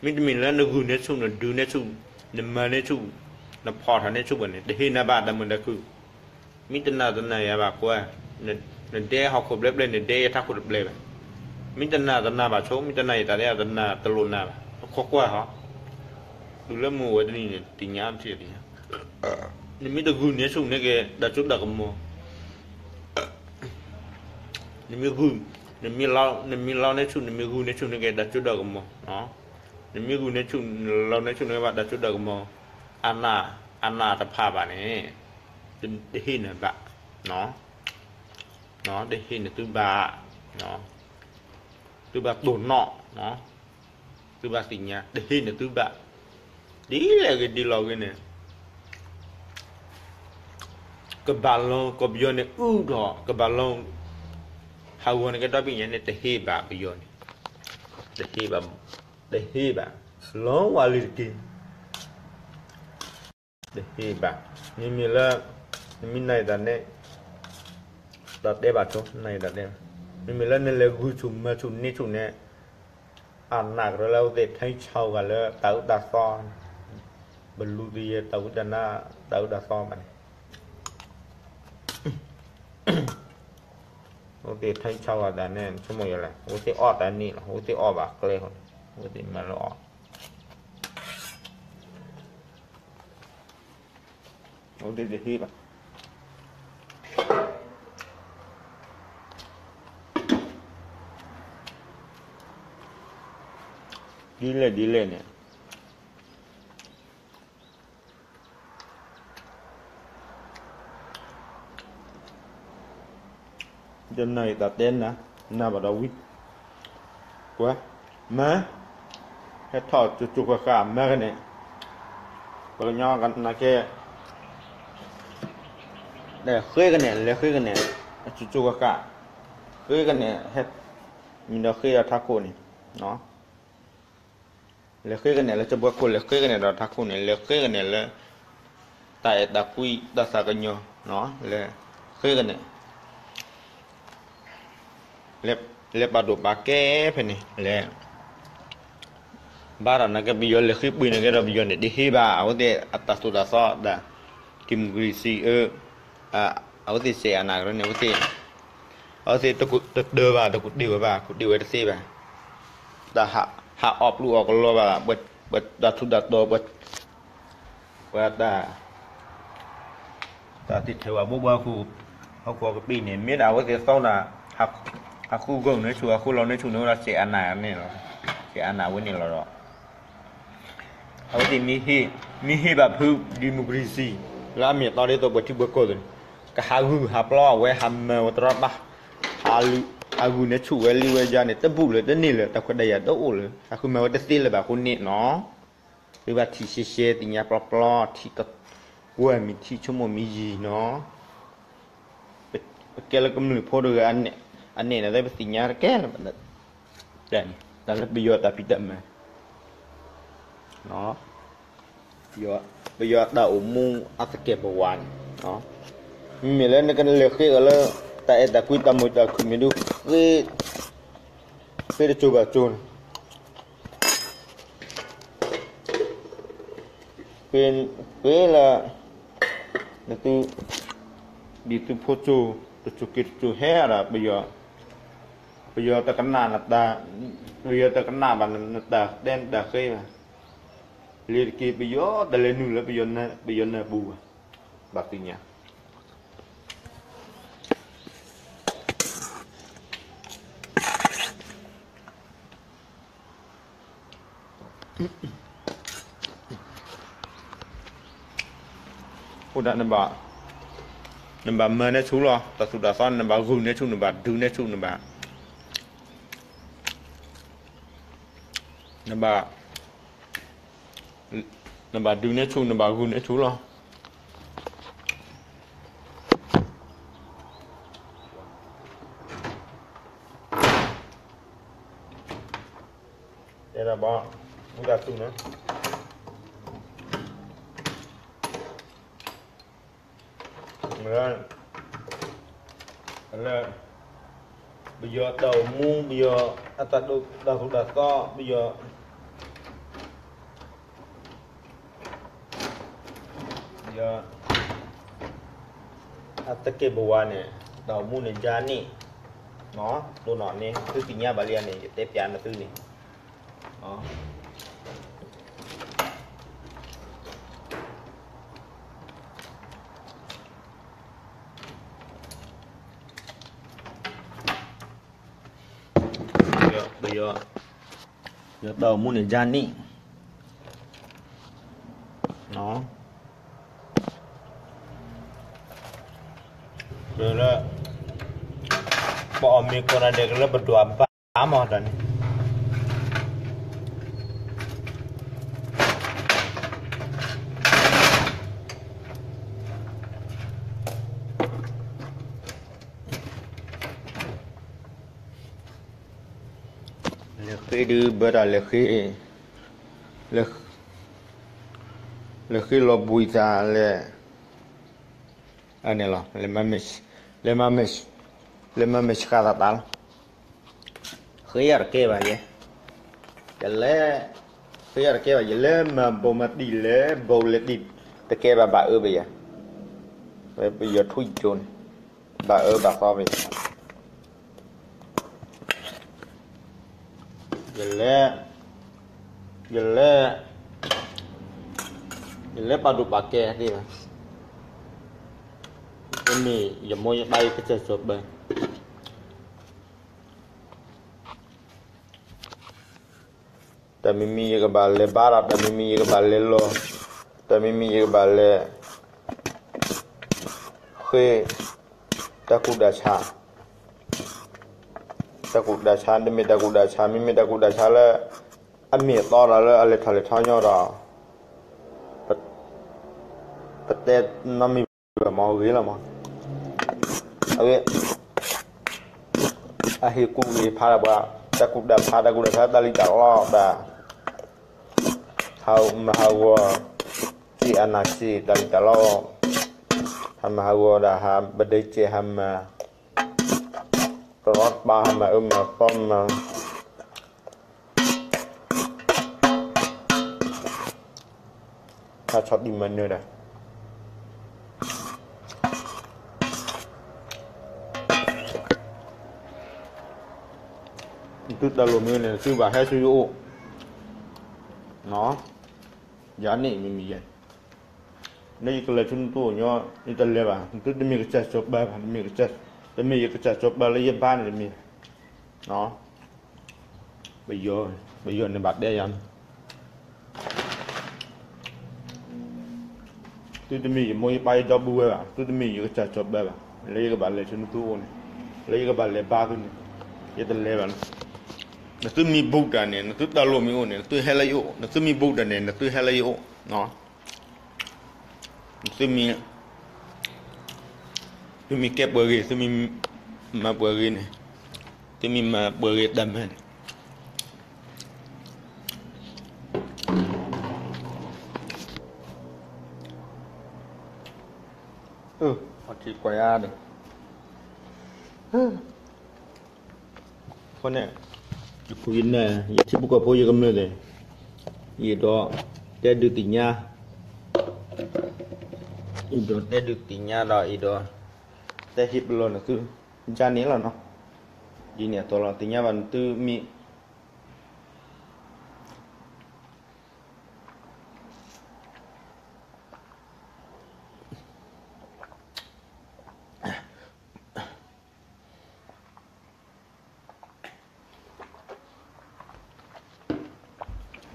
မ့တမ့ၢ်လၢနဂုာ်န့ၢ်ဆူၣ် နဒုးန့ၢ်ဆူၣ် နမၤန့ၢ်ဆူၣ် နဖီၣ်ထီၣ်န့ၢ်ဆူၣ်ဘၣ်န့ၣ် တဟ့ၣ်နၤဘၣ်တၢ်မုာ်တၢ်ခုၣ်, မ့ၢ်တနာ်တနာ်ယၤဘၣ်ကွၢ်, နဒဲဟီၣ်ခိၣ်ဘျဲၣ်ဘျဲၣ် နဒဲယထးခိၣ်တဘျဲၣ်ဘၣ်, မ့ၢ်တနာ်တနာ်ဘၣ်ဆိ မ့ၢ်တနာ်ယတၢ်လၢတနာ်တလိၣ်နၤဘၣ် နခိးကွၢ်ဟီ, တုၤလၢမုၢ်ဝဲတနံၤန့ၣ် တသ့ၣ်ညါထံၣ်တသ့ၣ်ညါ, နမ့ၢ်တဂုာ်န့ၢ်ဆူၣ်န့ၢ်က့ၤ တၢ်စိတၢ်ကမီၤ နမ့ၢ်ဂုာ်, နမ့ၢ်လီန့ၢ်ဆူၣ် နမ့ၢ်ဂုာ်န့ၢ်ဆူၣ်န့ၢ်က့ၤ တၢ်စိတၢ်ကမီၤ, နမ့ၢ်ဂုာ်န့ၢ်ဆူၣ် နလီန့ၢ်ဆူၣ်န့ၢ်က့ၤဘၣ် တၢ်စိတၢ်ကမီၤ, အနၢ်, အနၢ်တဖၣ်ဘၣ်န့ၣ် တဟ့ၣ်နၤဘၣ်, တဟ့ၣ်နသုဘၣ်, သုဘၣ်တိၢ်နီၣ်, သုဘၣ်သ့ၣ်ညါ တဟ့ၣ်နသုဘၣ်, ဒ်လဲၣ်ဂ့ၤဒ်လဲၣ်ဂ့ၤန့ၣ် ကဘၣ်လီၤ ကီၢ်ပယီၤန့ၣ် အုၣ်ထီၣ် ကဘၣ်လီၤ ဟးဂီၤန့ၣ်ကဲဒီဘ့ၣ်ညါန့ၣ် တဟ့ၣ်ဘၣ်ပယီၤန့ၣ်, တဟ့ၣ်ဘၣ်, တဟ့ၣ်ဘၣ်, လီၤဝဲလံတက့ၢ်, တဟ့ၣ်ဘၣ်, မ့မ့ၢ်လၢ နမ့ၢ်နာ်ယတၢ်န့ၣ် တၢ်တဲဘၣ်ဆိ နာ်ယတၢ်တဲဘၣ်, မ့မ့ၢ်လၢနလဲၤဂုာ်ဆူၣ်မၤဆူၣ်န့ၢ်ဆူၣ်န့ၣ် အနၢ်ကရၢလၢအဝဲသ့ၣ်ထိန်းချုပ်ဂၤလၢတၢ်အုၣ်တၢ်သီ, ပလူသယဲတၢ်ဝံတၢ်နါ တၢ်အုၣ်တၢ်သီဘၣ်န့ၣ်, အဝဲသ့ၣ်ထိန်းချုပ်ဂၤတၢ်န့ၣ် ဆိကမိၣ်ယဲလဲၣ် အဝဲသ့ၣ်အီၣ်တၢ်န့ၣ်လီၤ အဝဲသ့ၣ်အီၣ်ဘၣ်ကျဲဃီန့ၣ် အဝဲသ့ၣ်မၤလၢအီၣ် အဝဲသ့ၣ်တဟ့ၣ်ဘၣ် အဝဲသ့ၣ်တဟ့ၣ်ဘၣ်, ဒ်လဲၣ်ဒ်လဲၣ်န့ၣ် တနၢ်အံၤတၢ်တဲနၤ, နၢ်ဘၣ်ဒီးဝံၤ, ကွၢ်, မၢ, ဟဲထီၣ်ကၠိကၠိဃၣ်ဃၣ်မၢကန့ၣ်, ပှၤကညီကနၣ်ကဲ, လဲၤဃ့ကန့ၣ် လဲၤဃ့ကန့ၣ်, ကၠိကၠိဃၣ်ဃၣ်, ဃ့ကန့ၣ်, ဟဲ, မ့ၢ်ဒီးဃ့ဒီးထးခိၣ်န့ၣ်, လဲၤဃ့ကန့ၣ်လၢကၠိဘှီခိၣ် လဲၤဃ့ကန့ၣ်ဒီးထးခိၣ်န့ၣ် လဲၤဃ့ကန့ၣ်လၢ တၢ်အဲၣ်တၢ်ကွံတၢ်သးကညီၤ, လဲၤဃ့ကန့ၣ် လဲၤပာ်ဒိၣ်ပာ်ကဲဖဲန့ၣ် လဲၤ ဘၣ်ဒီးနကဲပယီၤလဲၤဃ့ပှ့ၤန့ၣ်ကဲဒီးပယီၤန့ၣ် တဟ့ၣ်ဘၣ် အဝဲသ့ၣ်အတၢ်သိၣ်တၢ်သီ တၢ် democracy အၢ အဝဲသ့ၣ်စဲးအနၢ်ကရၢန့ၣ် အဝဲသ့ၣ် အဝဲသ့ၣ်တတၢၤဘၣ် တကူးတ့ၢ်ဝဲဘၣ် ကူးတ့ၢ်ဝဲတသ့ဘၣ် တၢ်ဟးအီၣ်ပျူၢ်အီၣ်ကလီဘၣ် ပတၢ်ထူးတၢ်တီၤ ပှၤတၢ် တၢ်သ့ၣ်ထဲးဝဲဘိဘိ ဟီၣ်ခိၣ်ကပ့ၤန့ၣ် မ့ၢ်ဒၣ်အဝဲသ့ၣ်သီနၤ ဟးဃုဂီၤန့ၢ်ဆူၣ် ဟးဃုလီၤန့ၢ်ဆူၣ်န့ၣ်ဝဲဒၣ်စဲးအနၢ်န့ၣ်လီၤ စဲးအနၢ်ဝဲန့ၣ်လီၤဒီး အဝဲသ့ၣ်မ့ၢ်ဟ့ၣ်ဘၣ်ဖု democracy လၢအမ့ၢ်အတီဒ်သိးပှၤထံပှၤကီၢ်သ့ၣ်န့ၣ် ကဟးဂုာ်ဟးပျီဝဲဟးမၤဝဲတရီတပါ ဟးဂုာ်န့ၢ်ဆူၣ်ဝဲလံဝဲယါန့ၣ် တဘူၣ်လၢတန့ၢ်လၢ တၢ်ခွဲးတၢ်ယာ်တအိၣ်လၢ ဟးဃုမၤဝဲတသ့လၢၤဘၣ်အဃိန့ၣ်နီၤ သုဘၣ်ထံၣ်ရှဲရှဲသ့ၣ်ညါပျီပျီ ထံၣ်ကကွၢ်မ့ၢ်ထံၣ်ဆိကမိၣ်မ့ၢ်ယံၤနီၤ ပကဲလၢကမျၢၢ်ဖိတဂၤအနဲၣ်န့ၣ် ပသ့ၣ်ညါတကဲလၢၤဘၣ် တၢ်လၢပယီၤတၢ်ဖံးတၢ်မၤ ပယီၤတၢ်အိၣ်မူအသကဲာ်ပဝးန့ၣ် မ့မ့ၢ်လၢနကလဲၤဃ့အီၤလၢ တၢ်အဲၣ်တၢ်ကွံတၢ်မုာ်တၢ်ခုၣ်မ့ၢ်ဒုး ဃ့တကၠိဘၣ်ကၠိန့ၣ် ဃ့လၢ နသု ဒ်သုဖိကၠိ တကၠိက့ၤတကၠိ ဟဲအါဒီး ပယီၤတကနၣ်နတၢ် ပယီၤတကနၣ်ဘၣ်နတၢ်တဲနတၢ်ဃ့ဘၣ် လ့ၤတက့ၤ ပယီၤတလဲၤနုာ်လၢ ပယီၤနၢ်ပူၤဘၣ် ဘၣ်သ့ၣ်ညါ အဃိဒၣ် နဘၣ်မၤန့ၢ်ဆူၣ်လီၤ တၢ်သိၣ်တၢ်သီ နဘၣ်ဂုာ်န့ၢ်ဆူၣ် နဘၣ်ဒုးန့ၢ်ဆူၣ် နဘၣ် နဘၣ် နဘၣ်ဒုးန့ၢ်ဆူၣ် နဘၣ်ဂုာ်န့ၢ်ဆူၣ်လီၤ တဲဒၣ်ဘၣ် မူတၢ်သူၣ်န့ၣ် လၢ လၢ ပယီၤတၢ်အိၣ်မူ ပယီၤအတၢ်ဒိၣ်တၢ်သိၣ်တၢ်သီ ပယီၤ ပယီၤ အသကဲာ်ပဝးန့ၣ် တၢ်အိၣ်မူန့ၣ်ယါန့ၣ် ဒိၣ်နီၢ်န့ၣ် သုသ့ၣ်ညါဘၣ်လံန့ၣ် ယတဲပျးနသုန့ၣ် ပယီၤ ပယီၤတၢ်အိၣ်မူန့ၣ်ယါန့ၣ် လၢ ပအီၣ်မ့ၤကိးနၤဒဲးကလၢပဒွးဘၣ်မးတၢ်န့ၣ် လဲၤဃ့ဒုးဘၣ်တၢ်လဲၤဃ့ လဲၤဃ့လီၤဘှံးသး လဲၤ အန့ၣ်လီၤ လဲၤမၤမ့ၢ် လဲၤမၤမ့ၢ် လဲၤမၤမ့ၢ်ဆှးသးတၢ်လီၤ ဃ့ယၤတကဲဘၣ်ယဲ ယလဲၤ ဃ့ယၤတကဲဘၣ် ယလဲၤမၤဘိးမၤတံၢ်လဲၤဘိးလဲၤတံၢ် တကဲဘၣ်ဘၣ်အၢဘၣ်ယၤ ဝဲပယီၤထွံၣ်ကၠိန့ၣ် ဘၣ်အၢဘၣ်သီဘၣ်ယၤ ယလဲၤ ယလဲၤ ယလဲၤပာ်ဒိၣ်ပာ်ကဲသ့ဘၣ် တမ့ၢ်ယမိၢ်ယပၢ်ယကစၢၢ်စီၤပၢၤ တၢ်မံမံၤယကဘၣ်လဲၤဘါဒီး တၢ်မံမံၤယကဘၣ်လဲၤလီၤ, တၢ်မံမံၤယကဘၣ်လဲၤ ဃ့ တၢ်ကူၣ်တၢ်ဆး, တၢ်ကူၣ်တၢ်ဆး တမ့ၢ်တၢ်ကူၣ်တၢ်ဆး မ့မ့ၢ်တၢ်ကူၣ်တၢ်ဆးလၢ အမ့ၢ်အတီဒီးလၢအလဲၤထီၣ်လဲၤထီညီဒီး ပတဲနီတမံၤဘၣ်မ့ၢ်ဂ့ၤလီၤမး, အဝဲ အဟ့ၣ်ကူၣ်ဟ့ၣ်ဖးဒီးပှၤ တၢ်ကူၣ်တၢ်ဖး တၢ်ကူၣ်တၢ်ဖး တၢ်လံၣ်တၢ်လီတၢ် ဟးမၤဟးဂီၤ စ့အနၢ်စ့ တၢ်လံၣ်တၢ်လီ, ဟးမၤဟးဂီၤဒီး ဟးဘဒဲကဲ ဟးမၤ တရီတပါ ဟးမၤအၢမၤသီမၤ ဟးဆီၣ်တံၢ်မၤနၢၤဒီး နသုတၢ်လိၣ်မ့ၢ်န့ၣ် နသုဘၣ်ဟဲဆူယအိၣ်, ယၤန့ၣ်မ့မ့ၢ်ယဲ, လၢယကလဲၤဆူနသုအိၣ်ညီ ယတလဲၤဘၣ်, နသုတမ့ၢ်ကစၢ်စီၤပၤဘၣ်, တမ့ၢ်ယကစၢ်စီၤပၤလၢယဘါန့ၣ်တမ့ၢ်, ပယီၤန့ၣ်ဘၣ်တဲယၤန့ၣ် သုတမ့ၢ်ယမိၢ်ယပၢ်ယဒီပုၢ်ဝဲၢ်ဘၣ်, သုတမ့ၢ်ယကစၢ်စီၤပၤဘၣ်, လၢယကဘၣ်လဲၤဆူနသုအိၣ်န့ၣ်, လၢယကဘၣ်လဲၤဘါသုန့ၣ်, ယတလဲၤဘၣ်န့ၣ်, နသုမ့ၢ်ဘူးတၢ်န့ၣ် နသုတၢ်လိၣ်မ့ၢ်အိၣ်န့ၣ် နသုဟဲလၢယအိၣ်, နသုမ့ၢ်ဘူးတၢ်န့ၣ် နသုဟဲလၢယအိၣ်, သုမ့ၢ် သုမ့ၢ်ကဲပှၤဂ့ၤ သုမ့ၢ်မၤပှၤဂ့ၤန့ၣ်, သုမ့ၢ်မၤပှၤဂ့ၤတၢ်မၤန့ၣ် အထံကွၢ်ယါဒီး အဃိန့ၣ် ယခူယနၢ် ယထံဖိကီၢ်ဖိယကမျၢၢ်သ့ၣ်, ယအဲၣ်ဒိးတဲဒုးသ့ၣ်ညါ, ယအဲၣ်ဒိးတဲဒုးသ့ၣ်ညါဒီး ယအဲၣ်ဒိးတဲဟ့ၣ်ပလီၢ်နသု ယၤန့ၣ်လီၤနီၤ, ဒ်န့ၣ်အသိးလီၤ သ့ၣ်ညါဘၣ်နသုမ့ၢ်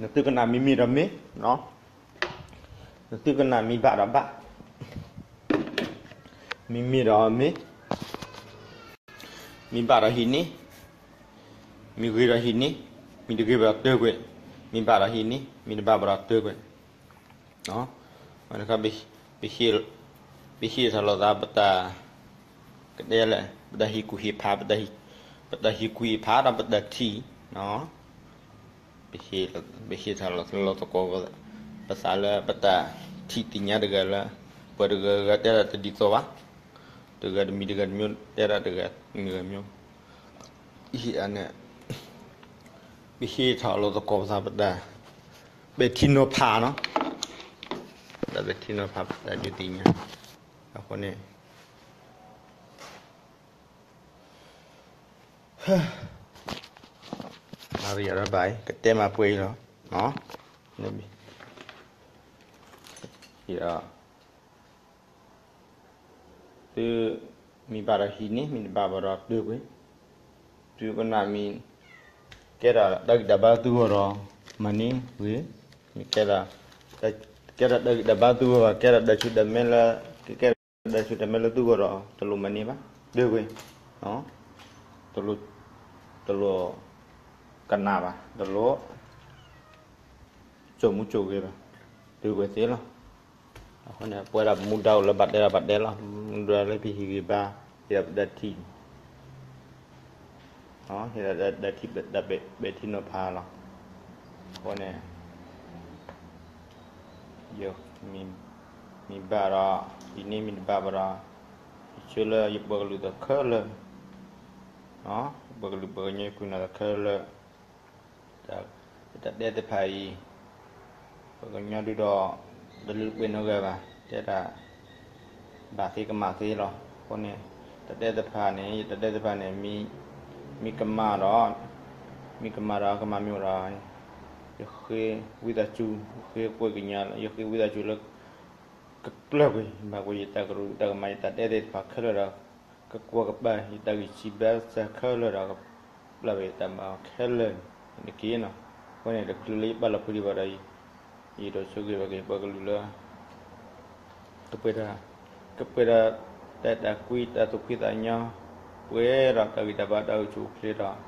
နသုကနၣ်မံၤမ့ၢ်ဒီးမ့ၢ်, နသုကနၣ်မံၤဘၣ်ဒီးဘၣ်, မံၤမ့ၢ်ဒီးမ့ၢ်, မံၤဘၣ်ဒီးဟံးန့ၢ်, မံၤဂ့ၤဒီးဟံးန့ၢ်, မံၤတဂ့ၤဘၣ်ဒီးတၢၢ်ကွံာ်, မံၤဘၣ်ဒီးဟံးန့ၢ် မံၤတဘၣ်ဘၣ်ဒီးတၢၢ်ကွံာ် ပဟ့ၣ်ထီၣ်လိာ်သး ပတၢ် ကတဲလဲၣ် ပတၢ်ဟ့ၣ်ကူၣ်ဟ့ၣ်ဖး ပတၢ်ဟ့ၣ်ကူၣ်ဟ့ၣ်ဖးဒီးပတၢ်ထံၣ်, ပဟ့ၣ်ထီၣ်လိာ်သကိး ပသးလၢပတၢ်ထံၣ်သ့ၣ်ညါတဂၤလၢ ပှၤတဂၤဂၤတဲဒၣ်တဒ်သိးဘၣ်, တဂၤတမံၤတဂၤတမံၤ တဲဒၣ်တဂၤတမံၤတဂၤတမံၤ, အန့ၣ် ပဟ့ၣ်ထီၣ်လိာ်သကိးပသး ပတၢ်ပဲာ်ထံနီၤဖးနီၤ, ပတၢ်ပဲာ်ထံနီၤဖး ပတၢ်ဒုးသ့ၣ်ညါ, အဃိန့ၣ် မၤရံယၤရဘၣ်အံၤ ကတဲမၤပှဲၤအံၤလီၤ, ဒီး သုမံၤဘၣ်ဒီးဟံးန့ၢ် မံၤတဘၣ်ဘၣ်ဒီးတၢၢ်ကွံာ်, သုကနၣ်မံၤ ကဲထီၣ်တၢ်ဂံၢ်တၢ်ဘါသုဂီၢ်ဒီး မၤန့ၢ်ဂ့ၤ, မ့ၢ်ကဲထီၣ် ကဲထီၣ်တၢ်ဂံၢ်တၢ်ဘါသုဂီၢ်ဘၣ် ကဲထီၣ်တၢ်ဆူၣ်တၢ်မဲလၢ ကဲထီၣ်တၢ်ဆူၣ်တၢ်မဲလၢသုဂီၢ်ဒီး တလိၣ်မၤန့ၢ်ဘၣ် တၢၢ်ကွံာ်, တလိၣ် တလိၣ် ကနၣ်ဘၣ် တလိၣ် ကၠိၣ်မူကၠိၣ်ဂ့ၤဘၣ်, တၢၢ်ကွံာ်သ့လီၤ. အဃိန့ၣ် ပဝဲဒၣ်ပမူဒါအိၣ်လၢဘၣ်တဲဒီးဘၣ်တဲလီၤ, မူဒါလၢပဟ့ၣ်ဂံၢ်ဘါ ဟ့ၣ်ဒီးပတၢ်ထံၣ်န့ၣ်, ဟ့ၣ်ဒီးတၢ်ထံၣ် တၢ်ပဲာ်ထံနီၤဖးလီၤ. အဃိန့ၣ် ယ မံၤဘၣ်ဒီး ဒ်န့ၣ်မံၤတဘၣ်ဘၣ်ဒီး ယဆၢလၢယပှၤကလုာ်သ့ၣ်ခဲလၢာ်, ပှၤကလုာ်ပှၤကညီယကွံာ်နီၣ်သ့ၣ်ခဲလၢာ် တၢ်တဲသ့ၣ်တဖၣ်အံၤ ပှၤကညီဒုဒီး တလုၢ်ပှ့ၤနီတဂၤဘၣ် တဲဒၣ် ဘၣ်သ့ကမၣ်သ့လီၤ. အဃိန့ၣ် တၢ်တဲသ့ၣ်တဖၣ်န့ၣ် ယတၢ်တဲသ့ၣ်တဖၣ်န့ၣ် မ့ၢ်ကမၣ်ဒီး မ့ၢ်ကမၣ်ဒီးကမၣ်မ့ၢ်အိၣ်ဒီး ယဃ့ဝံသးစူၤ ယဃ့ကွဲကညးလၢ ယဃ့ဝံသးစူၤလၢ ကပျၢ်ကွံာ် ဘၣ်ကွံာ်ယတၢ်ကရူၢ်တၢ်ကမၣ် ယတၢ်တဲသ့ၣ်တဖၣ်ခဲလၢာ်ဒီး ကကွၢ်ကပၤ ယတၢ်ဂံၢ်စၢ်ဘါစၢ်ခဲလၢာ်ဒီး ကပျၢ်ကွံာ်ယတၢ်မၤခဲလၢာ်န့ၣ်တက့ၢ်နီၤ. အဃိန့ၣ် တချုးလၢယပာ်လီၤဖုဒံးဘၣ်ဒီး ယအဲၣ်ဒိးဆိၣ်ဂ့ၤဘၣ်က့ၤပှၤကလုာ်လၢ ကပှဲၤဒီး ကပှဲၤဒီး တၢ်အဲၣ်တၢ်ကွံ တၢ်သူၣ်ဖှံသးညီ ပှဲၤဒီးတၢ်ဂံၢ်တၢ်ဘါ တၢ်အိၣ်ဆူၣ်အိၣ်ချ့ဒီး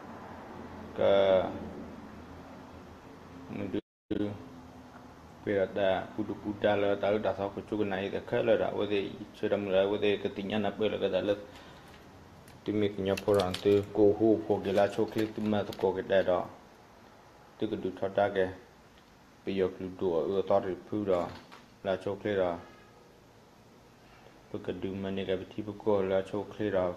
က မုၢ်ဒု ပှဲၤဒီးတၢ်ပူၤဒုၣ်ပူၤဒါလၢတၢ်အၢတၢ်သီကစူၢ်ကနာ်အံၤခဲလၢာ်ဒီး အဝဲသ့ၣ်ဆၢတၢ်မုၢ်လၢ် အဝဲသ့ၣ်ကသ့ၣ်ညါနၢ်ပၢၢ်လီၤက့ၤသးလၢ သုမ့ၢ်ကညီဖိဒီး သုကအိၣ်ဃူအိၣ်ဖိးက့ၤလၢအဆိအချ့ သုမၤသကိးက့ၤတၢ်ဒီး သုကဒုးထီဒါက့ၤ ပယီၤကလုာ်ဒူၣ်အအၢအသီတဖုဒီး လၢအဆိအချ့ဒီး ပကဒုးမၤန့ၢ်က့ၤပထံပကီၢ်လၢအဆိအချ့ဒီး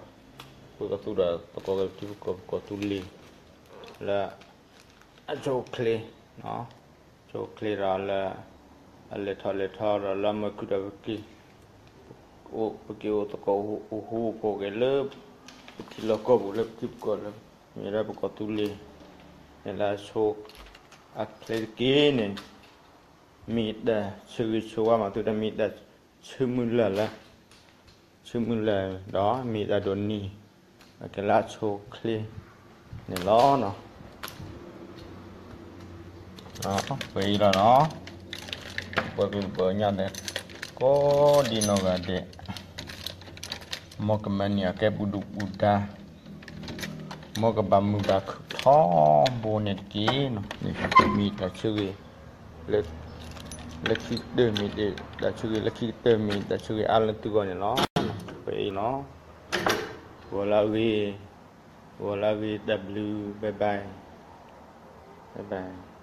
ပကသူၣ်ဒီးသကိးက့ၤပထံပကီၢ် ပကီၢ်သူလ့ၤ လၢ အဆိအချ့ ဆိအချ့ဒီးလၢ အလဲၤထီၣ်လဲၤထီဒီးလၢမၤခုၣ်ဒီး ပက့ၤအိၣ်သကိးအိၣ်ဃူအိၣ်ဖိးက့ၤလၢ ပထံလီၢ်ကီၢ်ပူၤလၢပထံပကီၢ်လၢ မ့ၢ်ဒၣ်ပကီၢ်သူလ့ၤ န့ၣ်လၢအဆိ အချ့တက့ၢ်န့ၣ် မ့ၢ်တၢ်ဆၢဂ့ၤဆၢဝါမး သုတၢ်မ့ၢ်တၢ်ဆၢမုၢ်လၢ်လၢ ဆၢမုၢ်လၢ်ဒီးမ့ၢ်တၢ်ဒိးန့ၢ် ကလၢအဆိအချ့န့ၣ်လီၤ. ပှဲၤအံၤလီၤနီၤ, ပှၤကလုာ်ပှၤကညီသ့ၣ် ကိးဒံနီၢ်ဂၤဒဲး မ်ကမၤန့ၢ်အကဲပူၤဒုၣ်ပူၤဒါ မ်ကဘၣ်မုာ်ဘၣ်ခုၣ်ထီဘိန့ၣ်တက့ၢ်. မ့ၢ်တၢ်ဆၢဂ့ၤ လၢခံကတၢၢ်မ့ၢ်တၢ်ဆၢဂ့ၤ လၢခံကတၢၢ်မ့ၢ်တၢ်ဆၢဂ့ၤအါလၢသုဂီၢ်န့ၣ်လီၤ. ပှဲၤအံၤလီၤ. ဂီၤလၢအဂ့ၤ, ဂီၤလၢအဂ့ၤ တၢ်ဘျုး bye bye, bye bye.